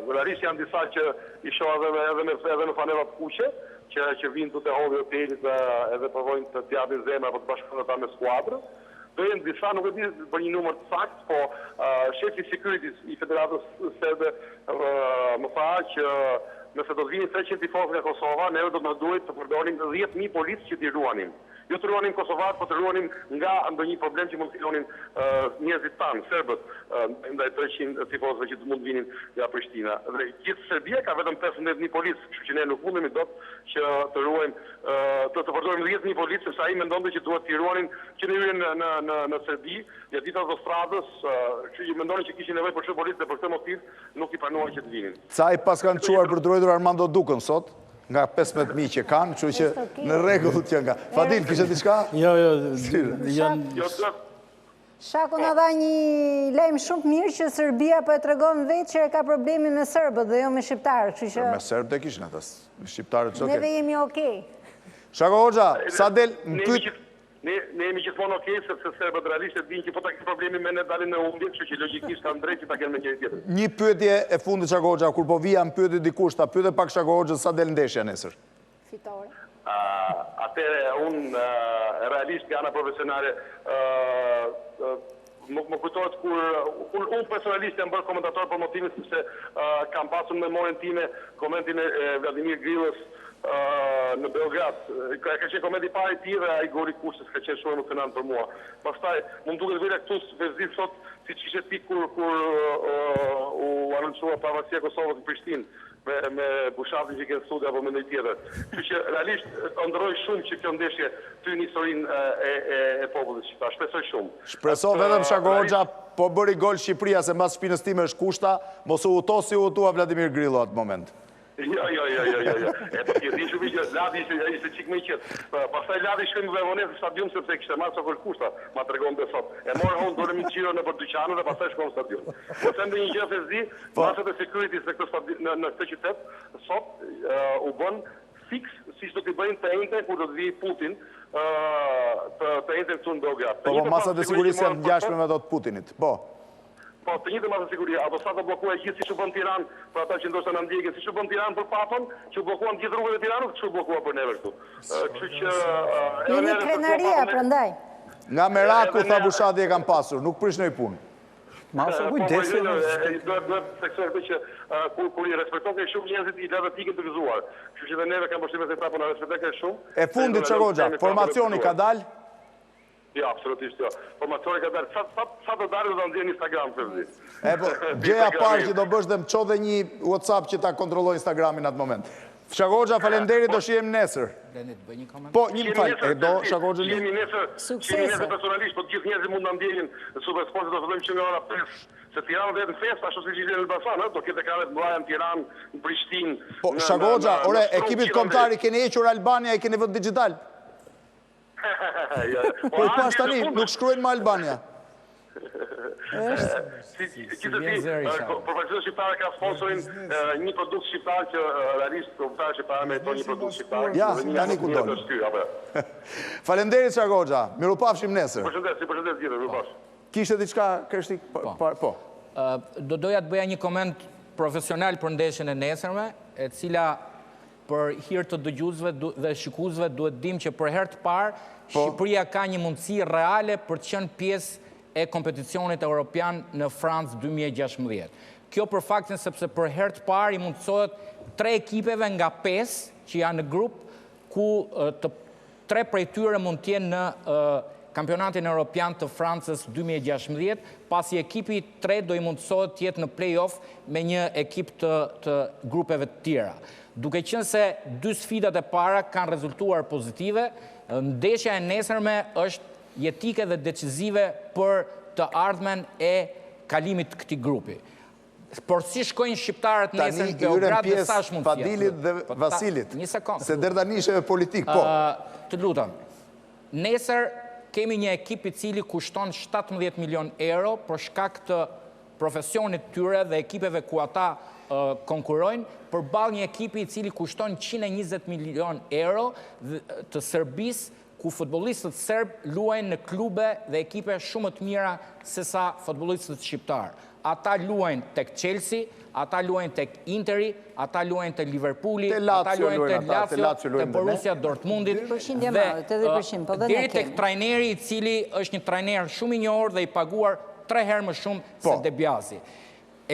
Speaker 4: Realisht janë disa që i shoh edhe me edhe me edhe me fanella të kuqe, që që vijnë këtu te holli i hotelit edhe provojnë të japin zemër apo të bashkohen ata me skuadrën. Do jenë disa, nuk e di për një numër të saktë, po shefi i security i Federatës Serbe më tha që nëse do të vinin 300 tifozë nga Kosova, neve do të na duhej të përdornim 10.000 policë që t'i ruanim. Jo të ruanim kosovarët, po të ruanim nga ndonjë problem që mund të krijonin njerëzit tanë, serbët, ndaj 300 tifozëve që mund të vinin nga Prishtina. Dhe gjithë Serbia ka vetëm 15.000 policë, kështu që ne nuk mundemi dot që të ruajmë, të të përdorim 10.000 policë, sepse ai mendonte që duhet t'i ruanin që në hyrjen në në në në Serbi, gjatë gjithë autostradës, kështu që mendonin që kishin nevojë për shumë policë dhe për këtë motiv nuk i pranuan që të
Speaker 1: vinin. Ca i paskan çuar për të ruajtur Armando Dukën sot? Nga 15.000 që kanë, kështu që në rregull që nga. Fadil, kishe diçka?
Speaker 3: Jo, jo, janë...
Speaker 2: Shako na dha një lajm shumë të mirë që Serbia po e tregon vetë që e ka problemin me serbët dhe jo me shqiptarët, kështu
Speaker 1: që... Me serbët e kishin ata, me shqiptarët
Speaker 2: që Neve jemi okej.
Speaker 1: Shako Hoxha, sa del në pyet...
Speaker 4: Ne ne jemi gjithmonë ok sepse serbët realisht e dinë që po ta kenë problemin me ne dalin me humbje, kështu që logjikisht kanë drejtë që ta kenë me njëri
Speaker 1: tjetrin. Një pyetje e fundit Shako Hoxha, kur po vija më pyeti dikush, ta pyete pak Shako Hoxhën sa del ndeshja nesër.
Speaker 2: Fitore.
Speaker 4: Atëherë unë realisht nga ana profesionale më më kujtohet kur unë unë personalisht jam bërë komentator për motivin sepse kam pasur në memorien time komentin e Vladimir Grillës në Beograd. Ka ka qenë komenti i parë i tij dhe ai goli i Kushtës ka qenë shumë emocionant për mua. Pastaj, mu më duket vetja këtu Fevzi sot siç ishe ti kur kur u anoncua pavarësia e Kosovës në Prishtinë. Me me Bushatin që ke në studio apo me ndonjë tjetër. Kështu që realisht ëndërroj shumë që kjo ndeshje të hyjë në historinë e e e popullit shqiptar. Shpresoj shumë.
Speaker 1: Shpreso vetëm Shako Hoxha, po bëri gol Shqipëria se mbas shpinës time është Kushta, mos u huto si u hutua Vladimir Grillo atë moment.
Speaker 4: Jo, jo, jo, jo, jo, jo. E po ti e di shumë mirë që Ladi ishte ishte çik më i qetë. Pastaj Ladi shkoi me vonesë në stadium sepse kishte marrë Sokol Kushta, ma tregonte sot. E morën unë dolëm një xhiro nëpër dyqane dhe pastaj shkuam në stadium. Po them dhe një gjë Fevzi, po. masat e security në këtë stadium në në këtë qytet sot u bën fiks siç do t'i bëjnë të enjten kur do të vijë Putin të të enjten këtu në
Speaker 1: Beograd. Po, po masat e sigurisë janë të ngjashme me ato të Putinit.
Speaker 4: Po. Po, të njëjtën masë sigurie, autostrada u bllokua e gjithë siç u bë në Tiranë, për ata që ndoshta na ndjekin, siç u bë në Tiranë për Papën, që u bllokuan të gjithë rrugët e Tiranës, kështu u bllokua për neve këtu. Kështu
Speaker 2: që edhe Jeni krenaria, prandaj.
Speaker 1: Nga meraku tha Bushati e kam pasur, nuk prish ndonjë
Speaker 7: punë. Masa
Speaker 4: po, po, jo, jo, duhet duhet të theksoj këtë që kur kur i respekton kaq shumë njerëzit i lë të ikin të gëzuar. Kështu që dhe neve kam përshtypjen se po na respekton kaq shumë.
Speaker 1: E fundit Shako Hoxha, formacioni ka dalë?
Speaker 4: Jo, absolutisht jo. Formacioni ka dalë, sa, sa, sa të dalë do ta nxjerr në Instagram, Fevzi.
Speaker 1: E po, gjëja e parë që do bësh dhe më ço dhe një Whatsapp që ta kontrolloj Instagramin atë moment. Shako Hoxha, faleminderit, do shihemi nesër.
Speaker 9: Blendi, të bëj një
Speaker 1: koment? Po, një më fal, e do Shako Hoxha
Speaker 4: një? Shihemi nesër, shihemi nesër personalisht, po të gjithë njerëzit mund ta ndjekin në Super Sport, do të fillojmë që nga ora 5, se Tirana do jetë në festë, ashtu siç ishte në Elbasan, ë, do ketë ekrane të mëdha në Tiranë, në Prishtinë,
Speaker 1: Po, Shako Hoxha, ore, ekipit kombëtar i keni hequr Albania, i keni vënë digital. Po i pashë tani, nuk shkruajnë më Albania.
Speaker 4: Gjithsesi, përfaqësuesja shqiptare ka sponsorin një produkt shqiptar që realisht kombëtarja shqiptare meriton një produkt shqiptar.
Speaker 1: Ja, tani ku doli. Faleminderit Shako Hoxha, mirupafshim nesër.
Speaker 4: Përshëndes, ju përshëndes gjithë, mirupafshim.
Speaker 1: Kishte diçka Kreshnik?
Speaker 9: Po. po. Do doja të bëja një koment profesional për ndeshjen e nesërme, e cila Për hir të dëgjuesve dhe shikuesve duhet të dimë që për herë të parë po. Shqipëria ka një mundësi reale për të qenë pjesë e kompeticionit europian në Francë 2016. Kjo për faktin sepse për herë të parë i mundësohet tre ekipeve nga pesë që janë në grup ku të Tre prej tyre mund të jenë në Kampionatin Europian të Francës 2016, pasi ekipi i tretë do i mundësohet të jetë në play-off me një ekip të të grupeve të tjera. Duke qenë se dy sfidat e para kanë rezultuar pozitive, ndeshja e nesërme është jetike dhe decizive për të ardhmen e kalimit të këtij grupi. Por si shkojnë shqiptarët nesër në Beograd
Speaker 1: dhe sa është mundësia? Fadilit dhe po, Vasilit.
Speaker 9: Një sekond.
Speaker 1: Se deri tani ishe me politikë, po.
Speaker 9: Të lutem. Nesër kemi një ekip i cili kushton 17 milion euro për shkak të profesionit tyre dhe ekipeve ku ata konkurrojnë, përballë një ekipi i cili kushton 120 milion euro të Serbisë ku futbollistët serbë luajnë në klube dhe ekipe shumë më të mira sesa futbollistët shqiptarë. Ata luajnë tek Chelsea, ata luajnë tek Interi, ata luajnë te Liverpooli, ata luajnë te Lazio, te Borussia Dortmundit
Speaker 2: dhe po
Speaker 9: deri tek trajneri i cili është një trajner shumë i njohur dhe i paguar tre herë më shumë se po. De Biazi.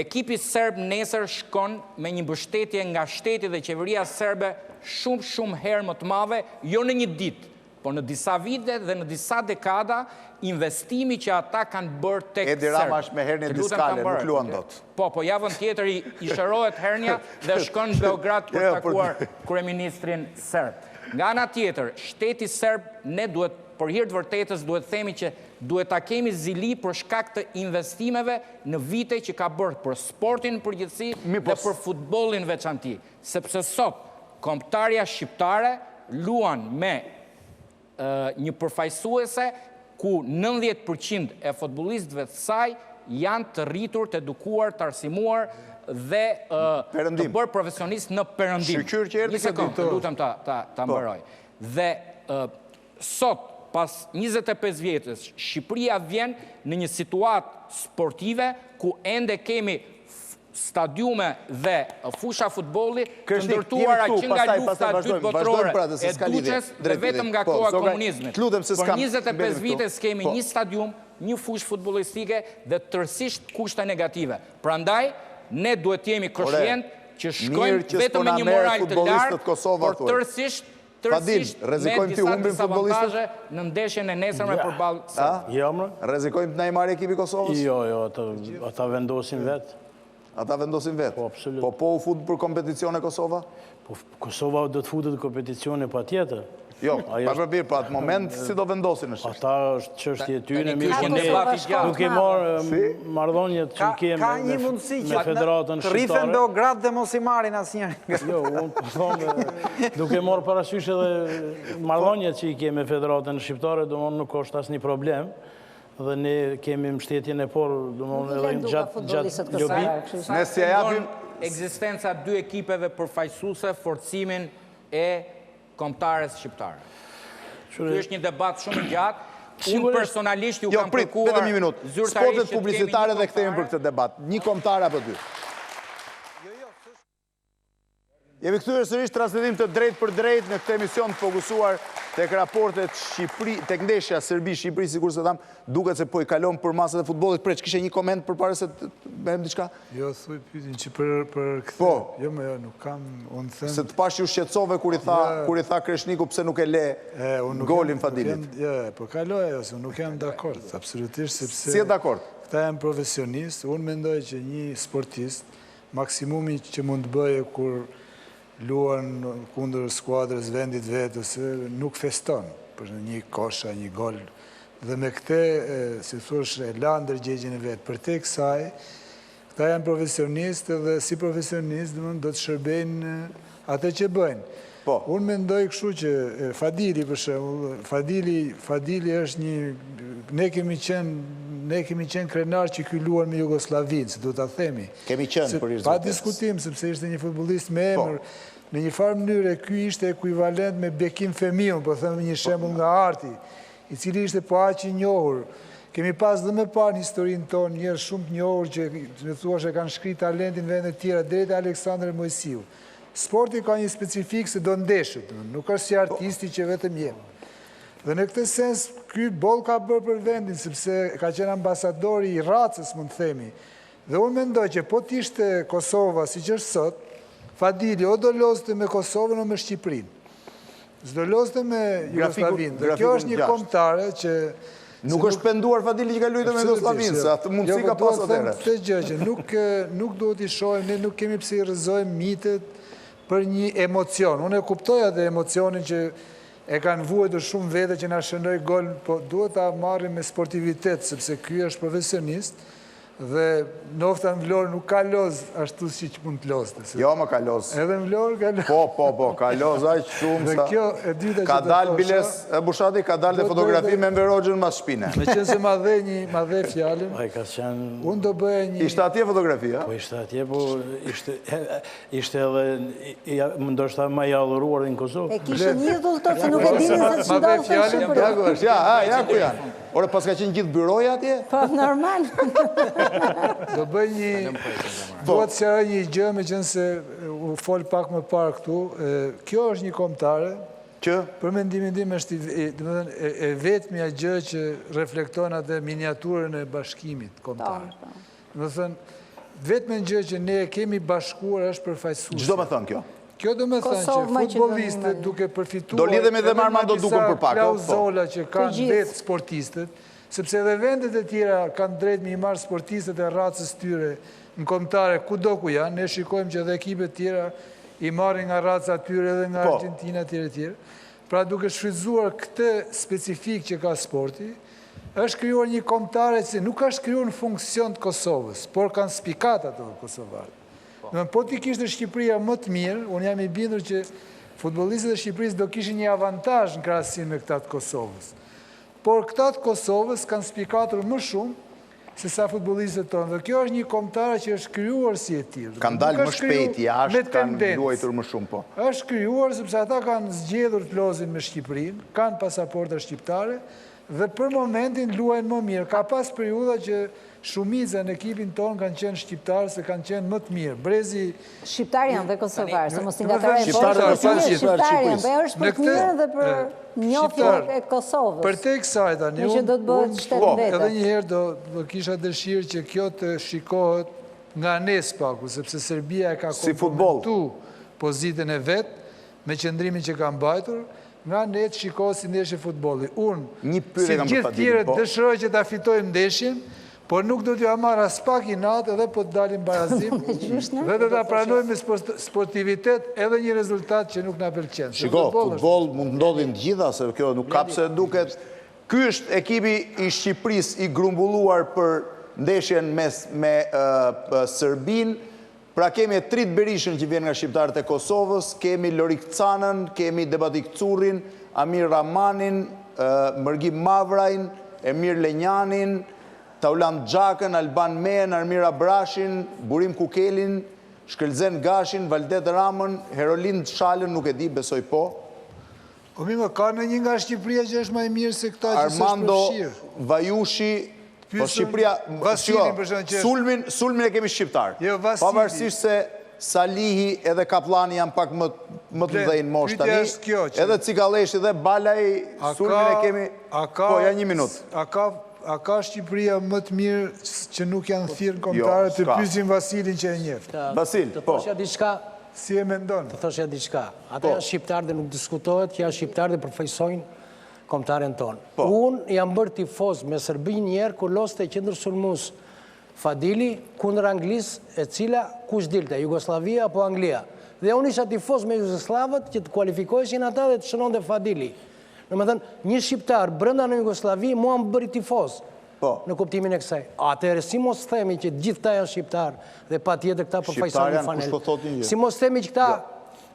Speaker 9: Ekipi serb nesër shkon me një mbështetje nga shteti dhe qeveria serbe shumë shumë herë më të madhe, jo në një ditë, po në disa vite dhe në disa dekada investimi që ata kanë bërë tek
Speaker 1: serbët. Edi Rama është me hernie diskale, nuk luan dot.
Speaker 9: Po, po javën tjetër i shërohet hernia dhe shkon në Beograd për të takuar kryeministrin serb. Nga ana tjetër, shteti serb ne duhet për hir të vërtetës duhet themi që duhet ta kemi zili për shkak të investimeve në vite që ka bërë për sportin në përgjithësi dhe për futbollin në veçanti, sepse sot kombëtarja shqiptare luan me një përfaqësuese ku 90 për qind e futbollistëve të saj janë të rritur, të edukuar, të arsimuar dhe të bërë profesionistë në
Speaker 1: perëndim.
Speaker 9: Një sekondë, të lutem ta ta po. mbaroj. Dhe Sot, pas 25 vjetësh, Shqipëria vjen në një situatë sportive ku ende kemi stadiume dhe fusha futbolli të ndërtuara që nga lufta e dytë botërore e Duçes dhe vetëm nga po, koha e komunizmit. Për 25 vite s'kemi po. një stadium, një fushë futbollistike dhe tërësisht kushte negative. Prandaj, ne duhet të jemi koshientë që shkojmë vetëm me një moral të lartë, por tërësisht
Speaker 1: Fadil, rrezikojmë t'i humbim futbollistët?
Speaker 9: Në ndeshjen e nesërme përballë
Speaker 1: Serbisë. Jo, më. Rrezikojmë të na i marrë ekipi i Kosovës?
Speaker 3: Jo, jo, ata vendosin vetë.
Speaker 1: Ata vendosin vetë.
Speaker 3: Po, absolut.
Speaker 1: Po, po u fut për kompeticione Kosova?
Speaker 3: Po, Kosova do të futet në kompeticione patjetër.
Speaker 1: Jo, pa për birë, po atë moment si do vendosin është?
Speaker 3: Ata është çështje e tyre, mirë po ne duke marrë marrëdhëniet që kemi
Speaker 7: Ka një mundësi
Speaker 3: që federatën
Speaker 7: të rrifen në Beograd dhe mos i marrin asnjërin.
Speaker 3: Jo, unë po them, duke marrë parasysh edhe marrëdhëniet që i kemi me federatën shqiptare, domethënë nuk është asnjë problem. Dhe ne kemi mbështetjen e parë, domethënë edhe gjatë gjatë
Speaker 1: lobi. Ne s'ia japim
Speaker 9: ekzistenca dy ekipeve përfaqësuese forcimin e kombëtares shqiptare. Ky është një debat shumë i gjatë. Unë personalisht ju
Speaker 1: jo,
Speaker 9: kam kërkuar
Speaker 1: vetëm një minutë. Spotet publicitare dhe kthehemi për këtë debat. Një kombëtare apo dy? Jemi kthyer sërish transmetim të drejtpërdrejtë në këtë emision të fokusuar tek raportet Shqipëri, tek ndeshja Serbi-Shqipëri, sikurse thamë, duket se po i kalon përmasat e futbollit. Preç, kishe një koment përpara se të bëjmë diçka?
Speaker 8: Jo, thuj pyetjen që për për këtë.
Speaker 1: Po.
Speaker 8: Jo, më jo, nuk kam, unë them.
Speaker 1: Se të pashë që u shqetësove kur i tha, kur i tha Kreshniku pse nuk e le golin Fadilit.
Speaker 8: Jo, po kaloj ajo, se nuk jam dakord, absolutisht sepse
Speaker 1: S'je dakord?
Speaker 8: Këta janë profesionistë, unë mendoj që një sportist Maksimumi që mund të bëjë kur luan kundër skuadrës vendit vet ose nuk feston për një kosh a një gol dhe me këtë, si thuash, e la ndërgjegjen e vet. Përtej kësaj, këta janë profesionistë dhe si profesionistë, domethënë, do të shërbejnë atë që bëjnë.
Speaker 1: Po.
Speaker 8: Unë mendoj kështu që Fadili për shembull, Fadili, Fadili është një ne kemi qenë ne kemi qenë krenar që ky luan me Jugosllavinë, se duhet ta themi.
Speaker 1: Kemi qenë për
Speaker 8: hir të Pa diskutim, sepse ishte një futbollist me
Speaker 1: Po.
Speaker 8: emër. Në një farë mënyre ky ishte ekuivalent me Bekim Fehmiun, po them një shembull nga arti, i cili ishte po aq i njohur. Kemi pas dhe më parë në historinë tonë njerëz shumë të njohur që, me thuash, e kanë shkri talentin në vende të tjera, deri te Aleksandër Moisiu. Sporti ka një specifikë se do ndeshjet, nuk është si artisti që vetëm jep. Dhe në këtë sens, ky boll ka bërë për vendin, sepse ka qenë ambasadori i racës, mund të themi. Dhe unë mendoj që po të ishte Kosova siç është sot, Fadili o do lozte me Kosovën o me Shqipërinë. S'do lozte me Jugosllavinë. Dhe kjo është një kombëtare që
Speaker 1: Nuk është penduar Fadili që ka luajtur me Jugosllavinë, se atë mundësi
Speaker 8: jo,
Speaker 1: ka
Speaker 8: po
Speaker 1: pas atëherë.
Speaker 8: Këtë gjë që nuk nuk duhet t'i shohim, ne nuk kemi pse i rrëzojmë mitet për një emocion. Unë e kuptoj atë emocionin që e kanë vuajtur shumë vete që na shënoi gol, po duhet ta marrim me sportivitet, sepse ky është profesionist Dhe nofta në Vlorë nuk ka loz ashtu siç mund të lozte.
Speaker 1: Jo, më ka loz.
Speaker 8: Edhe në Vlorë ka loz.
Speaker 1: Po, po, po, ka loz aq shumë
Speaker 8: sa... Dhe kjo e dyta që
Speaker 1: të thosha... Biles, e Bushati, ka dalë dhe fotografi me Enver Hoxhën mas
Speaker 8: shpine. Meqenëse ma dhe një, ma dhe fjalën,
Speaker 3: Ai ka qenë...
Speaker 8: unë do bëja një...
Speaker 1: Ishte atje fotografia?
Speaker 3: Po ishte atje, po ishte, ishte edhe, ndoshta ma i adhuruar në Kosovë.
Speaker 2: E kishin idhull të se nuk e dinin se ç'ndodhte në
Speaker 1: Shqipëri. Ja ku është, ja, ja ku janë. Ore, paska qenë gjithë byroja atje?
Speaker 2: Po, normal.
Speaker 8: Do bëj një... Po. Dua të sqaroj një gjë, meqenëse u fol pak më parë këtu. Kjo është një kombëtare,
Speaker 1: që?
Speaker 8: Për mendimin tim është, domethënë, e vetmja gjë që reflekton atë miniaturën e bashkimit kombëtar.
Speaker 2: Po, po.
Speaker 8: Domethënë, vetmen gjë që ne e kemi bashkuar është përfaqësuesja.
Speaker 1: Ç'do me thënë kjo?
Speaker 8: Kjo do me thënë që futbollistët duke përfituar
Speaker 1: Do lidhemi dhe me Armando Dukën për pak,
Speaker 8: po. klauzola që kanë vetë sportistët, sepse edhe vendet e tjera kanë drejt me i marrë sportistët e racës tyre në kombëtare kudo ku janë, ne shikojmë që edhe ekipet tjera i marrin nga raca tyre edhe nga
Speaker 1: po.
Speaker 8: Argentina etj etj. Pra duke shfrytëzuar këtë specifikë që ka sporti, është krijuar një kombëtare që nuk është krijuar në funksion të Kosovës, por kanë spikat ato kosovarët. Domethënë, po t'i kishte Shqipëria më të mirë, unë jam i bindur që futbollistët e Shqipërisë do kishin një avantazh në krahasim me këta të Kosovës. Por këta të Kosovës kanë spikatur më shumë se sa futbollistët tonë. Dhe kjo është një kombëtare që është krijuar si e tillë.
Speaker 1: Kanë dalë më shpejt jashtë, kanë luajtur më shumë, po.
Speaker 8: Është krijuar sepse ata kanë zgjedhur të lozin me Shqipërinë, kanë pasaporta shqiptare dhe për momentin luajnë më mirë. Ka pas periudha që shumica në ekipin tonë kanë qenë shqiptarë se kanë qenë më të mirë. Brezi
Speaker 2: Shqiptarë janë dhe kosovarë, se mos i ngatërrojmë.
Speaker 1: Shqiptarë dhe kosovarë,
Speaker 2: shqiptarë janë, po është për të mirën dhe për njohjen e Kosovës.
Speaker 8: Përtej kësaj tani,
Speaker 2: unë
Speaker 8: po, edhe një herë do do kisha dëshirë që kjo të shikohet nga ne së paku, sepse Serbia e ka kompromentu pozitën e vet me qëndrimin që ka mbajtur, nga ne të shikohet si ndeshje futbolli. Unë, si gjithë tjerët, po. dëshiroj që ta fitojmë ndeshjen, Por nuk do t'ja marr aspak inat edhe po të dalim barazim dhe do ta pranojmë me sportivitet edhe një rezultat që nuk na pëlqen.
Speaker 1: Shiko, futboll mund të ndodhin të gjitha, se kjo nuk ka pse duket. Ky është ekipi i Shqipërisë i grumbulluar për ndeshjen mes me Serbinë. Pra kemi Etrit Berishën që vjen nga shqiptarët e Kosovës, kemi Lorik Canën, kemi Debatik Currin, Amir Rrahmanin, Mërgim Mavrajn, Ermir Lenjanin, Taulant Xhakën, Alban Mejën, Armir Abrashin, Burim Kukelin, Shkëlzen Gashin, Valdet Ramën, Herolind Shalën, nuk e di, besoj po.
Speaker 8: O Mimo, ka ndonjë nga Shqipëria që është më i mirë se këta që s'është
Speaker 1: Armando
Speaker 8: përfshirë?
Speaker 1: Vajushi, po Shqipëria,
Speaker 8: Vasilin për shembull që është
Speaker 1: sulmin, sulmin e kemi shqiptar.
Speaker 8: Jo, Vasili.
Speaker 1: Pavarësisht se Salihi edhe Kapllani janë pak më më të mëdhenj në moshë
Speaker 8: Pyetja
Speaker 1: tani.
Speaker 8: është kjo që
Speaker 1: Edhe Cikalleshi dhe Balaj
Speaker 8: A
Speaker 1: sulmin
Speaker 8: ka
Speaker 1: e kemi.
Speaker 8: a ka
Speaker 1: Po, ja një minutë.
Speaker 8: a ka a ka Shqipëria më të mirë që nuk janë thirrë në
Speaker 1: Jo,
Speaker 8: kombëtare të
Speaker 1: s'ka.
Speaker 8: pyesim Vasilin që e njeh.
Speaker 1: Vasil,
Speaker 5: Të
Speaker 1: po.
Speaker 5: thosha diçka,
Speaker 8: Si e mendon?
Speaker 5: Të thosha diçka. Ata
Speaker 1: Po.
Speaker 5: janë shqiptarë dhe nuk diskutohet që janë shqiptarë dhe përfaqësojnë kombëtaren tonë.
Speaker 1: Po.
Speaker 5: Unë jam bërë tifoz me Serbinë një herë kur loste qendërsulmues Fadili kundër Anglisë, e cila kush dilte, Jugosllavia apo Anglia. Dhe unë isha tifoz me jugosllavët që të kualifikoheshin ata dhe të shënonte Fadili. Domethënë, një shqiptar brenda në Jugosllavi mua më bëri tifoz.
Speaker 1: Po.
Speaker 5: Në kuptimin e kësaj. Atëherë si mos themi që të gjithë këta janë shqiptarë dhe patjetër këta
Speaker 1: Shqiptarë
Speaker 5: përfaqësojnë një
Speaker 1: janë, kush
Speaker 5: fanellë.
Speaker 1: po thotë një gjë.
Speaker 5: Si mos themi që këta
Speaker 1: Jo.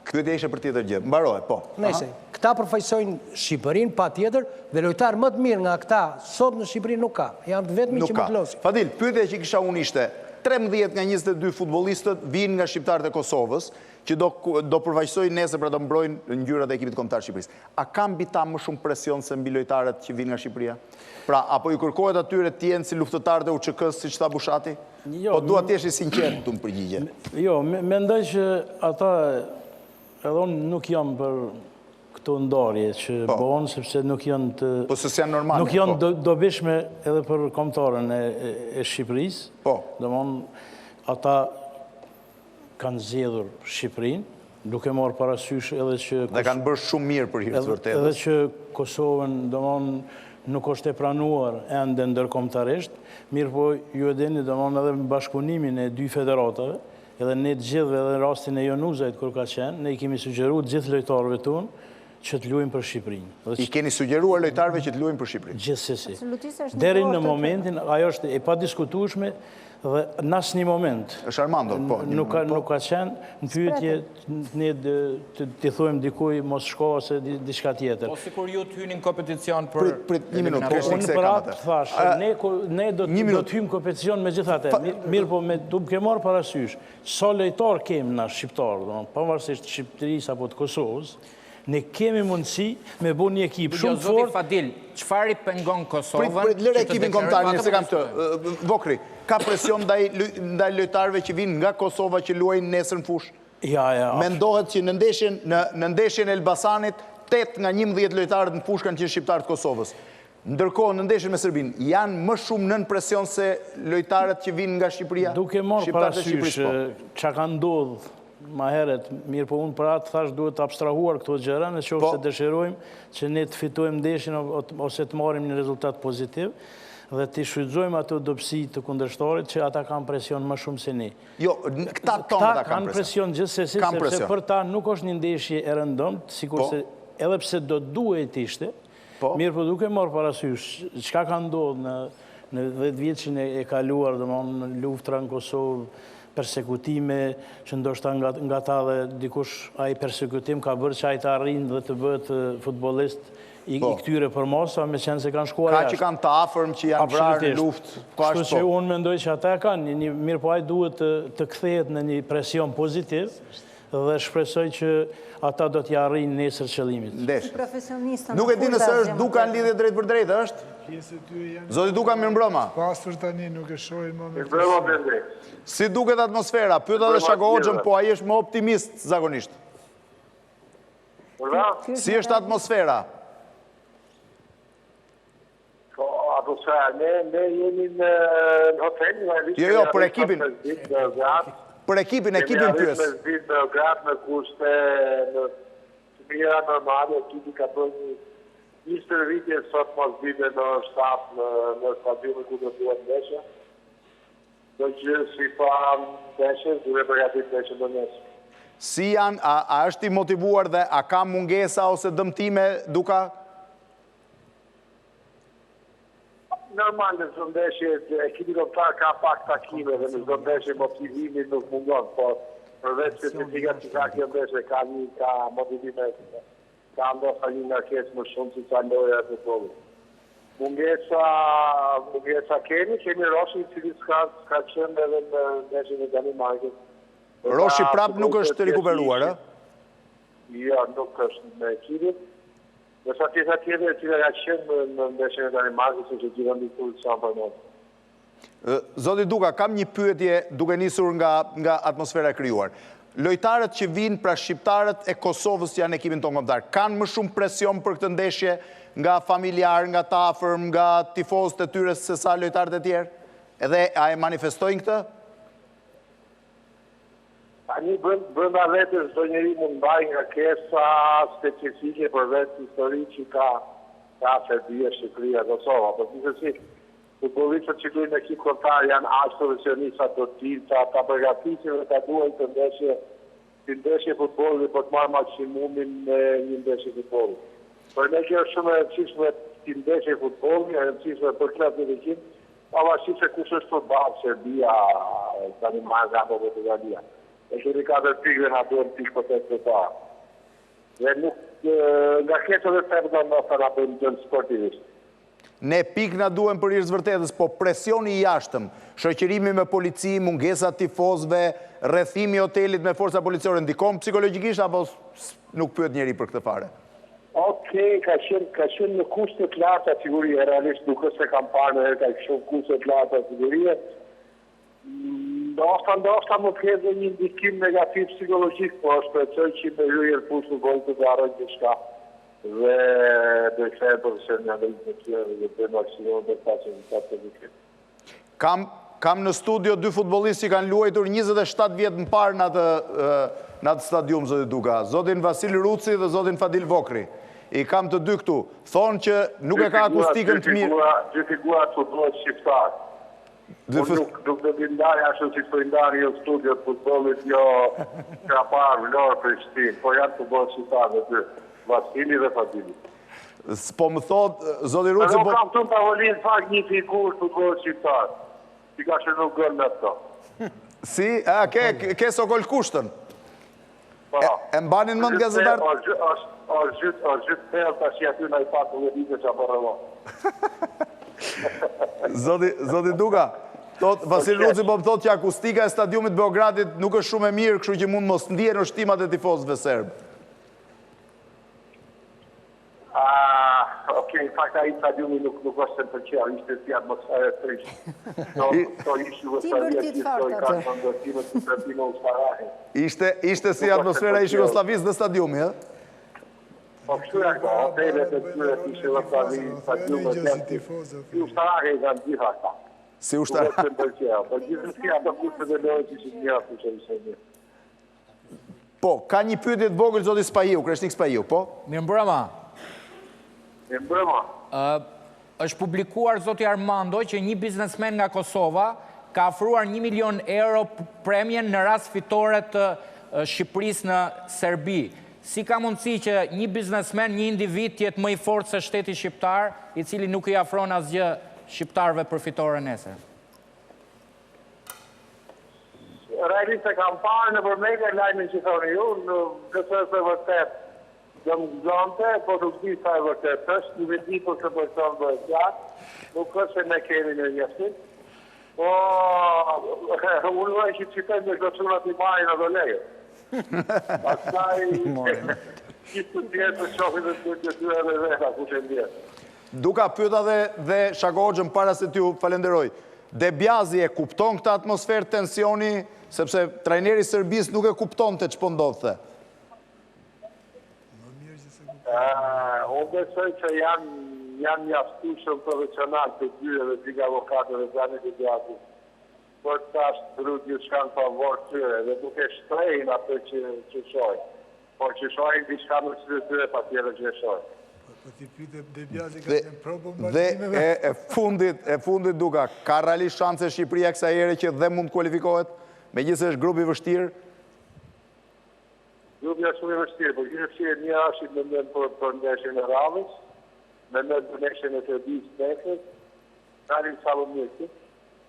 Speaker 1: Pyetja ishte për tjetër gjë. Mbaroje, po.
Speaker 5: Nëse, këta përfaqësojnë Shqipërinë patjetër dhe lojtarë më të mirë nga këta sot në Shqipëri nuk ka. Janë të vetmi
Speaker 1: Nuk
Speaker 5: që
Speaker 1: ka.
Speaker 5: mund të losin.
Speaker 1: Fadil, pyetja që kisha unë ishte, 13 nga 22 futbollistët vijnë nga shqiptarët e Kosovës, që do do përfaqësojnë nesër pra do mbrojnë ngjyrat e ekipit kombëtar të Shqipërisë. A ka mbi ta më shumë presion se mbi lojtarët që vijnë nga Shqipëria? Pra, a po ju kërkohet atyre të jenë si luftëtarët e UÇK-së, siç tha Bushati?
Speaker 3: Jo,
Speaker 1: Po dua të jesh i sinqertë këtu në përgjigje.
Speaker 3: Jo, mendoj që ata, edhe unë nuk jam për këto ndarje që
Speaker 1: Po.
Speaker 3: bëhen, sepse nuk janë të...
Speaker 1: Po se s'janë normale.
Speaker 3: Nuk janë
Speaker 1: po.
Speaker 3: dobishme edhe për kombëtaren e Shqipërisë.
Speaker 1: Po.
Speaker 3: Domthon, ata kanë zgjedhur Shqipërinë, duke marrë parasysh edhe që...
Speaker 1: Dhe kanë bërë shumë mirë për hir të vërtetës.
Speaker 3: Edhe që Kosovën, domthon, nuk është e pranuar ende ndërkombëtarisht, mirëpo ju e dini, domthon, edhe në bashkëpunimin e dy federatave, edhe ne të gjithëve, edhe në rastin e Jonuzajt kur ka qenë, ne i kemi sugjeruar të gjithë lojtarëve tonë që të luajnë për Shqipërinë. Dhe
Speaker 1: I keni sugjeruar lojtarëve që të luajnë për Shqipërinë?
Speaker 3: Gjithsesi.
Speaker 2: Absolutisht është një
Speaker 3: Deri në
Speaker 2: kohë të
Speaker 3: momentin, ajo është e padiskutueshme dhe në asnjë moment.
Speaker 1: Është Armando, po. një
Speaker 3: Nuk ka,
Speaker 1: moment, po.
Speaker 3: nuk ka qenë në pyetje ne t'i thojmë dikuj mos shko ose diçka tjetër.
Speaker 9: Po sikur ju të hyni në kompeticion për
Speaker 1: Prit, prit, një minutë,
Speaker 3: Po,
Speaker 1: Kreshnik
Speaker 3: unë
Speaker 1: se
Speaker 3: për
Speaker 1: kam
Speaker 3: atë
Speaker 1: atë.
Speaker 3: thash, ne, ne do,
Speaker 1: një
Speaker 3: do
Speaker 1: minutë.
Speaker 3: të hymë kompeticion me gjithë atë. Mirë po, me, duke marrë parasysh, sa lojtar kemë na shqiptarë, domethënë, pavarësisht të Shqipërisë apo të Kosovës, ne kemi mundësi me bu një ekip
Speaker 9: Jo,
Speaker 3: shumë
Speaker 9: zoti
Speaker 3: fort.
Speaker 9: Fadil, çfarë i pengon Kosovën?
Speaker 1: Prit, prit, lëre
Speaker 9: që të
Speaker 1: ekipin kombëtar,
Speaker 9: deklarojë
Speaker 1: një se kam
Speaker 9: atë
Speaker 1: të. Vokri, ka presion ndaj ndaj lojtarëve që vinë nga Kosova që luajnë nesër në fushë?
Speaker 3: Ja, ja.
Speaker 1: Mendohet që në ndeshjen në në ndeshjen e Elbasanit 8 nga 11 lojtarët në fushë kanë qenë shqiptarë të Kosovës. Ndërkohë në ndeshjen me Serbinë janë më shumë nën presion se lojtarët që vinë nga Shqipëria.
Speaker 3: Duke marrë
Speaker 1: Shqiptarët e
Speaker 3: parasysh
Speaker 1: Shqipërisë, po.
Speaker 3: çka ka ndodhur ma herët, mirë po unë për atë thash duhet të abstrahuar këto gjëra, në qoftë
Speaker 1: Po.
Speaker 3: se dëshirojmë që ne të fitojmë ndeshjen ose të marrim një rezultat pozitiv dhe të shfrytëzojmë ato dobësi të kundërshtarit që ata kanë presion më shumë se ne.
Speaker 1: Jo, këta tonë
Speaker 3: Këta
Speaker 1: ata kanë
Speaker 3: kanë
Speaker 1: presion.
Speaker 3: presion gjithsesi,
Speaker 1: Kanë
Speaker 3: sepse
Speaker 1: presion.
Speaker 3: për ta nuk është një ndeshje e rëndomtë, sikurse
Speaker 1: Po.
Speaker 3: edhe pse do duhej të ishte,
Speaker 1: Po.
Speaker 3: mirë po duke marrë parasysh çka ka ndodhur në në 10 vjeçin e, e kaluar, domethënë në luftra në Kosovë, persekutime që ndoshta nga, nga ta dhe dikush ai persekutim ka bërë që ai të arrijë dhe të bëhet futbollist i,
Speaker 1: Po.
Speaker 3: i këtyre përmasa, meqenëse kanë shkuar
Speaker 1: Ka
Speaker 3: jashtë.
Speaker 1: që kanë të afërm që janë vrarë në
Speaker 3: Absolutisht.
Speaker 1: luftë, ka
Speaker 3: Kështu
Speaker 1: ashtu
Speaker 3: që
Speaker 1: po.
Speaker 3: unë mendoj që ata e kanë, një, mirë po ai duhet të, të kthehet në një presion pozitiv dhe shpresoj që ata do t'ja arrijnë nesër qëllimit.
Speaker 1: Ndesh.
Speaker 2: Profesionista
Speaker 1: Nuk e di nëse është Duka në lidhje drejt për drejt, është?
Speaker 8: Pjesë e tyre janë
Speaker 1: Zoti Duka, mirëmbrëma.
Speaker 8: pasur tani, nuk e shohin më me
Speaker 4: Mirëmbrëma, Blendi.
Speaker 1: Si duket atmosfera? Pyeta dhe
Speaker 4: Mirëmbrëma
Speaker 1: Shako Hoxhën,
Speaker 4: gjithëve.
Speaker 1: po ai është më optimist zakonisht.
Speaker 4: Urdha?
Speaker 1: Si është atmosfera?
Speaker 4: Po, atmosfera, ne, ne jemi në, në hotel, realisht
Speaker 1: Jo, jo,
Speaker 4: kemi
Speaker 1: për
Speaker 4: arritur
Speaker 1: ekipin.
Speaker 4: mes ditë në Beograd.
Speaker 1: Për ekipin,
Speaker 4: Kemi
Speaker 1: ekipin
Speaker 4: arritur
Speaker 1: pyes.
Speaker 4: mes ditë në Beograd me kushte në të mira normale, ekipi ka bërë një një stërvitje sot mos dite në orën 7 në në stadiumin ku do të luhet ndeshja.
Speaker 6: Çdo gjë si para ndeshjes, duke përgatitur ndeshjen për nesër.
Speaker 1: Si janë, a, a është i motivuar dhe a ka mungesa ose dëmtime, Duka?
Speaker 6: Normal në çdo ndeshje ekipi kombëtar ka pak takime dhe në çdo ndeshje motivimi nuk mungon, por përveç specifikat që ka kjo ndeshje ka një ka motivime ka ndoshta një ngarkesë më shumë se sa loja e futbollit. Mungesa, mungesa kemi, kemi Roshin i cili s'ka s'ka qenë edhe në ndeshjen e Danimarkës.
Speaker 1: Roshi prapë nuk është rikuperuar, ë?
Speaker 6: Jo, nuk është me ekipin. Ndërsa pjesa tjetër e cila ka qenë në ndeshjen e Danimarkës është e gjitha në dispozicion për ne.
Speaker 1: Zoti Duka, kam një pyetje duke nisur nga nga atmosfera e krijuar. Lojtarët që vijnë, pra shqiptarët e Kosovës që janë në ekipin tonë kombëtar, kanë më shumë presion për këtë ndeshje nga familjarë, nga të afërm, nga tifozët e tyre se sa lojtarët e tjerë? Edhe a e manifestojnë këtë?
Speaker 6: Tani brenda vetes çdo njeri mund të mbajë ngarkesa specifike për vetë historinë që ka ka Serbia, Shqipëria, Kosova, por gjithsesi futbollistët që luajnë në ekip kombëtar janë aq profesionistë sa do të dinë ta ta përgatisin dhe ta luajnë këtë ndeshje si ndeshje futbolli për të marrë maksimumin me një ndeshje futbolli. Për ne kjo është shumë e rëndësishme si ndeshje futbolli, e rëndësishme për klasifikim, Pavarësisht se kush është përballë, Serbia, Danimarka apo Portugalia. Ne kemi katër pikë dhe na duhen pikë për të ecur përpara. Dhe nuk ngarkesat e tepërta ndoshta na bëjnë dëm sportivisht.
Speaker 1: Ne pikë na duhen për hir të vërtetës, po presioni i jashtëm, shoqërimi me polici, mungesa e tifozëve, rrethimi i hotelit me forca policore ndikon psikologjikisht apo nuk pyet njeri për këtë fare?
Speaker 6: Ok, ka qenë ka qenë në kushte të larta sigurie, realisht nuk është se kam parë ndonjëherë kaq shumë kushte të larta sigurie. Ndoshta ndoshta mund të ketë dhe një ndikim negativ psikologjik, por shpresoj që me hyrjen në fushë futbollit do të harrojnë gjithçka dhe do i kthehen profesionalizmit të tyre dhe do të bëjnë maksimumin për të pasur rezultat pozitiv.
Speaker 1: Kam kam në studio dy futbollistë që kanë luajtur 27 vjet më parë në atë në atë stadium zoti Duka, zotin Vasil Ruci dhe zotin Fadil Vokrri. I kam të dy këtu. Thonë që nuk e ka akustikën të
Speaker 6: mirë. Dy figura të futbollit shqiptar. Unë nuk nuk do t'i ndaj ashtu siç po i ndani ju studiot futbollit, jo Krapar, Vlorë, Prishtinë, por janë futbollit shqiptar të dy, Vasili dhe Fadili.
Speaker 1: Po më thotë, zoti Ruci...
Speaker 6: Po... kam këtu në tavolinë fakt një figurë të futbollit shqiptar, që ka shënu gol me ato.
Speaker 1: Si? A, ke, ke Sokol Kushtën?
Speaker 6: Po.
Speaker 1: E, e mbanin mend gazetarët?
Speaker 6: Është zhyt, është zhyt thellë tash aty në i pak dhe ditë që apo rrëllon.
Speaker 1: Zoti, zoti Duka, thot, Vasil Ruci po më thotë që akustika e stadiumit Beogradit nuk është shumë e mirë, kështu që mund mos ndihen oshtimat e tifozëve serbë.
Speaker 6: Ah, ok, në fakt ai stadiumi nuk nuk është se më pëlqeu, ishte si atmosferë e trishtë. Këto këto ish Jugoslavia gjithë këto i kanë të ndërtime të ndërtime ushtarake.
Speaker 1: Ishte ishte si atmosfera e ish Jugosllavisë në stadiumi, ë?
Speaker 6: Po kështu janë këto, hotelet e tyre të ish Jugosllavisë, stadiumet janë si ushtarake i kanë gjitha këta.
Speaker 1: Si ushtarake.
Speaker 6: Nuk është se më pëlqeu, po gjithsesi ato kushtet e lojës ishin të mira, kushtet ishin mirë.
Speaker 1: Po, ka një pyetje të vogël zoti Spahiu, Kreshnik Spahiu, po?
Speaker 9: Mirëmbrëma.
Speaker 6: Mirëmbrëma.
Speaker 9: Ë është publikuar zoti Armando që një biznesmen nga Kosova ka ofruar 1 milion euro premien në rast fitore të Shqipërisë në Serbi. Si ka mundësi që një biznesmen, një individ të jetë më i fortë se shteti shqiptar, i cili nuk i afron asgjë shqiptarëve për fitoren nesër?
Speaker 6: Realisht e kam parë nëpër media lajmin që thoni ju, nëse është e vërtetë do më gëzonte, po nuk di sa e vërtetë është, nuk e di për kë person bëhet fjalë, nuk është se ne kemi në njoftim. Po unë uroj që të fitojmë me këto çuna t'i marrin ato lekë. Pastaj gjithë të tjerët të shohin dhe të bëjnë detyrën e veta, kush e ndjen.
Speaker 1: Duka pyeta dhe dhe Shako Hoxhën para se t'ju falenderoj. De Biazi e kupton këtë atmosferë tensioni, sepse trajneri i Serbisë nuk e kuptonte ç'po ndodhte.
Speaker 6: Unë besoj që janë janë mjaftueshëm profesionalë të dy edhe Big Avokati dhe Gianni De Biazi për ta shndërru gjithçka në favor të tyre dhe nuk e shprehin atë që që shohin. Por që shohin diçka në sytë e tyre patjetër që e shohin.
Speaker 8: Po ti pyete De Biazi ka qenë pro
Speaker 1: bombardimeve. Dhe e fundit, e fundit Duka, ka realisht shanse Shqipëria kësaj here që dhe mund të kualifikohet, megjithëse është grup i vështirë?
Speaker 11: Grupi është shumë i vështirë, por gjithsesi mirë është të mendojmë për për ndeshjen e radhës, mendojmë për ndeshjen e Serbisë nesër, dalim sa më mirë këtu.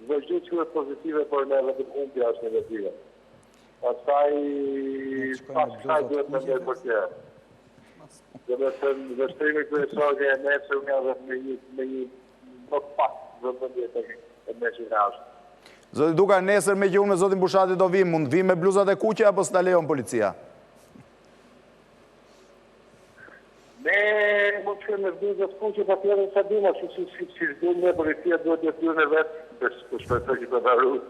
Speaker 11: Çdo gjë quhet pozitive për ne, vetëm humbja është negative. Pastaj pas kësaj duhet të mendojmë për tjera. Domethënë, vështrimi kryesor ke e nesërmja dhe me një, me një më pak vëmendje tek e ndeshja e ardhshme.
Speaker 1: Zoti Duka, nesër meqë unë me zotin Bushati do vim, mund të vim me bluzat e kuqe apo s'na lejon policia?
Speaker 11: Ne mund të shkojmë me bluzat e kuqe, pa tjetër sa duam, ashtu si si si duam ne, policia duhet detyrën e vet, po shpresoj që do ta ruajë.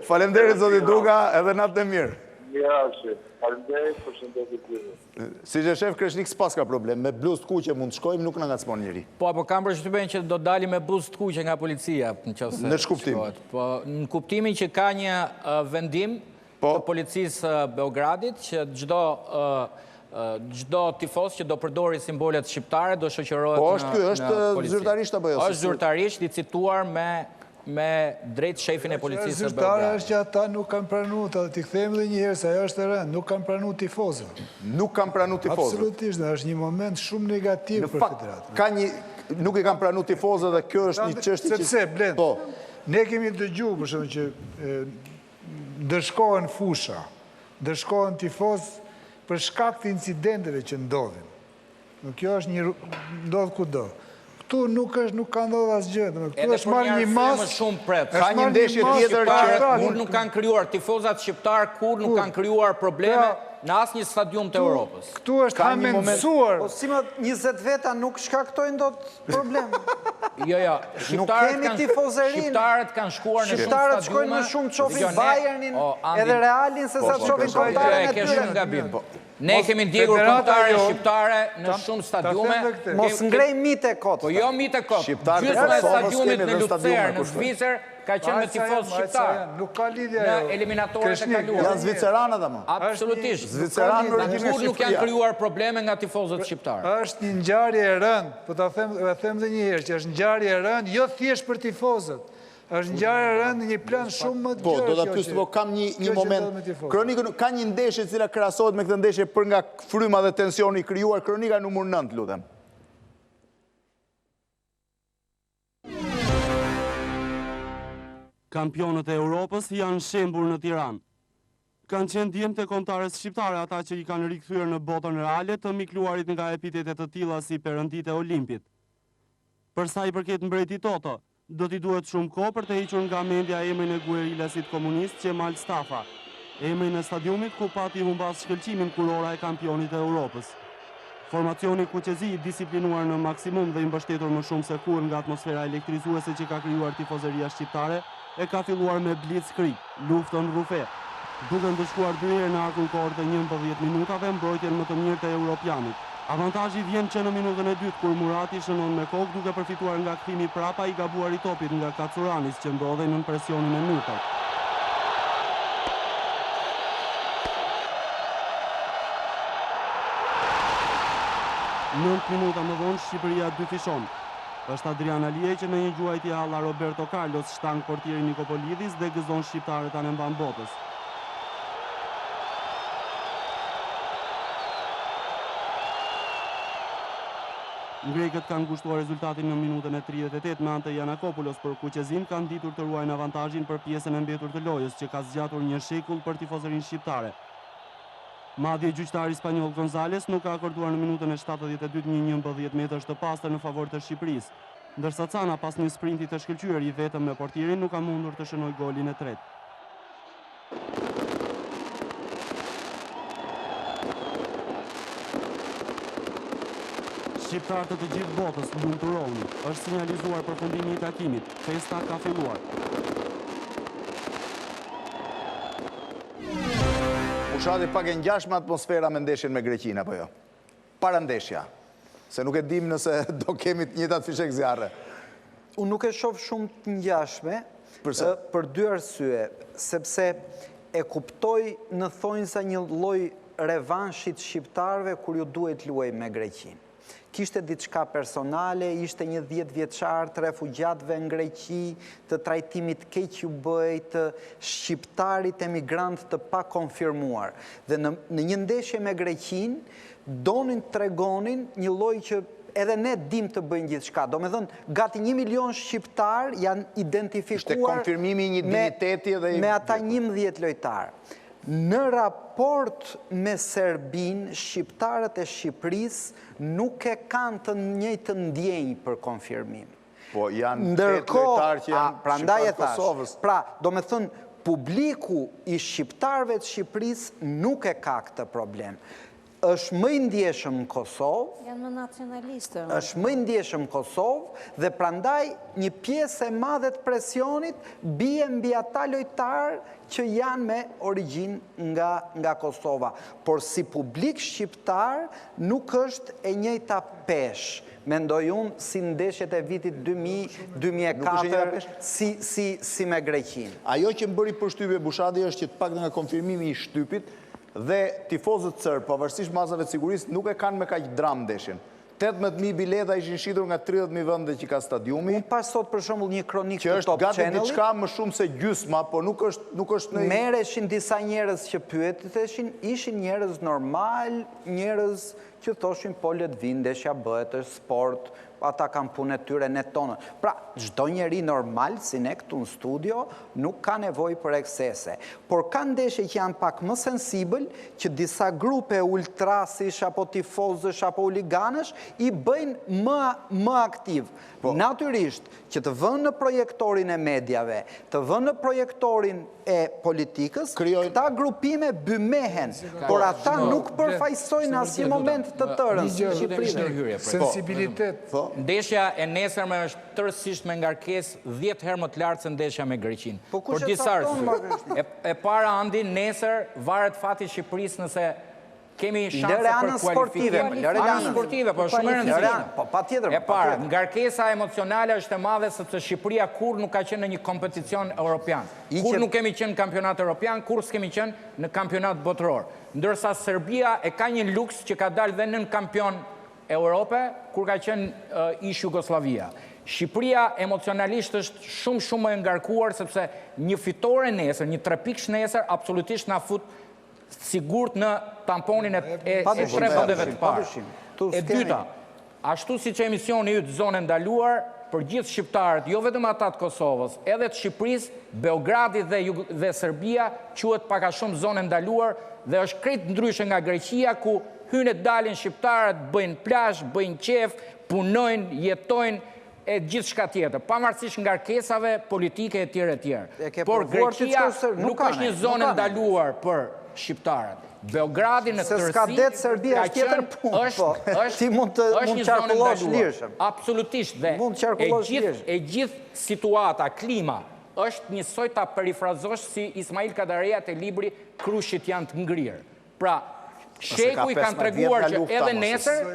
Speaker 1: Faleminderit zoti Duka, edhe natën e mirë.
Speaker 11: Mirë, faleminderit, përshëndetje të gjithëve.
Speaker 1: Siç e shef Kreshnik s'paska problem, me bluzë të kuqe mund të shkojmë, nuk na ngacmon njeri.
Speaker 9: Po, po kam përshtypjen që do dalim me bluzë të kuqe nga policia, në qoftë se
Speaker 1: Në ç'kuptim?
Speaker 9: shkohet. Po, në kuptimin që ka një vendim
Speaker 1: po.
Speaker 9: të policisë së Beogradit që çdo çdo tifoz që do përdori simbolet shqiptare do shoqërohet
Speaker 1: po, është ky, është zyrtarisht apo jo?
Speaker 9: Është zyrtarisht i cituar me me drejt shefin e policisë së
Speaker 8: Beogradit. Zyrtare është që ata nuk kanë pranu, të t'i kthehemi edhe një herë, se ajo është e rëndë, nuk kanë pranu tifozët.
Speaker 1: Nuk kanë pranu tifozët.
Speaker 8: Absolutisht, është një moment shumë negativ për federatën.
Speaker 1: Ka një, nuk i kanë pranu tifozët dhe kjo është një çështje
Speaker 8: që... Sepse, Blend, po. ne kemi dëgju, për shembull që ndëshkohen fusha, ndëshkohen tifozë për shkak të incidenteve që ndodhin. Kjo është një ndodh kudo. Këtu nuk është nuk ka ndodhur asgjë, domethënë këtu është marrë një masë.
Speaker 9: Më shumë pret.
Speaker 1: Ka një ndeshje tjetër
Speaker 9: që kurrë nuk kanë krijuar tifozat shqiptarë kurrë nuk kanë krijuar probleme pra, në asnjë stadium të Europës.
Speaker 8: Këtu është hamendësuar.
Speaker 7: Po si më 20 veta nuk shkaktojnë dot problem.
Speaker 9: Jo, jo, shqiptarët kanë shqiptarët kanë shkuar në shumë stadiume.
Speaker 7: Shqiptarët shkojnë më shumë të shohin Bayernin edhe Realin se sa të shohin
Speaker 9: po, po,
Speaker 7: kombëtaren e
Speaker 9: tyre. Ke shumë gabim.
Speaker 1: Po.
Speaker 9: Ne kemi ndjekur kombëtaren shqiptare në shumë stadiume.
Speaker 7: Mos ngrej mite kot.
Speaker 9: Po jo mite kot. Gjysma e stadiumit në Lucern, në Zvicër, ka qenë me tifozë shqiptarë.
Speaker 8: Nuk ka lidhje ajo.
Speaker 9: Në eliminatoret e kaluara.
Speaker 1: Janë zviceranë ata
Speaker 9: mo. Absolutisht.
Speaker 1: Zviceranë në origjinë
Speaker 9: Kurrë nuk janë krijuar probleme nga tifozët shqiptarë.
Speaker 8: Është një ngjarje e rëndë, po ta them, e them edhe një herë që është ngjarje e rëndë, jo thjesht për tifozët. Është ngjarje e rëndë në një plan shumë më të
Speaker 1: Po,
Speaker 8: gjerë
Speaker 1: do ta
Speaker 8: kjo
Speaker 1: pyes,
Speaker 8: që
Speaker 1: po kam një një
Speaker 8: kjo që
Speaker 1: moment.
Speaker 8: ndodh me tifozët.
Speaker 1: Kronikën, ka një ndeshje e cila krahasohet me këtë ndeshje për nga fryma dhe tensioni i krijuar, kronika numër 9, lutem.
Speaker 12: Kampionët e Europës janë shembur në Tiranë. Kanë qenë djemtë e kombëtares shqiptare ata që i kanë rikthyer në botën reale të mikluarit nga epitete të tilla si perënditë e Olimpit. Për sa i përket mbretit Oto, Do t'i duhet shumë kohë për të hequr nga mendja emrin e guerilasit komunist Qemal Stafa, emrin e stadiumit ku pati humbas shkëlqimin kurora e kampionit të Europës. Formacioni kuqezi i disiplinuar në maksimum dhe i mbështetur më shumë se kurrë nga atmosfera elektrizuese që ka krijuar tifozeria shqiptare, e ka filluar me blitzkrieg, luftën rrufe, duke ndëshkuar dy herë në harkun kohor të 11 minutave mbrojtjen më të mirë të Europianit. Avantazhi vjen që në minutën e dytë kur Murati shënon me kokë duke përfituar nga kthimi prapa i gabuar i topit nga Katsuranis që ndodhej nën presionin e Myrtajt. Nëntë minuta më vonë Shqipëria dyfishon. Është Adrian Aliaj që me një gjuajtje alla Roberto Carlos shtang portierin Nikopolidhis dhe gëzon shqiptarët anembanë botës. Grekët kanë ngushtuar rezultatin në minutën e 38 me anë të Janakopulos, por kuqezinjtë kanë ditur të ruajnë avantazhin për pjesën e mbetur të lojës, që ka zgjatur një shekull për tifozerinë shqiptare. Madje gjyqtari spanjoll Gonzales nuk ka akorduar në minutën e 72 një 11 metërsh të pastër në favor të Shqipërisë, ndërsa Cana pas një sprinti të shkëlqyer i vetëm me portierin nuk ka mundur të shënojë golin e tretë. Shqiptarë të të gjithë botës, lumturohuni. Është sinjalizuar përfundimi i takimit. Festa ka filluar.
Speaker 1: Bushati pak e ngjashme atmosfera me ndeshjen me Greqinë, apo jo? Parandeshja. Se nuk e dim nëse do kemi të njëjtat fishekzjarre.
Speaker 7: Unë nuk e shoh shumë të ngjashme,
Speaker 1: Përse?
Speaker 7: për dy arsye, sepse e kuptoj në thonjëza një lloj revanshit shqiptarëve kur ju duhet të luaj me Greqinë. Kishte diçka personale, ishte një dhjetëvjeçar të refugjatëve në Greqi, të trajtimit keq që u bëhej të shqiptarit emigrant të pakonfirmuar. Dhe në në një ndeshje me Greqinë, donin të tregonin një lloj që edhe ne dimë të bëjmë gjithçka. Domethënë, gati një milion shqiptarë janë identifikuar me me ata 11 lojtarë. Në raport me Serbinë, shqiptarët e Shqipërisë nuk e kanë të njëjtën ndjenjë për konfirmim.
Speaker 1: Po, janë tetë lojtarë që janë shqiptarë të Kosovës.
Speaker 7: Pra, domethënë, publiku i shqiptarëve të Shqipërisë nuk e ka këtë problem. Është më i ndjeshëm në Kosovë.
Speaker 2: Janë më nacionalistë.
Speaker 7: Është më i ndjeshëm në Kosovë dhe prandaj një pjesë e madhe të presionit bie mbi ata lojtarë që janë me origjinë nga nga Kosova. Por si publik shqiptar nuk është e njëjta peshë, mendoj unë, si ndeshjet e vitit 2000, 2004, si si si me Greqinë.
Speaker 1: Ajo që më bëri përshtypje Bushati është që të paktën nga konfirmimi i shtypit, Dhe tifozët sërbë, pavarësisht masave të sigurisë, nuk e kanë me kaq dramë ndeshjen. 18.000 bileta ishin shitur nga 30.000 vende që ka stadiumi.
Speaker 7: Unë pashë sot për shembull një kronikë të
Speaker 1: Top Channel-it. Që është gati diçka më shumë se gjysma, po nuk është nuk është
Speaker 7: në Merreshin disa njerëz që pyeteshin, ishin njerëz normalë, njerëz që thoshin po le të vijnë, ndeshja bëhet, është sport, Ata kanë punën e tyre, ne tonën. Pra, çdo njeri normal, si ne këtu në studio, nuk ka nevojë për ekscese. Por ka ndeshje që janë pak më sensibël, që disa grupe ultrasish apo tifozësh apo huliganësh i bëjnë më më aktivë. Po. Natyrisht, që të vënë në projektorin e mediave, të vënë në projektorin e politikës, këta grupime bymehen, por ata nuk përfaqësojnë asnjë moment të tërën, si
Speaker 9: Shqipërinë.
Speaker 8: Sensibilitet.
Speaker 9: Po. Ndeshja e nesërme është tërësisht me ngarkesë 10 herë më të lartë se ndeshja me Greqinë.
Speaker 7: Po kush e cakton,
Speaker 9: Mark? E para Andi, nesër varet fati i Shqipërisë nëse Kemi shanse për kualifikim.
Speaker 7: Lëre
Speaker 9: anën sportive, po është shumë e rëndësishme.
Speaker 7: Po patjetër.
Speaker 9: E para, ngarkesa emocionale është e madhe sepse Shqipëria kurrë nuk ka qenë në një kompeticion europian. Kurrë nuk kemi qenë në kampionat europian, kurrë s'kemi qenë në kampionat botëror. Ndërsa Serbia e ka një luks që ka dalë dhe nënkampion Europe, kur ka qenë ish Jugosllavia. Shqipëria emocionalisht është shumë shumë më e ngarkuar sepse një fitore nesër, një trepikësh nesër absolutisht na fut sigurt në tamponin e tre vendeve të parë. E dyta, ashtu siç emisioni yt Zonë e Ndaluar, për gjithë shqiptarët, jo vetëm ata të Kosovës, edhe të Shqipërisë, Beogradi dhe dhe Serbia quhet pak a shumë zonë e ndaluar dhe është krejt ndryshe nga Greqia ku hyjnë e dalin shqiptarët, bëjnë plazh, bëjnë qejf, punojnë, jetojnë, e gjithçka tjetër, pavarësisht ngarkesave politike etj etj. Por Greqia nuk është një zonë e ndaluar për shqiptarët. Beogradi në
Speaker 7: tërësi ka qenë
Speaker 9: është
Speaker 7: po.
Speaker 9: është është një zonë e ndaluar. Absolutisht dhe e gjithë e gjithë situata, klima është njësoj ta perifrazosh si Ismail Kadareja te libri Krushqit janë të ngrirë. Pra, shekujt kanë treguar që edhe nesër,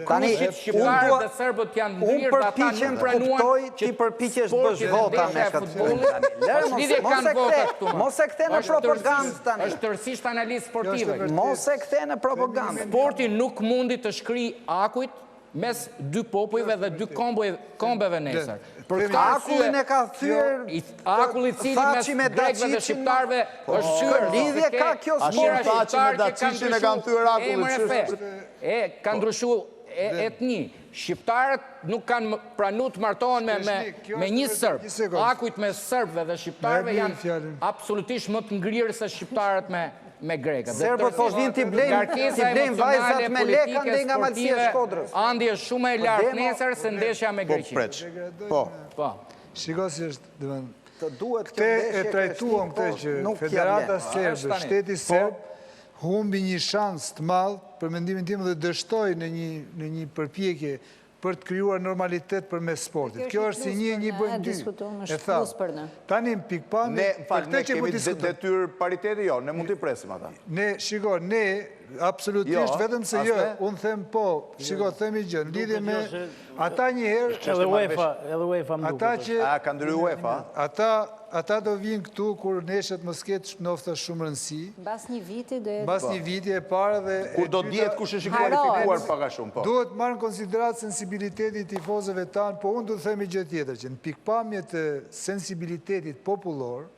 Speaker 9: krushqit shqiptarët dhe serbët janë ngrirë dhe ata nuk pranuan
Speaker 7: që sporti dhe ndeshja e
Speaker 9: futbollit, ç'lidhje kanë votat këtu
Speaker 7: më? Mos e kthe në propagandë tani.
Speaker 9: Është tërësisht analizë sportive.
Speaker 7: Mos e kthe në propagandë.
Speaker 9: Sporti nuk mundi të shkrijë akujt mes dy popujve dhe dy kombeve nesër.
Speaker 7: Për këtë arsye, Akullin e ka thyer
Speaker 9: akulli i cili mes grekëve dhe shqiptarëve po, është thyer.
Speaker 7: Lidhje ka kjo
Speaker 9: sport. Ashtu Thaçi me Daçiqin e kanë thyer akullin. E kanë po. ndryshu etni. Shqiptarët nuk kanë pranu të martohen me me me një serb. Akujt mes serbëve dhe shqiptarëve janë absolutisht më të ngrirë se shqiptarët me me
Speaker 7: grekët. Serbët po vijnë t'i blejnë, t'i blejnë vajzat me lekë andej nga Malësia e
Speaker 9: Shkodrës. Andi është shumë më e lartë nesër se ndeshja me
Speaker 1: po,
Speaker 9: Greqinë.
Speaker 1: Po preç. Po.
Speaker 9: Po.
Speaker 8: Shiko si është, domethënë,
Speaker 7: Të duhet
Speaker 8: kjo ndeshje e trajtuam këtë po, që Federata Serbe, shteti po. serb, humbi një shans të madh për mendimin tim dhe dështoi në një në një përpjekje për të krijuar normalitet përmes sportit. Kjo është si një e një bëjnë dy. E
Speaker 2: tha.
Speaker 8: Tani në pikëpamje,
Speaker 1: Ne, fal, ne kemi detyrë pariteti, jo, ne mund t'i presim ata.
Speaker 8: Ne, shiko, ne, absolutisht, jo, vetëm se jo, unë them po, shiko, them një gjë, në lidhje me ata një herë...
Speaker 3: Edhe UEFA, edhe UEFA më
Speaker 8: duket. Ata që...
Speaker 1: A, ka ndry UEFA?
Speaker 8: Ata... ata do vijnë këtu kur ndeshjet mos ketë nofta shumë rëndësi.
Speaker 2: Mbas një viti do jetë.
Speaker 8: Mbas një viti e para dhe
Speaker 1: Kur do dihet kush është i kualifikuar pak a shumë, po.
Speaker 8: Duhet marrë në konsideratë sensibiliteti i tifozëve tanë, po unë do të them një gjë tjetër, që në pikëpamje të sensibilitetit popullor,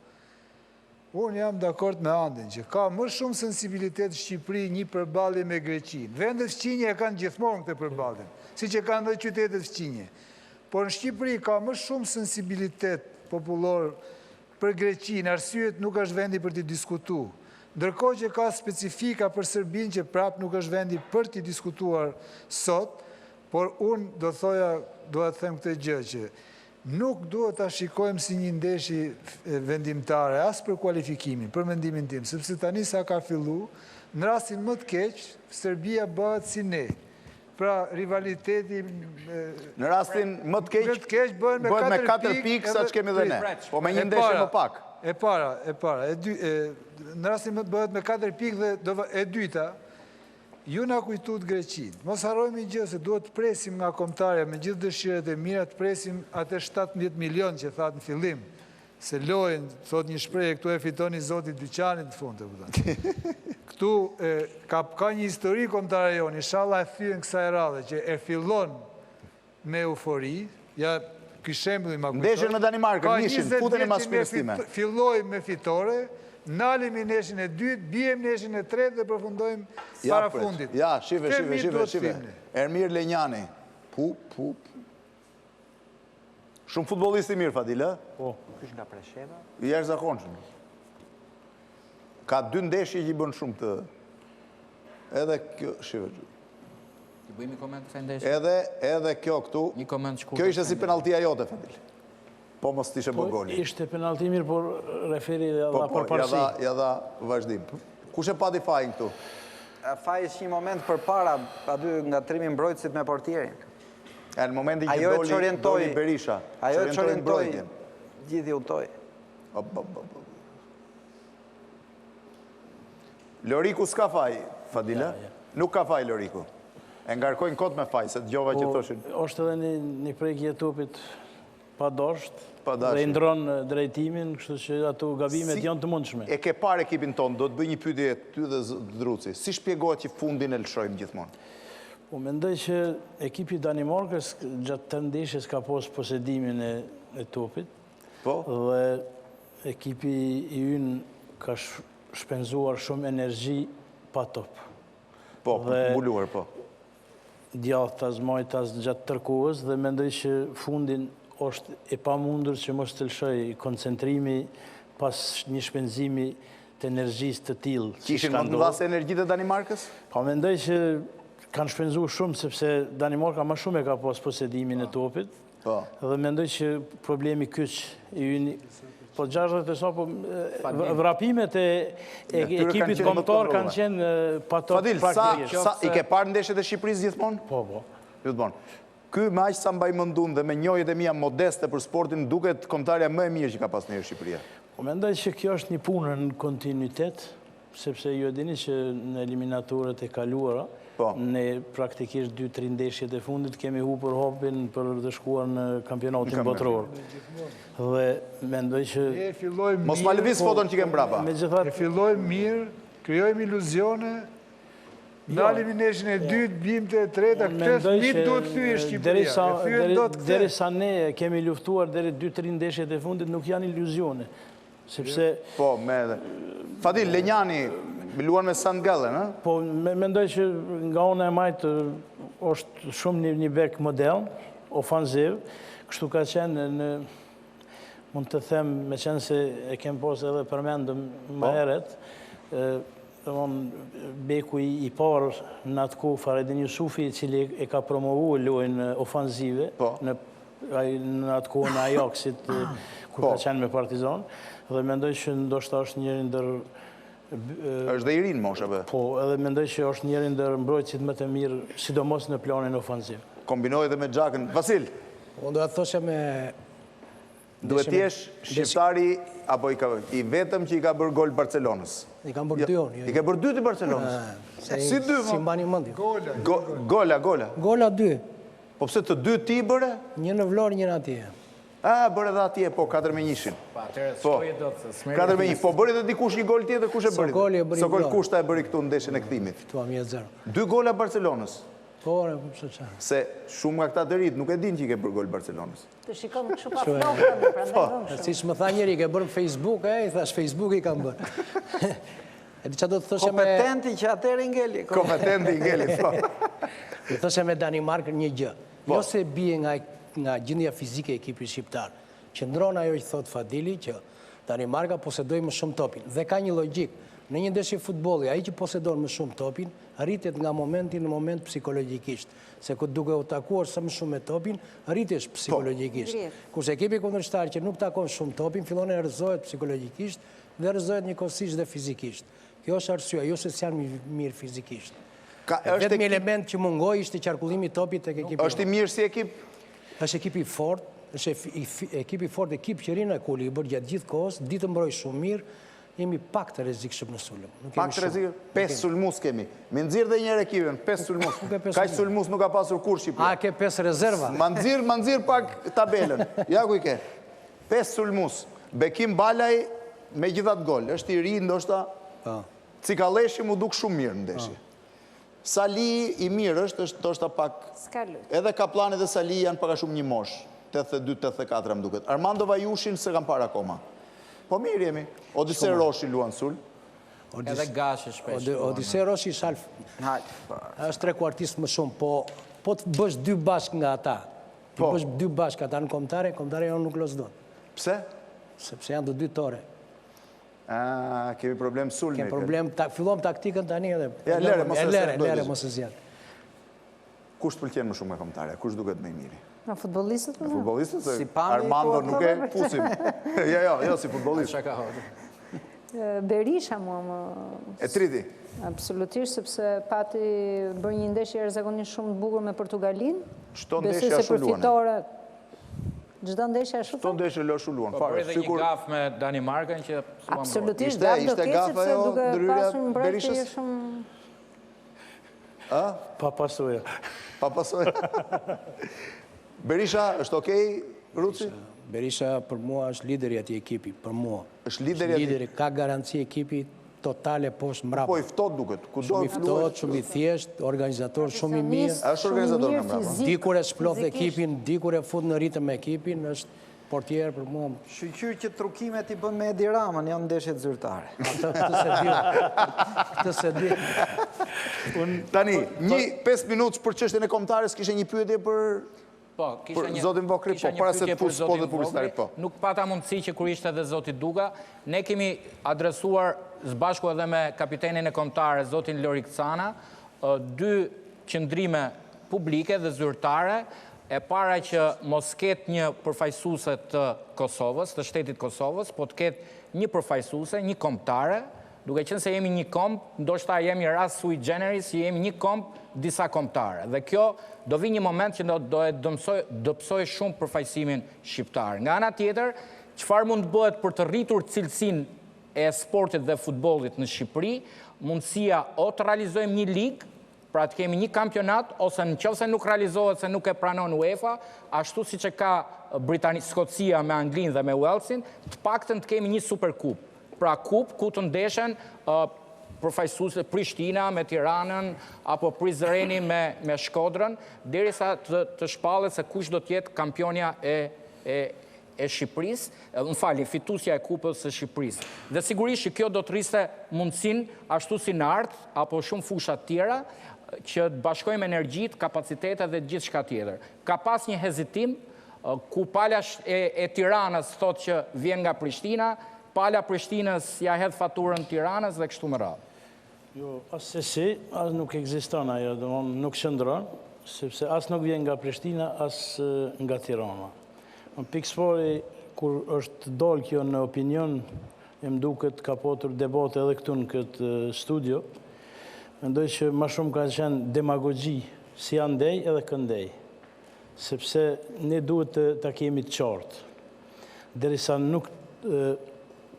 Speaker 8: Unë jam dakord me Andin që ka më shumë sensibilitet në Shqipëri një përballje me Greqinë. Vendet fqinje e kanë gjithmonë këtë përballjen, siç e kanë dhe qytetet fqinje. Por në Shqipëri ka më shumë sensibilitet popullor për Greqinë, arsyet nuk është vendi për t'i diskutu. Ndërkohë që ka specifika për Serbinë që prapë nuk është vendi për t'i diskutuar sot, por unë do thoja, dua të them këtë gjë që Nuk duhet ta shikojmë si një ndeshje vendimtare as për kualifikimin, për mendimin tim, sepse tani sa ka fillu, në rastin më të keq, Serbia bëhet si ne. Pra, rivaliteti...
Speaker 1: Në rastin më të keq,
Speaker 8: më të keq bëhen
Speaker 1: me 4 pikë sa që kemi dhe ne. Po me një ndeshje më pak.
Speaker 8: E para, e para, e dy, në rastin më bëhet me 4 pikë dhe e dyta, Ju na kujtuat Greqinë. Mos harrojmë një gjë se duhet të presim nga kombëtarja me gjithë dëshirat e mira të presim atë 17 milion që thatë në fillim. Se lojën, thotë një shprehje, këtu e fiton i zoti i dyqanit në fund, e kupton. Këtu e, ka, ka një histori kombëtarja jonë, inshallah e thyen kësaj radhe që e fillon me eufori, ja ky shembulli ma
Speaker 1: kujtoi. Ndeshjen me Danimarkën, nishin, futeni mas shpinës time.
Speaker 8: Fillojmë me fitore, nalemi ndeshjen e dytë, biem ndeshjen e tretë dhe përfundojmë para fundit.
Speaker 1: Ja, shife, shife, shife, shife. Ermir Lenjani. Pu, pu, pu. Shumë futbollist i mirë, Fadil, ë?
Speaker 7: Po. Ky është nga Presheva?
Speaker 1: I jashtëzakonshëm. Ka dy ndeshje që i bën shumë të... Edhe kjo, shife.
Speaker 9: Ti bëjmë një koment kësaj ndeshje.
Speaker 1: Edhe edhe kjo këtu.
Speaker 9: Një koment shkurt.
Speaker 1: Kjo ishte si penalltia jote Fadil. Po mos të ishte bë
Speaker 3: po,
Speaker 1: goli.
Speaker 3: Ishte penallti mirë, por referi ia
Speaker 1: po,
Speaker 3: dha
Speaker 1: po,
Speaker 3: përparësi.
Speaker 1: Ja dha, ja dha vazhdim. Kush e pati fajin këtu?
Speaker 7: Faji është një moment përpara, aty ngatërrimi i mbrojtësit me portierin.
Speaker 1: E në momentin që doli, doli Berisha,
Speaker 7: ajo e çorientoi, gjithi u toi.
Speaker 1: Op, op, op, op. Loriku s'ka faj, Fadila. Nuk ka faj Loriku. E ngarkojnë kot me faj, se dëgjova që
Speaker 3: po,
Speaker 1: thoshin.
Speaker 3: Është edhe një, një prekje e topit pa dasht, dhe i ndron drejtimin, kështu që ato gabimet janë të mundshme.
Speaker 1: E ke parë ekipin tonë, do të bëj një pyetje ty dhe Druci. Si shpjegohet që fundin e lëshojmë gjithmonë?
Speaker 3: Po mendoj që ekipi i Danimarkës gjatë tërë ndeshjes ka pas posedimin e, e topit.
Speaker 1: Po.
Speaker 3: Dhe Ekipi i ynë ka shpenzuar shumë energji pa top.
Speaker 1: Po, mbuluar, po.
Speaker 3: Djathtas, majtas, gjatë tërë kohës dhe mendoj që fundin është e pamundur që mos të lëshojë koncentrimi pas një shpenzimi të energjisë të tillë.
Speaker 1: Kishin më të mëdha se energjitë e Danimarkës?
Speaker 3: Po mendoj që kanë shpenzu shumë sepse Danimarka më shumë e ka pas posedimin e topit.
Speaker 1: Po.
Speaker 3: Dhe mendoj që problemi kyç i yni, po 60 e sa, po vrapimet e ekipit kombëtar kanë qenë pa top
Speaker 1: Fadil, sa, sa, i ke parë ndeshjet e Shqipërisë gjithmonë?
Speaker 3: Po, po.
Speaker 1: Gjithmonë. Ky me aq sa mbaj mend unë dhe me njohjet e mia modeste për sportin, duket kombëtarja më e mirë që ka pas ndonjëherë Shqipëria.
Speaker 3: Po mendoj që kjo është një punë në kontinuitet, Sepse ju e dini që në eliminatoret e kaluara,
Speaker 1: po.
Speaker 3: ne praktikisht 2-3 ndeshjet e fundit kemi hupur hapin për të shkuar në kampionatin botëror. Dhe mendoj që...
Speaker 8: E fillojmë mirë...
Speaker 1: Mos ma lëviz
Speaker 8: po,
Speaker 1: foton që ke mbrapa.
Speaker 8: E fillojmë mirë, krijojmë iluzione, jo. Ndalemi ndeshjen e dytë, bim te e treta, këtë mit duhet të thyejë Shqipëria.
Speaker 3: Derisa ne kemi luftuar deri 2-3 ndeshjet e fundit, nuk janë iluzione. Sepse...
Speaker 1: Po, me edhe. Fadil, Lenjani, luan me St. Gallen, ë?
Speaker 3: Po, mendoj që nga ana e majtë është shumë një, një bek modern, ofanziv, kështu ka qenë në, mund të them, meqenëse e kem pas edhe përmendëm më
Speaker 1: po.
Speaker 3: herët, domethënë, beku i parë në atë kohë, Faredin Jusufi, i cili e ka promovu lojën ofanzive,
Speaker 1: po.
Speaker 3: në Ai në atë kohë në Ajaxit, kur
Speaker 1: po.
Speaker 3: ka qenë me Partizan, dhe mendoj që ndoshta është njëri ndër
Speaker 1: është dhe i ri në moshë, apo?
Speaker 3: Po, edhe mendoj që është njëri ndër mbrojtësit më të mirë, sidomos në planin ofanziv.
Speaker 1: Kombinoi edhe me Xhakën. Vasil!
Speaker 5: Unë do të thosha me...
Speaker 1: Duhet të jesh shqiptari apo i, ka, i vetëm që i ka bërë gol Barcelonës.
Speaker 5: I kam bërë dy unë. Jo,
Speaker 1: I ke bërë dy ti Barcelonës? Si dy,
Speaker 5: S'i mbani mend.
Speaker 8: Gola.
Speaker 1: Gola, gola.
Speaker 5: Gola dy.
Speaker 1: Po pse të dy ti i bëre?
Speaker 5: Një në Vlorë, një në atje.
Speaker 1: A, bëre dhe atje, po, 4 me njëshin.
Speaker 9: Po, atëherë,
Speaker 1: po.
Speaker 9: s'shkoi dot, se s'merr.
Speaker 1: 4 me 1. Po, bëri dhe dikush një gol tjetër, kush e bëri?
Speaker 5: Sokoli e bëri
Speaker 1: Sokol Kushta e bëri këtu në ndeshjen e kthimit.
Speaker 5: Fituam 1-0.
Speaker 1: Dy gola Barcelonës.
Speaker 5: Po, ore, po pse ça.
Speaker 1: Se shumë nga këta të rinjtë nuk e dinë që i ke bërë gol Barcelonës.
Speaker 2: Të shikon kështu pa flokë, prandaj
Speaker 1: Po.
Speaker 2: vëmë kështu.
Speaker 5: Siç më tha njëri, ke bërë në Facebook, e, i thash Facebook i kam bërë. E di ça do të thoshe me...
Speaker 7: Kompetenti që atëherë i ngeli.
Speaker 1: Kompetenti i ngeli, po.
Speaker 5: Do të thoshe me Danimarkën një gjë.
Speaker 1: Po.
Speaker 5: Jo se bie nga nga gjendja fizike e ekipit shqiptar. Qëndron ajo që thotë Fadili që Danimarka posedoi më shumë topin dhe ka një logjikë. Në një ndeshje futbolli, ai që posedon më shumë topin, rritet nga momenti në moment psikologjikisht. Se ku duke u takuar sa më shumë me topin, rritesh
Speaker 1: Po.
Speaker 5: psikologjikisht. Kurse ekipi kundërshtar që nuk takon shumë topin, fillon e rrëzohet psikologjikisht dhe rrëzohet njëkohësisht dhe fizikisht. Kjo është arsyeja, jo se s'janë mirë fizikisht.
Speaker 1: Ka, është
Speaker 5: Vetëm
Speaker 1: ekip...
Speaker 5: element që mungoi ishte qarkullimi i topit tek ekipi.
Speaker 1: Është i mirë si ekip?
Speaker 5: Është ekip i fortë, është ekip i fortë, ekip që rri në ekuilibër gjatë gjithë kohës, di të mbrojë shumë mirë, jemi pak të rrezikshëm në sulm. Nuk
Speaker 1: Pak të rrezikshëm, 5 sulmues kemi. Më nxirr dhe një herë ekipin, 5 sulmues. Kaq sulmues nuk ka pasur kurrë Shqipëria.
Speaker 5: A ke 5 rezerva?
Speaker 1: Ma nxirr, ma nxirr pak tabelën. Ja ku i ke. 5 sulmues. Bekim Balaj megjithatë gol, është i ri ndoshta.
Speaker 5: Po.
Speaker 1: Cikalleshi m'u duk shumë mirë në ndeshje. Sali i mirë është, është ndoshta pak...
Speaker 2: S'ka lujt.
Speaker 1: Edhe Kapllani dhe Sali janë pak a shumë një moshë, 82, 84 më duket. Armando Vajushin s'e kam parë akoma. Po mirë jemi. Odise Roshi luan sulm.
Speaker 9: Edhe Gashi shpesh.
Speaker 5: Odise Roshi është half. Është trekuartist më shumë, po po të bësh dy bashkë nga ata. Të
Speaker 1: po.
Speaker 5: bësh dy bashkë ata në kombëtare, kombëtare jonë nuk loz dot.
Speaker 1: Pse?
Speaker 5: Sepse janë të dy tore.
Speaker 1: Ah, kemi problem sulmi.
Speaker 5: Kemi problem, fillom taktikën tani edhe.
Speaker 1: Ja, lere, mos e
Speaker 5: lere, lere, mos e zgjat.
Speaker 1: Kush të pëlqen më shumë nga kombëtarja? Kush duket më i miri?
Speaker 2: Nga futbollistët?
Speaker 1: Nga futbollistët?
Speaker 7: Si pamje
Speaker 1: Armando nuk e fusim. Jo, jo, jo, si futbollist.
Speaker 2: Berisha mua më...
Speaker 1: Etriti?
Speaker 2: Absolutisht, sepse pati bërë një ndeshje jashtëzakonisht shumë të bukur me Portugalinë.
Speaker 1: Çdo ndeshje ashtu luan.
Speaker 2: Çdo ndeshje ashtu?
Speaker 1: Çdo ndeshje ashtu luan,
Speaker 9: po,
Speaker 1: fare.
Speaker 9: Bëri dhe një gafë me Danimarkën që s'ua mbrojti.
Speaker 2: Absolutisht, gafë do ketë sepse duke pasur mbrojtje shumë...
Speaker 1: Ë?
Speaker 3: Pa pasoja.
Speaker 1: Pa pasoja. Berisha, është okej, Ruci?
Speaker 5: Berisha për mua është lideri i atij ekipi, për mua.
Speaker 1: Është lideri i atij?
Speaker 5: Lideri, ka garanci ekipi totale poshtë mbrapa.
Speaker 1: Po i ftohtë duket.
Speaker 5: Shumë i ftohtë, shumë i thjeshtë, organizator shumë i mirë.
Speaker 1: Është organizator nga mbrapa.
Speaker 5: Di kur e shplodh ekipin, di kur e fut në ritëm ekipin, është portier për mua.
Speaker 7: Shyqyr që trukimet i bën me Edi Ramën, jo në ndeshjet zyrtare.
Speaker 5: Këtë s'e di. Këtë s'e di.
Speaker 1: Tani, një 5 minutë për çështjen e kombëtares, kishe një pyetje për
Speaker 9: Po, kisha një
Speaker 1: zotin Vokrri, po, para se të fus spotet publicitare, po.
Speaker 9: Nuk pata mundësi që kur ishte edhe zoti Duka, ne kemi adresuar së bashku edhe me kapitenin e kombëtares, zotin Lorik Cana, dy qëndrime publike dhe zyrtare, e para që mos ketë një përfaqësuese të Kosovës, të shtetit Kosovës, po të ketë një përfaqësuese, një kombëtare, Duke qenë se jemi një komb, ndoshta jemi rast sui generis, që jemi një komb, disa kombëtare. Dhe kjo do vijë një moment që do e dobësojë shumë përfaqësimin shqiptar. Nga ana tjetër, çfarë mund të bëhet për të rritur cilësinë e sportit dhe futbollit në Shqipëri, mundësia o të realizojmë një ligë, Pra të kemi një kampionat, ose në qoftë se nuk realizohet se nuk e pranon UEFA, ashtu siç e ka Britani, Skocia me Anglinë dhe me Walesin, të paktën të kemi një superkupë. Pra kupë ku të ndeshen përfaqësuesit Prishtina me Tiranën apo Prizreni me me Shkodrën, derisa të të shpallet se kush do të jetë kampionia e e e Shqipërisë, më falni, fituesja e Kupës së Shqipërisë. Dhe sigurisht që kjo do të rriste mundësinë, ashtu si në art, apo shumë fusha të tjera, që të bashkojmë energjitë, kapacitetet dhe gjithçka tjetër. Ka pas një hezitim, ku pala e, e Tiranës thotë që vjen nga Prishtina, pala Prishtinës ia hedh faturën Tiranës dhe kështu me radhë.
Speaker 3: Jo, assesi, as nuk ekziston ajo, domethënë nuk qëndron, sepse as nuk vjen nga Prishtina, as nga Tirana. Në pikësëpari, kur është dalë kjo në opinion, e më duket ka patur debate edhe këtu në këtë studio, mendoj që ma shumë ka qenë demagogji si andej edhe këndej, sepse ne duhet të ta kemi të qartë. Derisa nuk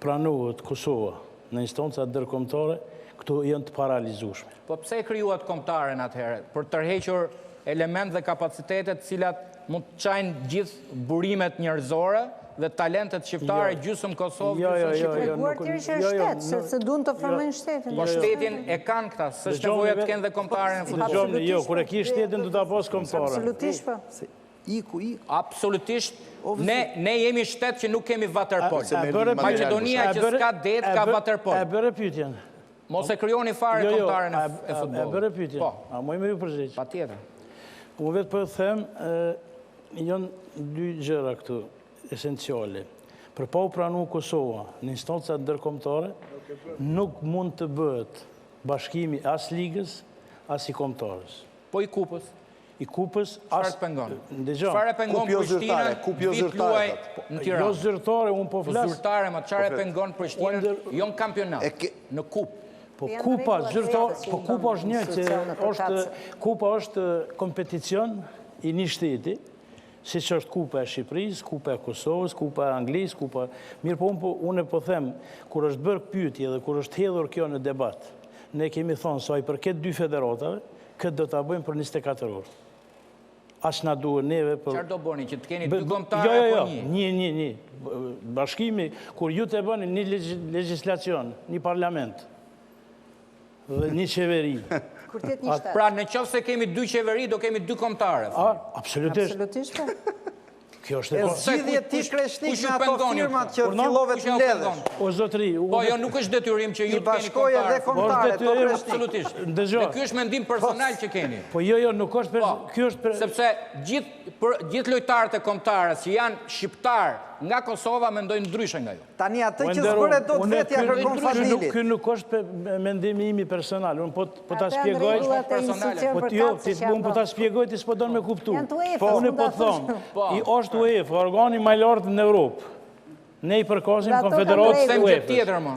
Speaker 3: pranohet Kosova në instanca ndërkombëtare, këto janë të parealizueshme.
Speaker 9: Po pse e krijuat kombëtaren atëherë? Për të tërhequr elementë dhe kapacitete të cilat mund të çajnë gjithë burimet njerëzore dhe talentet shqiptare jo. gjysmë Kosovë,
Speaker 3: jo,
Speaker 9: gjysmë
Speaker 3: jo,
Speaker 9: Shqipëri.
Speaker 3: Jo,
Speaker 2: Treguar tjerë që është shtet, se se duan të formojnë shtetin.
Speaker 9: Po shtetin e kanë këta, s'është nevoja të kenë dhe kombëtaren e
Speaker 3: futbollit. Dëgjoni, jo, kur e ki shtetin do ta pas kombëtaren.
Speaker 2: Absolutisht po.
Speaker 7: Iku, iku.
Speaker 9: Absolutisht, ne, ne jemi shtet që nuk kemi vaterpol. Maqedonia që s'ka det, ka vaterpol.
Speaker 3: E bëre pyetjen.
Speaker 9: Mos e krijoni fare
Speaker 3: jo, jo,
Speaker 9: kombëtaren e futbollit.
Speaker 3: E bëre pyetjen.
Speaker 9: Po.
Speaker 3: A muj me iu përgjigj?
Speaker 9: Patjetër.
Speaker 3: Unë vetë po them, janë dy gjëra këtu, esenciale. Për pa u pranu Kosova në instancat ndërkombëtare, nuk mund të bëhet bashkimi as ligës, as i kombëtares.
Speaker 9: Po i kupës.
Speaker 3: I kupës as...
Speaker 9: Çfarë të pengon?
Speaker 3: Ndëgjo.
Speaker 9: Çfarë e pengon
Speaker 1: Kupë jo
Speaker 9: Prishtina
Speaker 1: zyrtare, kupë jo
Speaker 9: vit
Speaker 1: zyrtare,
Speaker 9: luaj
Speaker 1: thotë.
Speaker 9: në Tiranë?
Speaker 3: Jo zyrtare, unë po
Speaker 9: Po
Speaker 3: flas.
Speaker 9: zyrtare, ma çfarë e pengon Prishtinën jo në kampionat, në kupë.
Speaker 3: Po
Speaker 2: Janë
Speaker 3: kupa
Speaker 2: rregullat
Speaker 3: zyrtar,
Speaker 2: e
Speaker 3: po
Speaker 2: që
Speaker 3: kupa është një që
Speaker 2: institucionet
Speaker 3: është
Speaker 2: përkatëse.
Speaker 3: kupa është kompeticion i një shteti, siç është kupa e Shqipërisë, kupa e Kosovës, kupa e Anglisë, kupa... Mirë po unë po unë po them, kur është bërë pyetje dhe kur është hedhur kjo në debat, ne kemi thonë sa i përket dy federatave, këtë do ta bëjmë për 24 orë. As na duhet neve për
Speaker 9: Çfarë do bëni që të keni
Speaker 3: Bë-
Speaker 9: dy
Speaker 3: bë-
Speaker 9: kombëtare
Speaker 3: jo, jo,
Speaker 9: apo
Speaker 3: jo,
Speaker 9: një?
Speaker 3: një, një, një. Bashkimi, kur ju të bëni një legjislacion, një parlament dhe një qeveri.
Speaker 2: Kur të jetë një shtet.
Speaker 9: Pra, në qoftë se kemi dy qeveri, do kemi dy kombëtare.
Speaker 3: A, absolutisht.
Speaker 2: Absolutisht po.
Speaker 3: Kjo është
Speaker 7: E
Speaker 3: e
Speaker 7: zgjidhje ti Kreshnik me ato firmat që fillove të mbledhësh.
Speaker 3: O zotri,
Speaker 9: Po jo, nuk është detyrim që ju
Speaker 7: I
Speaker 9: të keni
Speaker 7: bashkoj edhe
Speaker 9: kombëtare.
Speaker 7: kombëtare, to Kreshnik.
Speaker 9: Absolutisht.
Speaker 3: Dëgjo.
Speaker 9: Dhe ky është mendim personal që keni.
Speaker 3: Po jo, jo, nuk është
Speaker 9: Po,
Speaker 3: ky është për
Speaker 9: sepse gjithë për gjithë lojtarët e kombëtares që janë shqiptar nga Kosova mendojnë ndryshe nga ju.
Speaker 7: Tani atë
Speaker 3: Po,
Speaker 7: që
Speaker 3: nderuar,
Speaker 7: s'bëre dot
Speaker 3: unë
Speaker 7: vetja
Speaker 3: ky-
Speaker 7: kërkon
Speaker 3: ky nuk-
Speaker 7: Fadilit.
Speaker 3: Ky nuk është pe- mendimi im i personal, unë po po ta
Speaker 2: Ata janë
Speaker 3: shpjegoj.
Speaker 2: rregullat e institucioneve
Speaker 3: Po jo,
Speaker 2: përkatëse
Speaker 3: ti
Speaker 2: që janë
Speaker 3: unë po ta
Speaker 2: bërë.
Speaker 3: shpjegoj ti s'po don me kuptu.
Speaker 2: Janë të UEFA-s,
Speaker 3: Po unë
Speaker 2: mund
Speaker 3: po
Speaker 2: ta
Speaker 3: them,
Speaker 2: thosh.
Speaker 3: i është UEFA, organi më i lartë në Europë. Ne i përkasim
Speaker 2: Dhe ato kanë
Speaker 3: Konfederatës
Speaker 9: Them gjë
Speaker 3: UEFA-s.
Speaker 9: tjetër më.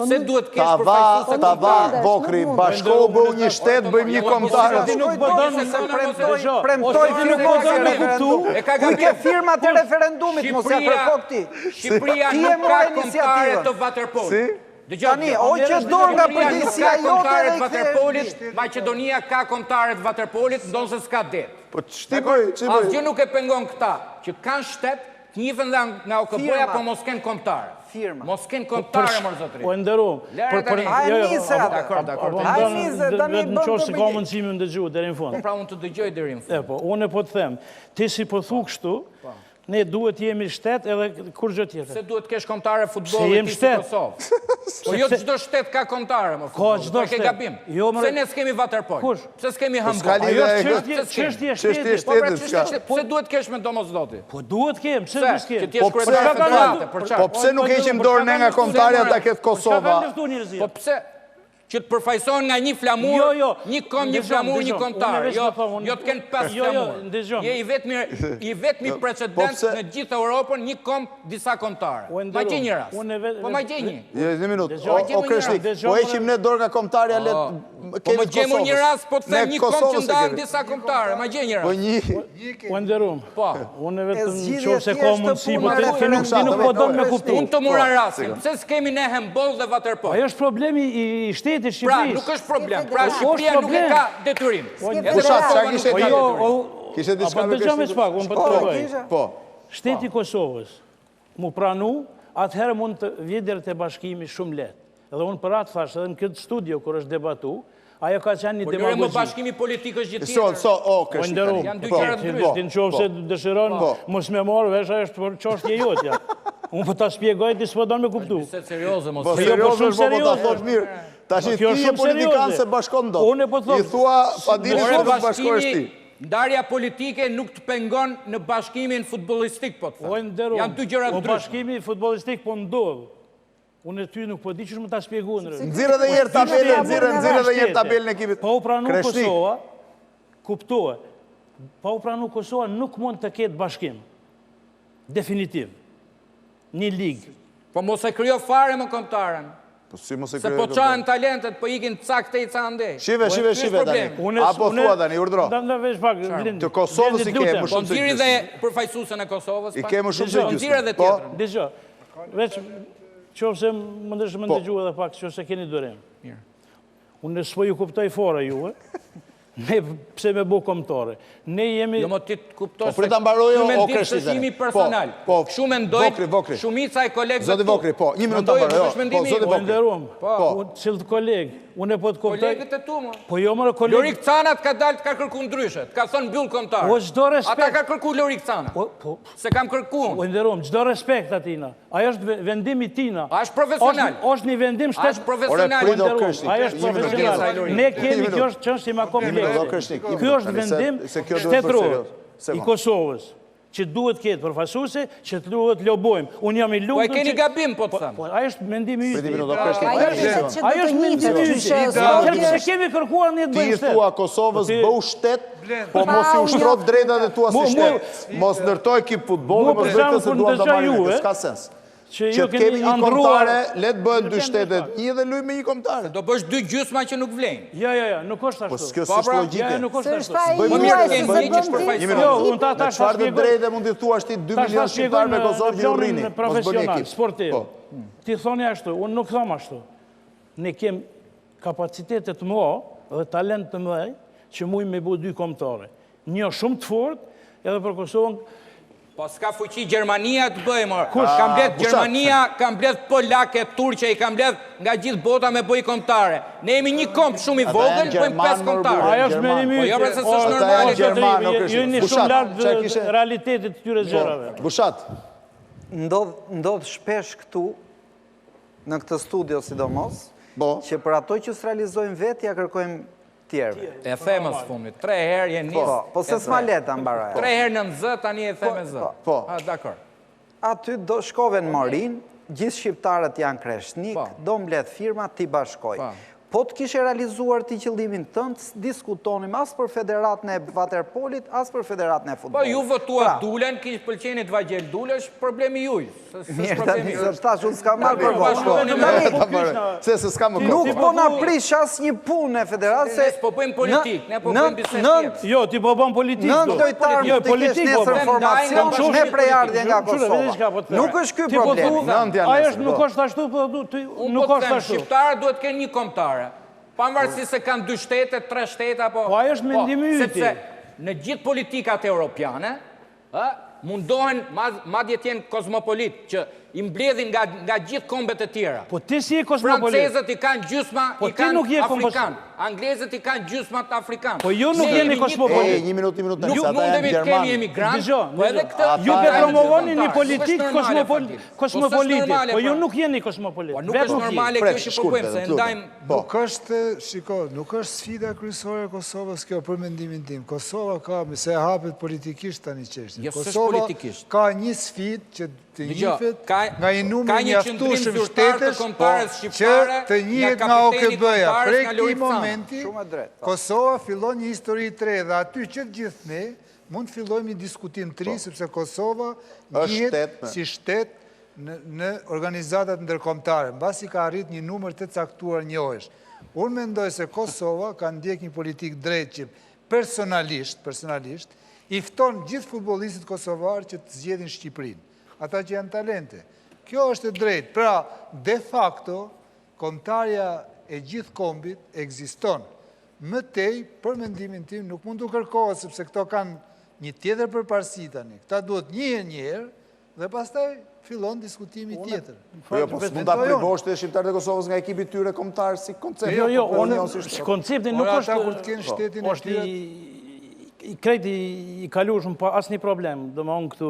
Speaker 9: Pse duhet të kesh
Speaker 1: Ta va,
Speaker 9: përfaqësues
Speaker 1: ta va,
Speaker 2: mundesh,
Speaker 1: Vokri,
Speaker 2: nuk mundesh.
Speaker 1: bashko bëu një shtet, bëjmë një kombëtare.
Speaker 3: Ti nuk po don
Speaker 7: se premtoi,
Speaker 3: Dëgjo,
Speaker 7: premtoi
Speaker 3: ose ti nuk po don me kuptu.
Speaker 9: E ka
Speaker 7: Ku i ke
Speaker 9: gabim.
Speaker 7: firmat e referendumit, mos ja kërko ti.
Speaker 9: Shqipëria
Speaker 7: Ti e
Speaker 9: nuk ka
Speaker 7: more
Speaker 9: kombëtare
Speaker 7: iniciativën.
Speaker 9: të waterpolit.
Speaker 1: Si?
Speaker 9: Dëgjo,
Speaker 7: Tani,
Speaker 9: dëgjo.
Speaker 7: o që dorë nga
Speaker 9: Shqipëria nuk ka
Speaker 7: përgjegjësia jote
Speaker 9: kombëtare
Speaker 7: dhe
Speaker 9: të
Speaker 7: i kthehesh
Speaker 9: waterpolit, Maqedonia ka kombëtare të waterpolit, ndonëse s'ka det.
Speaker 1: Po ç'ti bëj, ç'i bëj?
Speaker 9: Asgjë nuk e pengon këta që kanë shtet, të njihen nga nga OKB-ja,
Speaker 7: Firma.
Speaker 9: po mos kenë kombëtare.
Speaker 7: Firma.
Speaker 9: Mos kenë kombëtare, mor zotëri.
Speaker 3: Po e nderuam.
Speaker 9: Lëre
Speaker 3: Për- për-
Speaker 9: tani.
Speaker 7: A e
Speaker 3: jo, jo,
Speaker 7: nise
Speaker 3: apo-
Speaker 7: atë?
Speaker 9: Dakor, dakor.
Speaker 3: apo
Speaker 7: A e
Speaker 3: ndon-
Speaker 7: nise, tani
Speaker 3: vetëm
Speaker 7: bën
Speaker 3: në qoftë se
Speaker 7: të
Speaker 3: ka
Speaker 7: bëj.
Speaker 3: mundësi me ndëgju deri në fund.
Speaker 9: Po pra unë të dëgjoj deri në fund.
Speaker 3: E po, unë po të them, ti si po thu kështu, ne duhet jemi shtet edhe kurrgjë tjetër.
Speaker 9: Se duhet të kesh kombëtare
Speaker 3: Se
Speaker 9: futbolli
Speaker 3: jem
Speaker 9: ti si
Speaker 3: shtet.
Speaker 9: Kosovë. Po jo çdo shtet ka kombëtare më
Speaker 3: Ka
Speaker 9: futbolli.
Speaker 3: çdo
Speaker 9: Po e ke
Speaker 3: shtet.
Speaker 9: gabim.
Speaker 3: Jo, more-
Speaker 9: Pse ne s'kemi waterpol?
Speaker 3: Kush?
Speaker 9: Pse s'kemi
Speaker 1: s'ka
Speaker 9: handball?
Speaker 1: lidhje
Speaker 3: Ajo është
Speaker 1: e-
Speaker 3: çështje,
Speaker 9: Pse s'kemi?
Speaker 3: çështje e
Speaker 1: Çështje e
Speaker 3: shtetit.
Speaker 9: Po pra
Speaker 1: shtetit,
Speaker 9: çështje
Speaker 1: s'ka.
Speaker 9: shtetit. Pse duhet kesh me domosdoti?
Speaker 3: Po duhet kem, pse
Speaker 9: Pse?
Speaker 3: duhet kem?
Speaker 9: Që ti jesh
Speaker 1: Po pse-
Speaker 9: kryetar federate, për çfarë?
Speaker 1: Po pse nuk heqim dorë ne nga kombëtarja ta ketë Kosova?
Speaker 3: Çka kanë luftuar njerëzit?
Speaker 9: Po pse? Që të përfaqësohen nga një flamur,
Speaker 3: Jo, jo.
Speaker 9: një kom, një
Speaker 3: Ndëgjom,
Speaker 9: flamur, një
Speaker 3: ndëgjom.
Speaker 9: kombëtar.
Speaker 3: Unë veç
Speaker 9: Jo,
Speaker 3: më thom, unë-
Speaker 9: jo të kenë pas
Speaker 3: Jo, jo,
Speaker 9: flamur.
Speaker 3: ndëgjom.
Speaker 9: Je i vetmi i vetmi
Speaker 1: Po
Speaker 9: precedent
Speaker 1: pse-
Speaker 9: në gjithë Europën, një kom, disa kombëtare.
Speaker 3: U e
Speaker 9: Ma
Speaker 3: nderuam.
Speaker 9: gjej një rast.
Speaker 3: Unë e vet-
Speaker 9: Po ma gjej një.
Speaker 1: Jo, një minutë.
Speaker 3: Dëgjoj,
Speaker 1: O,
Speaker 9: ma gjej
Speaker 1: o
Speaker 9: një
Speaker 1: Kreshnik,
Speaker 3: rast.
Speaker 1: po heqim ne dorë nga kombëtarja le
Speaker 9: Po
Speaker 1: kemi
Speaker 9: më
Speaker 1: të
Speaker 9: gjej mu një
Speaker 1: Kosovës.
Speaker 9: rast, po të them
Speaker 1: Ne
Speaker 9: një kom që
Speaker 1: Kosovës e
Speaker 9: ndahen
Speaker 1: kemi.
Speaker 9: disa kombëtare. Ma gjej një
Speaker 1: Po
Speaker 9: rast.
Speaker 1: një
Speaker 3: U nderuam.
Speaker 9: Po.
Speaker 3: Unë vetëm
Speaker 7: E zgjidhje
Speaker 3: qoftë se ka
Speaker 7: thjesht të
Speaker 3: mundësi, po
Speaker 7: puna
Speaker 3: ti ti nuk ti nuk po don me kuptu.
Speaker 9: Unë të mora rastin. Pse s'kemi ne handball dhe waterpol?
Speaker 3: Ajo është problemi i i shtetit
Speaker 9: Pra,
Speaker 3: Shqipërisë.
Speaker 9: nuk është problem. Pra,
Speaker 3: Po, është
Speaker 9: Shqipëria nuk e
Speaker 3: problem.
Speaker 9: ka detyrim. Edhe
Speaker 1: Kushat,
Speaker 9: Kosova
Speaker 1: çka
Speaker 9: nuk
Speaker 1: kishte
Speaker 9: e
Speaker 3: Po
Speaker 9: ka
Speaker 3: jo,
Speaker 9: detyrim.
Speaker 3: o,
Speaker 1: Kishte diçka
Speaker 3: apo
Speaker 1: me
Speaker 3: dëgjoj me
Speaker 1: Kreshnikun?
Speaker 3: pak, unë po të
Speaker 7: Po,
Speaker 3: tregoj.
Speaker 7: kishe.
Speaker 1: Po.
Speaker 3: Shteti i Kosovës mu pranu, atëherë mund të vjen deri te bashkimi shumë lehtë. Edhe unë për atë thash, edhe në këtë studio kur është debatu, ajo ka qenë një
Speaker 9: Po lëre më
Speaker 3: demagogji.
Speaker 9: bashkimi politik është gjë
Speaker 1: So,
Speaker 9: tjetër.
Speaker 1: so, o
Speaker 3: Po
Speaker 1: Kreshnik.
Speaker 3: nderuam.
Speaker 1: tani.
Speaker 9: Janë dy
Speaker 1: Po,
Speaker 9: gjëra të ndryshme.
Speaker 1: po,
Speaker 3: Ti në qoftë se dëshiron
Speaker 1: Po.
Speaker 3: mos me marrë vesh, ajo është për çështje jotja. Unë po ta shpjegoj, ti s'po don me kuptu.
Speaker 9: Se serioze mos.
Speaker 1: Po
Speaker 3: Jo, po
Speaker 1: serioze
Speaker 3: shumë
Speaker 1: është, po po ta
Speaker 3: serioze.
Speaker 1: thosh mirë. Tash
Speaker 3: Po,
Speaker 1: ti
Speaker 3: kjo është
Speaker 1: je
Speaker 3: shumë
Speaker 1: politikan
Speaker 3: serioze.
Speaker 1: se bashkon dot.
Speaker 3: Unë po them-
Speaker 1: I thua Fadilit
Speaker 9: Ore
Speaker 1: se nuk bashkohesh ti.
Speaker 9: bashkimi, ndarja politike nuk të pengon në bashkimin futbollistik, po të
Speaker 3: O
Speaker 9: them.
Speaker 3: nderuam.
Speaker 9: Janë dy gjëra të
Speaker 3: Po
Speaker 9: ndryshme.
Speaker 3: bashkimi futbollistik po ndodh. Unë e ty nuk po di qysh më ta shpjegoj ndër.
Speaker 1: Nxirr edhe një herë tabelën, nxirr nxirr edhe një herë tabelën e ekipit.
Speaker 3: Po u pranu
Speaker 1: Kreshnik.
Speaker 3: Kosova, kuptohet. Pa u pranu Kosova nuk mund të ketë bashkim. Definitiv. Një ligë.
Speaker 9: Po mos e krijo fare më kombëtaren.
Speaker 1: Po si mos e
Speaker 9: Se
Speaker 1: krijo
Speaker 9: po
Speaker 1: kombëtaren?
Speaker 9: çahen talentet, po ikin ca këtej ca andej.
Speaker 1: Shive,
Speaker 9: Po,
Speaker 1: shive,
Speaker 9: ky është
Speaker 1: shive tani.
Speaker 9: problemi.
Speaker 3: Unë-
Speaker 1: Apo
Speaker 3: unë-
Speaker 1: thua tani, urdhro.
Speaker 3: Nda nda veç pak, Blendi.
Speaker 1: Të Kosovës
Speaker 3: Blendi,
Speaker 1: i ke
Speaker 3: lutem.
Speaker 1: më
Speaker 9: Po
Speaker 1: shumë se
Speaker 9: nxirri
Speaker 1: gjysmë.
Speaker 9: dhe përfaqësuesen e Kosovës.
Speaker 1: I
Speaker 9: pak.
Speaker 1: ke më shumë se
Speaker 3: Dëgjoj.
Speaker 9: Po nxirri
Speaker 1: gjysmë.
Speaker 9: edhe
Speaker 1: Po,
Speaker 9: tjetrën.
Speaker 3: Dëgjoj. Veç qoftë se mundesh më
Speaker 1: Po.
Speaker 3: ndëgju edhe pak, qoftë se keni durim. Mirë. Unë s'po ju kuptoj fare juve. Ne pse me bo kombëtare? Ne jemi...
Speaker 9: Jo, mo ti të kuptosh
Speaker 1: po, prit ta mbaroj
Speaker 9: se
Speaker 1: o
Speaker 9: mendim
Speaker 1: Kreshnik
Speaker 9: është imi
Speaker 1: tani. Po,
Speaker 9: personal.
Speaker 1: po,
Speaker 9: Kështu mendojnë
Speaker 1: Vokri, Vokri.
Speaker 9: shumica e kolegëve
Speaker 1: Zoti
Speaker 9: tu.
Speaker 1: Vokri, po, një minutë ta
Speaker 9: Mendoj,
Speaker 1: mbaroj,
Speaker 9: nuk është
Speaker 1: po,
Speaker 9: mendimi
Speaker 1: zoti
Speaker 9: im.
Speaker 3: O
Speaker 1: Vokri.
Speaker 3: nderuam,
Speaker 9: Po.
Speaker 3: po, cilët kolegë, unë po të kuptoj...
Speaker 9: Kolegët e tu, mo.
Speaker 3: Po jo, more kolegë...
Speaker 9: Lorik Cana të ka dalë të ka kërku ndryshe, të ka thënë mbyll kombëtare.
Speaker 3: Po çdo respekt.
Speaker 9: Ata ka kërku Lorik Cana.
Speaker 3: Po, po.
Speaker 9: Se kam kërku unë.
Speaker 3: O nderuam, çdo respekt atina. Ai është vendim i tina.
Speaker 9: A është profesional?
Speaker 3: Është një vendim shtet...
Speaker 9: A është profesional?
Speaker 1: Ore, prit o Kreshnik.
Speaker 3: Ai është profesional. Ne kemi, kjo është çështje ma komplekse. Kjo është vendim shtetëror i Kosovës që duhet ketë përfaqësuese, që të luhet lobojmë. Unë jam i lumtur...
Speaker 9: Po e keni gabim, po të them.
Speaker 3: Po, ai është mendimi yt.
Speaker 2: Ai është
Speaker 3: Ai është mendimi yt. Se kemi kërkuar ne të bëjmë
Speaker 1: shtet. Ti thua Kosovës bëhu shtet, Po mos i ushtro të drejtat e tua si shtet. Mos ndërto ekip futbolli, mos bëj këtë se duam ta marrim ne, s'ka sens.
Speaker 3: Që
Speaker 1: ju kemi një kombëtare, le të bëhen dy shtetet, një dhe luajmë me një kombëtare.
Speaker 9: Do bësh dy gjysma që nuk vlejnë.
Speaker 3: Jo, jo, jo, nuk është
Speaker 1: po
Speaker 3: ashtu.
Speaker 1: Po kjo s'është
Speaker 9: pra,
Speaker 1: logjike.
Speaker 3: Jo, nuk është ashtu.
Speaker 1: Bëjmë
Speaker 9: mirë të kemi një që përfaqëson.
Speaker 3: Jo, unë ta tash
Speaker 1: ta shpjegoj. Çfarë të drejte mund t'i thuash ti 2 milion shqiptarëve në Kosovë që ju rrini? Mos bëni ekip.
Speaker 3: Sportiv.
Speaker 1: Po.
Speaker 3: Ti thoni ashtu, unë nuk them ashtu. Ne kemi kapacitete të mëdha dhe talent të mëdha që mujmë me bu dy kombëtare. Një shumë të fort edhe për Kosovën.
Speaker 9: Po s'ka fuqi Gjermania të bëjë, mor. Kush? Ka mbledh Gjermania, ka mbledh polake, turqe, i ka mbledh nga gjithë bota me bëj kombëtare. Ne jemi një komb shumë i vogël, bëjmë pesë kombëtare.
Speaker 3: Ajo është mendimi
Speaker 9: Po jo pra se s'është normale.
Speaker 1: Gjermanë,
Speaker 3: Ju jeni shumë larg realitetit të këtyre gjërave.
Speaker 1: Bushat.
Speaker 7: Ndodh ndodh shpesh këtu në këtë studio sidomos,
Speaker 1: po.
Speaker 7: që për ato që s'realizojmë vetë, ja kërkojmë tjerëve.
Speaker 9: E the më së fundmi, tre herë je nis.
Speaker 7: Po, po se s'ma le ta mbaroj.
Speaker 9: Tre herë nën zë, tani e the me zë.
Speaker 7: Po,
Speaker 1: po.
Speaker 9: A, dakor.
Speaker 7: Aty do shkove në Morinë, gjithë shqiptarët janë kreshnik,
Speaker 9: po.
Speaker 7: do mbledh firma, t'i bashkoj.
Speaker 9: Po.
Speaker 7: Po të kishe realizuar ti qëllimin tënd, s'diskutonim as për federatën e vaterpolit, as për federatën e
Speaker 9: Po,
Speaker 7: futbollit.
Speaker 9: ju votuat
Speaker 7: Pra,
Speaker 9: Dulen, kish pëlqenit Vangjel Dule, është problemi juaj.
Speaker 7: Mirë, tani se tash unë s'kam marrë për votë.
Speaker 9: Po,
Speaker 7: Tani,
Speaker 1: Se se s'ka më kohë.
Speaker 7: Nuk po na prish asnjë punë e federatës se
Speaker 9: Ne s'po bëjmë politikë, ne po bëjmë bisedë tjetër.
Speaker 3: Jo, ti po bën politikë.
Speaker 7: Nëntë lojtarë
Speaker 3: Jo,
Speaker 7: mund të kesh
Speaker 3: po
Speaker 7: nesër
Speaker 3: bën.
Speaker 7: formacion me prejardhje nga Kosova. Nuk është ky
Speaker 3: Ti po
Speaker 7: problemi.
Speaker 3: thu, Ai është nuk është ashtu, po thu, ti
Speaker 9: Unë
Speaker 3: nuk
Speaker 9: po të
Speaker 3: është
Speaker 9: them,
Speaker 3: ashtu.
Speaker 9: shqiptarët duhet të kenë një kombëtare. Pavarësisht se kanë dy shtete, tre shtete apo
Speaker 3: Po ai është mendimi yti.
Speaker 9: Sepse në gjithë politikat europiane, ë, mundohen madje të jenë kozmopolit që i mbledhin nga nga gjithë kombet e tjera.
Speaker 3: Po ti si je kozmopolit?
Speaker 9: Francezët i kanë gjysma,
Speaker 3: Po
Speaker 9: i
Speaker 3: ti
Speaker 9: kanë
Speaker 3: nuk je
Speaker 9: afrikan. Anglezët i kanë gjysma të afrikan.
Speaker 3: Po ju nuk
Speaker 9: Ne
Speaker 3: jeni
Speaker 9: jemi një
Speaker 3: kozmopolit.
Speaker 1: Ej, një minutë, një minutë,
Speaker 9: Nuk
Speaker 1: se ata janë
Speaker 9: mundemi të kemi
Speaker 1: gjermanë.
Speaker 9: emigrant,
Speaker 3: Dëgjo,
Speaker 9: po edhe
Speaker 3: dëgjo.
Speaker 9: këtë
Speaker 3: Ju
Speaker 1: Ata
Speaker 3: pe
Speaker 1: janë
Speaker 3: promovoni një
Speaker 9: Nuk është
Speaker 3: politikë
Speaker 9: normale, Fadil. Po s'është
Speaker 3: kosmopolite,
Speaker 9: normale,
Speaker 3: po ju
Speaker 9: pra.
Speaker 3: nuk jeni kosmopolit.
Speaker 9: Po nuk
Speaker 3: Vetë
Speaker 9: është
Speaker 3: nuk jeni.
Speaker 9: normale kjo
Speaker 1: Prek,
Speaker 9: që po
Speaker 1: shkurt
Speaker 9: bëjmë,
Speaker 1: vetëm,
Speaker 9: se
Speaker 1: të lutem.
Speaker 9: ndajmë
Speaker 1: Po.
Speaker 8: Nuk është, shiko, nuk është sfida kryesore e Kosovës kjo për mendimin tim. Kosova ka, se hapet politikisht tani çështjen.
Speaker 9: Jo, s'është
Speaker 8: Kosova
Speaker 9: politikisht.
Speaker 8: ka një sfidë që të
Speaker 9: Dëgjo,
Speaker 8: njihet
Speaker 9: ka-
Speaker 8: nga një numër
Speaker 9: ka një qëndrim
Speaker 8: mjaftueshëm
Speaker 9: zyrtar të
Speaker 8: shtetesh
Speaker 9: kombëtares
Speaker 8: po, që
Speaker 9: shqiptare
Speaker 8: të njihet
Speaker 9: nga
Speaker 8: nga
Speaker 9: kapiteni
Speaker 8: OKB-ja.
Speaker 9: kombëtares
Speaker 8: Prej
Speaker 9: nga
Speaker 8: këtij
Speaker 9: Lorik Cana.
Speaker 8: momenti,
Speaker 7: Shumë e drejtë, po.
Speaker 8: Kosova fillon një histori të re dhe aty që të gjithë ne mund të fillojmë një diskutim të ri, sepse Kosova
Speaker 1: Është
Speaker 8: njihet
Speaker 1: shtet, me.
Speaker 8: si shtet në, në organizatat ndërkombëtare, mbasi ka arrit një numër të caktuar njohjesh. Unë mendoj se Kosova ka ndjek një politikë drejtë që personalisht, personalisht, i fton gjithë futbollistët kosovarë që të zgjedhin Shqipërinë, ata që janë talente. Kjo është e drejtë. Pra, de facto, kombëtarja e gjithë kombit ekziston. Më tej, për mendimin tim, nuk mund të kërkohet, sepse këto kanë një tjetër përparësi tani. Këta duhet njihen një herë dhe pastaj fillon diskutimi tjetër.
Speaker 1: Po jo, po s'mund ta privosh të shqiptarët e Kosovës nga ekipi i tyre kombëtar si koncept.
Speaker 3: Jo, jo,
Speaker 1: Po,
Speaker 3: unë
Speaker 1: unë si shtet.
Speaker 3: koncepti nuk
Speaker 8: Ora,
Speaker 3: është
Speaker 8: ata kur të kenë shtetin e
Speaker 3: është
Speaker 8: tyre-
Speaker 3: i i krejt i, i kalueshëm pa asnjë problem, domethënë këtu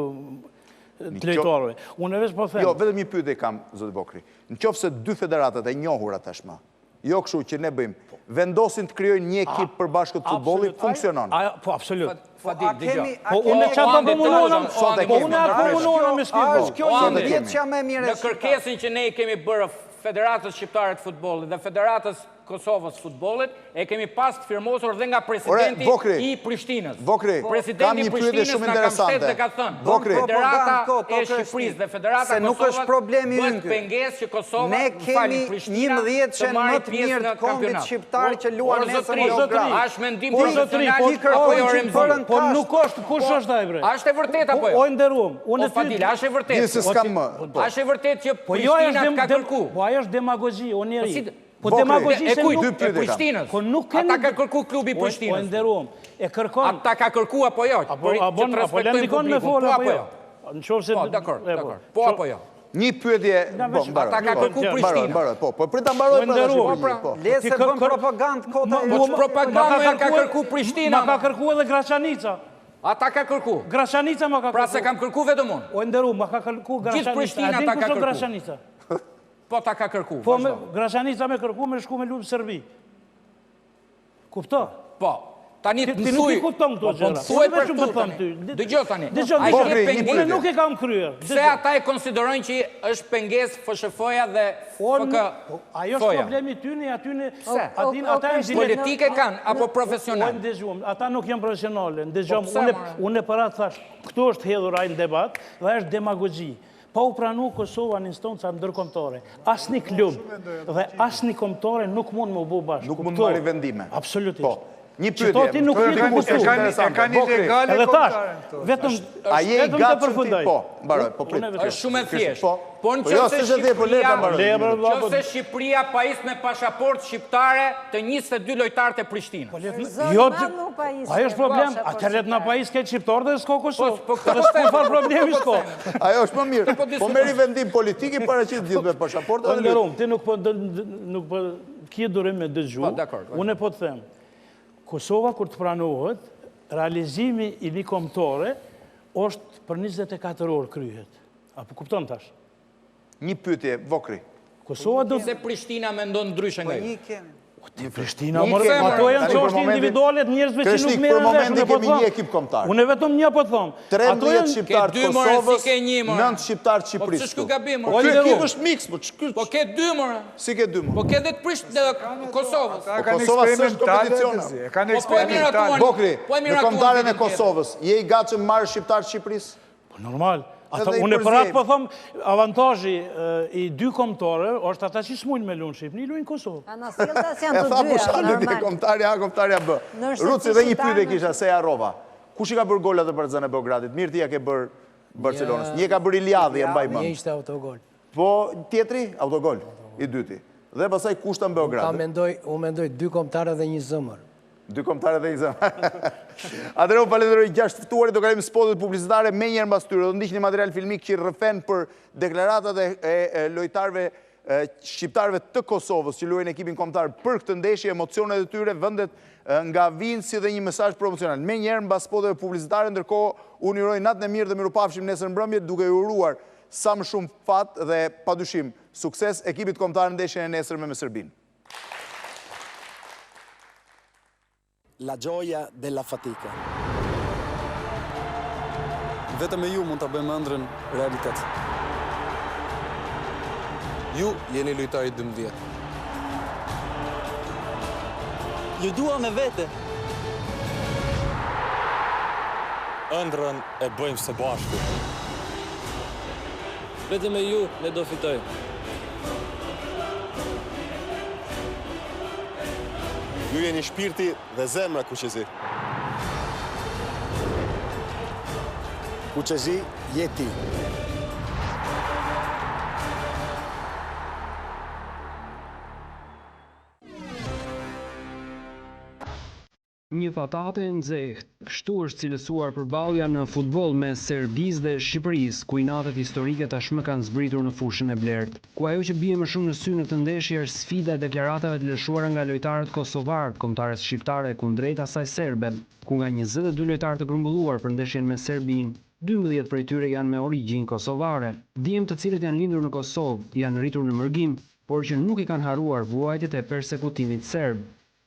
Speaker 3: të lojtarëve. Unë veç po them.
Speaker 1: Jo, vetëm një pyetje kam, zoti Vokri. Në qoftë se dy federatat e njohura tashmë, jo kështu që ne bëjmë, vendosin të krijojnë një ekip përbashkët futbolli,
Speaker 3: Absolut.
Speaker 1: funksionon.
Speaker 3: Ai- Po, absolut.
Speaker 9: Fadil,
Speaker 7: A
Speaker 9: dëgjo.
Speaker 7: kemi- a
Speaker 3: Po unë
Speaker 7: kemi-
Speaker 3: çfarë do
Speaker 9: Andi,
Speaker 3: po mundohem,
Speaker 1: Sot e
Speaker 3: po
Speaker 1: kemi.
Speaker 3: unë atë po mundohem me
Speaker 7: A
Speaker 3: shpjegu.
Speaker 7: është kjo
Speaker 9: O,
Speaker 7: një
Speaker 9: Andi,
Speaker 7: vjetçja më e mirë e
Speaker 9: Në kërkesën që ne i kemi bërë Federatës Shqiptare të Futbollit dhe Federatës Kosovës Futbollit, e kemi pas të firmosur dhe nga presidenti
Speaker 1: Ore, Vokri,
Speaker 9: i Prishtinës.
Speaker 1: Vokri, kam
Speaker 9: Presidenti
Speaker 1: një
Speaker 9: i
Speaker 1: pyetje
Speaker 9: Prishtinës
Speaker 1: shumë
Speaker 9: na ka mbështetur
Speaker 1: interesante.
Speaker 9: dhe ka thënë,
Speaker 1: Vokri.
Speaker 9: Federata
Speaker 7: Propagandë,
Speaker 9: e
Speaker 7: kot, o
Speaker 9: Shqipërisë dhe Federata
Speaker 7: Se nuk është
Speaker 9: Kosovës
Speaker 7: problemi
Speaker 9: bëhet
Speaker 7: ynë ky.
Speaker 9: pengesë që Kosova,
Speaker 7: Ne
Speaker 9: më falni,
Speaker 7: kemi
Speaker 9: Prishtina
Speaker 7: 11
Speaker 9: të
Speaker 7: më
Speaker 9: marrë
Speaker 7: të
Speaker 9: pjesë
Speaker 7: mirë
Speaker 9: në
Speaker 7: të kombit
Speaker 9: kampionat.
Speaker 7: shqiptar që luan
Speaker 9: Or,
Speaker 7: nesër në
Speaker 9: zotri,
Speaker 7: Beograd.
Speaker 9: A është mendim
Speaker 3: Po, zotri,
Speaker 9: profesional
Speaker 3: po,
Speaker 9: apo jo
Speaker 7: kërkojnë që
Speaker 9: Remzi?
Speaker 7: bërën
Speaker 3: Po nuk është, kush është ai bre?
Speaker 9: A është e vërtet apo jo?
Speaker 3: O i nderuam, unë
Speaker 9: O Fadil, a është e vërtet?
Speaker 1: Një se s'kam më.
Speaker 9: A është e vërtet që
Speaker 3: Po jo, ajo
Speaker 9: Prishtina
Speaker 3: është
Speaker 9: ka
Speaker 3: dem,
Speaker 9: kërku?
Speaker 3: po ajo është demagogji, o
Speaker 9: Po
Speaker 3: njeri.
Speaker 9: si.
Speaker 3: Po demagogji
Speaker 9: se nuk... E Prishtinës.
Speaker 3: Po nuk keni...
Speaker 9: A ta ka kërku klubi i Prishtinës.
Speaker 3: Po e nderuam. E kërkon...
Speaker 9: A ta ka kërku apo jo?
Speaker 3: Apo, a bon, apo lem dikon me folë,
Speaker 9: po
Speaker 3: apo jo?
Speaker 9: Në qoftë se... Po, dakord, dakord. Po apo jo?
Speaker 1: Një pyetje, po, mbaroj.
Speaker 9: A ta ka kërku Prishtina.
Speaker 1: Mbaroj, po, po, prit ta mbaroj pra tash.
Speaker 7: Po, pra.
Speaker 1: Po.
Speaker 7: Le se bën propagandë kota
Speaker 9: e... Po, propagandë e ka kërku Prishtina.
Speaker 3: Ma ka kërku edhe Graçanica.
Speaker 9: A ta ka kërku?
Speaker 3: Graçanica ma ka kërku.
Speaker 9: Pra s'e kam kërku vetëm unë.
Speaker 3: O e nderuam, ma ka kërku Graçanica.
Speaker 9: Gjithë Prishtina ta ka kërku.
Speaker 3: Graçanica?
Speaker 9: Po ta ka kërku,
Speaker 3: Po me Graçanica me kërku me shku me lu Serbi. Kupto?
Speaker 9: Po. Tani
Speaker 3: të më thuj. Ti nuk i kupton këto
Speaker 9: po, po
Speaker 3: gjëra.
Speaker 9: Po më thuaj për këtu tani. Dëgjo tani.
Speaker 3: Dëgjo, dëgjo. Unë nuk e kam kryer.
Speaker 9: Pse ata e konsiderojnë që është pengesë FSHF-ja dhe FK?
Speaker 3: Po, ajo është problemi i tyne, atyne,
Speaker 9: Pse?
Speaker 3: Ata janë
Speaker 9: Politike kanë apo profesional?
Speaker 3: Po ndëgjom, ata nuk janë profesionale. Ndëgjom, unë e para thash, këtu është hedhur ai në debat dhe është demagogji. Pa u pranu Kosova në instanca ndërkombëtare, asnjë klub dhe asnjë kombëtare nuk mund me u bo bashkë.
Speaker 1: Nuk mund të marrë vendime.
Speaker 3: Absolutisht.
Speaker 1: Po. Një pyetje.
Speaker 3: Ti nuk je
Speaker 1: të
Speaker 8: E kanë ilegale
Speaker 3: Edhe tash, vetëm
Speaker 1: A je i
Speaker 3: vetëm të
Speaker 1: gatshëm ti?
Speaker 3: përfundoj.
Speaker 1: Po, mbaroj, po prit.
Speaker 9: Është shumë e thjeshtë.
Speaker 1: Po.
Speaker 9: Po në
Speaker 1: Po jo,
Speaker 9: qoftë se
Speaker 1: s'është e thjeshtë, po le ta
Speaker 9: Shqipëria,
Speaker 1: mbaroj.
Speaker 3: Le, bre, vlla, po-
Speaker 9: qoftë se Shqipëria pajis me pashaportë shqiptare të 22 lojtarët e Prishtinës.
Speaker 3: Po le
Speaker 2: Zot
Speaker 3: Jo,
Speaker 2: madh nuk pajis
Speaker 3: ajo është problem,
Speaker 2: pashaportë
Speaker 3: atëherë le të na
Speaker 2: shqiptare.
Speaker 3: pajis këtë shqiptar dhe s'ka Kosovë.
Speaker 9: Po, po këtë
Speaker 3: Dhe
Speaker 9: po
Speaker 3: s'ka
Speaker 9: them,
Speaker 3: farë problemi
Speaker 9: po
Speaker 3: s'ka.
Speaker 9: them.
Speaker 1: Ajo është më mirë.
Speaker 9: Po
Speaker 1: Po
Speaker 9: diskutojmë.
Speaker 1: merri vendim politik i paraqit gjithë me pashaportë
Speaker 3: Po
Speaker 1: dhe
Speaker 3: nderum, ti nuk po nuk po ke durim me dëgju.
Speaker 9: Po, dakord, vazhdo.
Speaker 3: Unë po të them, Kosova kur të pranohet, realizimi i një kombëtare është për 24 orë kryhet. A po kupton tash?
Speaker 1: Një pyetje, Vokri.
Speaker 3: Kosova do
Speaker 9: Pse Prishtina mendon ndryshe nga
Speaker 7: Po
Speaker 9: ju?
Speaker 7: një kemi.
Speaker 3: Ti Prishtina,
Speaker 1: Një
Speaker 3: more,
Speaker 1: kemi,
Speaker 3: ato janë
Speaker 1: tani për
Speaker 3: çështje
Speaker 1: momentin-
Speaker 3: individuale të njerëzve që nuk
Speaker 1: Kreshnik, për
Speaker 3: merren vesh,
Speaker 1: momentin
Speaker 3: unë po
Speaker 1: kemi
Speaker 3: them.
Speaker 1: një ekip kombëtar.
Speaker 3: Unë vetëm një po them. Ato
Speaker 1: 13
Speaker 3: janë
Speaker 1: shqiptar
Speaker 9: Ke
Speaker 1: të
Speaker 9: dy, more, si
Speaker 1: Kosovës,
Speaker 9: ke një, more.
Speaker 1: 9 shqiptar të
Speaker 9: Po
Speaker 1: Shqipërisë.
Speaker 9: pse s'ky gabim,
Speaker 1: Po
Speaker 9: more?
Speaker 1: ky
Speaker 3: O,
Speaker 1: ekip
Speaker 3: nderum.
Speaker 1: është miks, po ç'ky?
Speaker 9: Po ke dy, more.
Speaker 1: Si ke dy, more?
Speaker 9: Po ke dhe të Prishtinës, Kosovës.
Speaker 8: Ata
Speaker 1: Po
Speaker 8: kanë
Speaker 1: Kosova s'është
Speaker 8: eksperimentale,
Speaker 1: kompeticion.
Speaker 8: e kanë
Speaker 9: Po, po e
Speaker 8: eksperimentale.
Speaker 9: miratuan.
Speaker 1: Bokri,
Speaker 9: Po e
Speaker 1: në
Speaker 9: miratuan
Speaker 1: kombëtaren e
Speaker 9: vitin tjetër.
Speaker 1: Kosovës, je i gatshëm marrë shqiptar të Shqipërisë?
Speaker 3: Po normal. Ata,
Speaker 1: Edhe i
Speaker 3: unë për atë
Speaker 1: përzjejmë.
Speaker 3: po them, avantazhi i dy kombëtare është ata që s'mujnë me lu në Shqipëni, luajnë në Kosovë.
Speaker 2: Anasjelltas janë
Speaker 1: E
Speaker 2: të
Speaker 1: tha
Speaker 2: dyja,
Speaker 1: Bushati ti
Speaker 2: normal.
Speaker 1: kombëtarja A, kombëtarja B.
Speaker 2: Në është
Speaker 1: Ruci,
Speaker 2: si
Speaker 1: dhe një
Speaker 2: shqiptar
Speaker 1: pyetje
Speaker 2: në-
Speaker 1: kisha se e harrova. Kush i ka bërë golat e Partizan e Beogradit? Mirë ti ja ke bërë Barcelonës. Një ka bërë Iliadhi, e mbaj
Speaker 5: Një
Speaker 1: mend.
Speaker 5: ishte autogol.
Speaker 1: Po tjetri, autogol, i dyti. Dhe pastaj Kushta në
Speaker 5: Ka
Speaker 1: Beograd.
Speaker 5: mendoj, unë mendoj dy kombëtare dhe një zemër.
Speaker 1: Dy kombëtare dhe një zemër. Atëherë unë falenderoj gjashtë ftuarit, do kalojmë spotet publicitare menjëherë mbas tyre. Do ndiqni material filmik që rrëfen për deklaratat e, e, e lojtarëve e, shqiptarëve të Kosovës që luajnë ekipin kombëtar për këtë ndeshje, emocionet e tyre, vendet e, nga vijnë si dhe një mesazh promocional. Menjëherë mbas spoteve publicitare, ndërkohë unë ju uroj natën e mirë dhe mirupafshim nesër në mbrëmje duke ju uruar sa më shumë fat dhe padyshim sukses ekipit kombëtar në ndeshjen e nesërme me Serbinë.
Speaker 13: La gioia della fatica. Vetëm me ju mund ta bëjmë ëndrrën realitet.
Speaker 14: Ju jeni lojtari 12.
Speaker 13: Ju dua me vete.
Speaker 14: Ëndrrën e bëjmë së bashku.
Speaker 13: Vetëm me ju ne do fitojmë.
Speaker 14: Ju jeni shpirti dhe zemra kuqezi.
Speaker 13: Kuqezi je ti.
Speaker 15: Një patate e nxehtë, kështu është cilësuar përballja në futboll mes Serbisë dhe Shqipërisë, ku inatet historike tashmë kanë zbritur në fushën e blertë. Ku ajo që bie më shumë në sy në këtë ndeshje është sfida e deklaratave të lëshuara nga lojtarët kosovarë të kombëtares shqiptare kundrejt asaj serbe, ku nga 22 lojtarë të grumbulluar për ndeshjen me Serbinë, 12 prej tyre janë me origjinë kosovare. Djem të cilët janë lindur në Kosovë, janë rritur në mërgim, por që nuk i kanë harruar vuajtjet e persekutimit serb.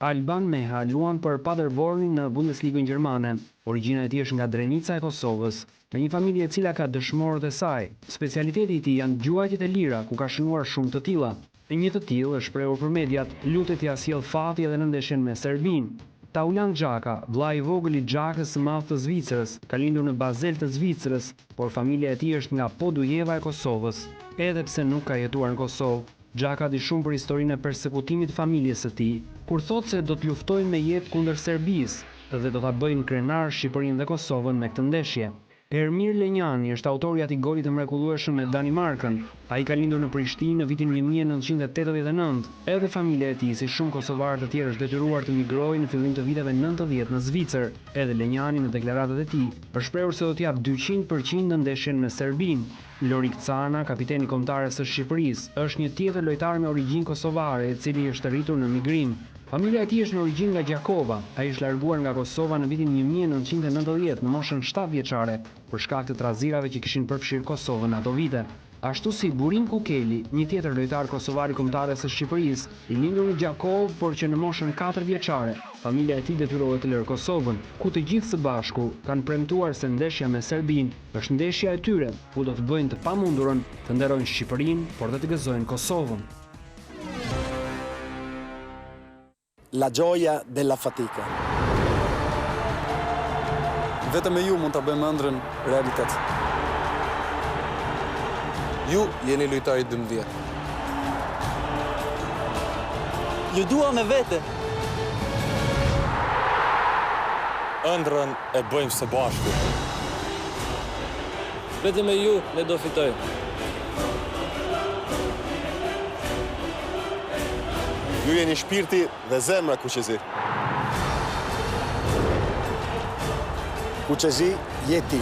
Speaker 15: Alban Meha luan për Paderbornin në Bundesligën gjermane. Origjina e tij është nga Drenica e Kosovës, nga një familje e cila ka dëshmorët e saj. Specialiteti i tij janë gjuajtjet e lira, ku ka shënuar shumë të tilla. Në një të tillë është shprehur për mediat, lutet t'ia sjell fati edhe në ndeshjen me Serbinë. Taulant Xhaka, vëllai i vogël i Xhakës së madh të Zvicrës, ka lindur në Bazel të Zvicrës, por familja e tij është nga Podujeva e Kosovës. Edhe pse nuk ka jetuar në Kosovë, Xhaka di shumë për historinë e persekutimit të familjes së tij, kur thotë se do të luftojnë me jetë kundër Serbisë dhe do ta bëjnë krenar Shqipërinë dhe Kosovën me këtë ndeshje. Ermir Lenjani është autori i atij goli të mrekullueshëm me Danimarkën. Ai ka lindur në Prishtinë në vitin 1989. Edhe familja e tij, si shumë kosovarë të tjerë është detyruar të migrojë në fillim të viteve 90 në Zvicër. Edhe Lenjani në deklaratat e tij, është shprehur se do të japë 200% në ndeshjen me Serbinë. Lorik Cana, kapiteni i kombëtares së Shqipërisë, është një tjetër lojtar me origjinë kosovare, i cili është rritur në migrim. Familja e tij është me origjinë nga Gjakova. Ai është larguar nga Kosova në vitin 1990 në moshën shtatë vjeçare, për shkak të trazirave që kishin përfshirë Kosovën në ato vite. Ashtu si Burim Kukeli, një tjetër lojtar kosovar i kombëtares së Shqipërisë, i lindur në Gjakovë, por që në moshën katër vjeçare, familja e tij detyrohet të lërë Kosovën, ku të gjithë së bashku kanë premtuar se ndeshja me Serbinë është ndeshja e tyre, ku do të bëjnë të pamundurën të nderojnë Shqipërinë, por dhe të gëzojnë Kosovën.
Speaker 13: La gioia della fatica. Vetëm me ju mund ta bëjmë ëndrrën realitet.
Speaker 14: Ju jeni lojtari i 12.
Speaker 13: Ju dua me vete.
Speaker 14: Ëndrrën e bëjmë së bashku.
Speaker 13: Vetëm me ju ne do fitojmë.
Speaker 14: Ju jeni shpirti dhe zemra kuqezi.
Speaker 13: Kuqezi je ti.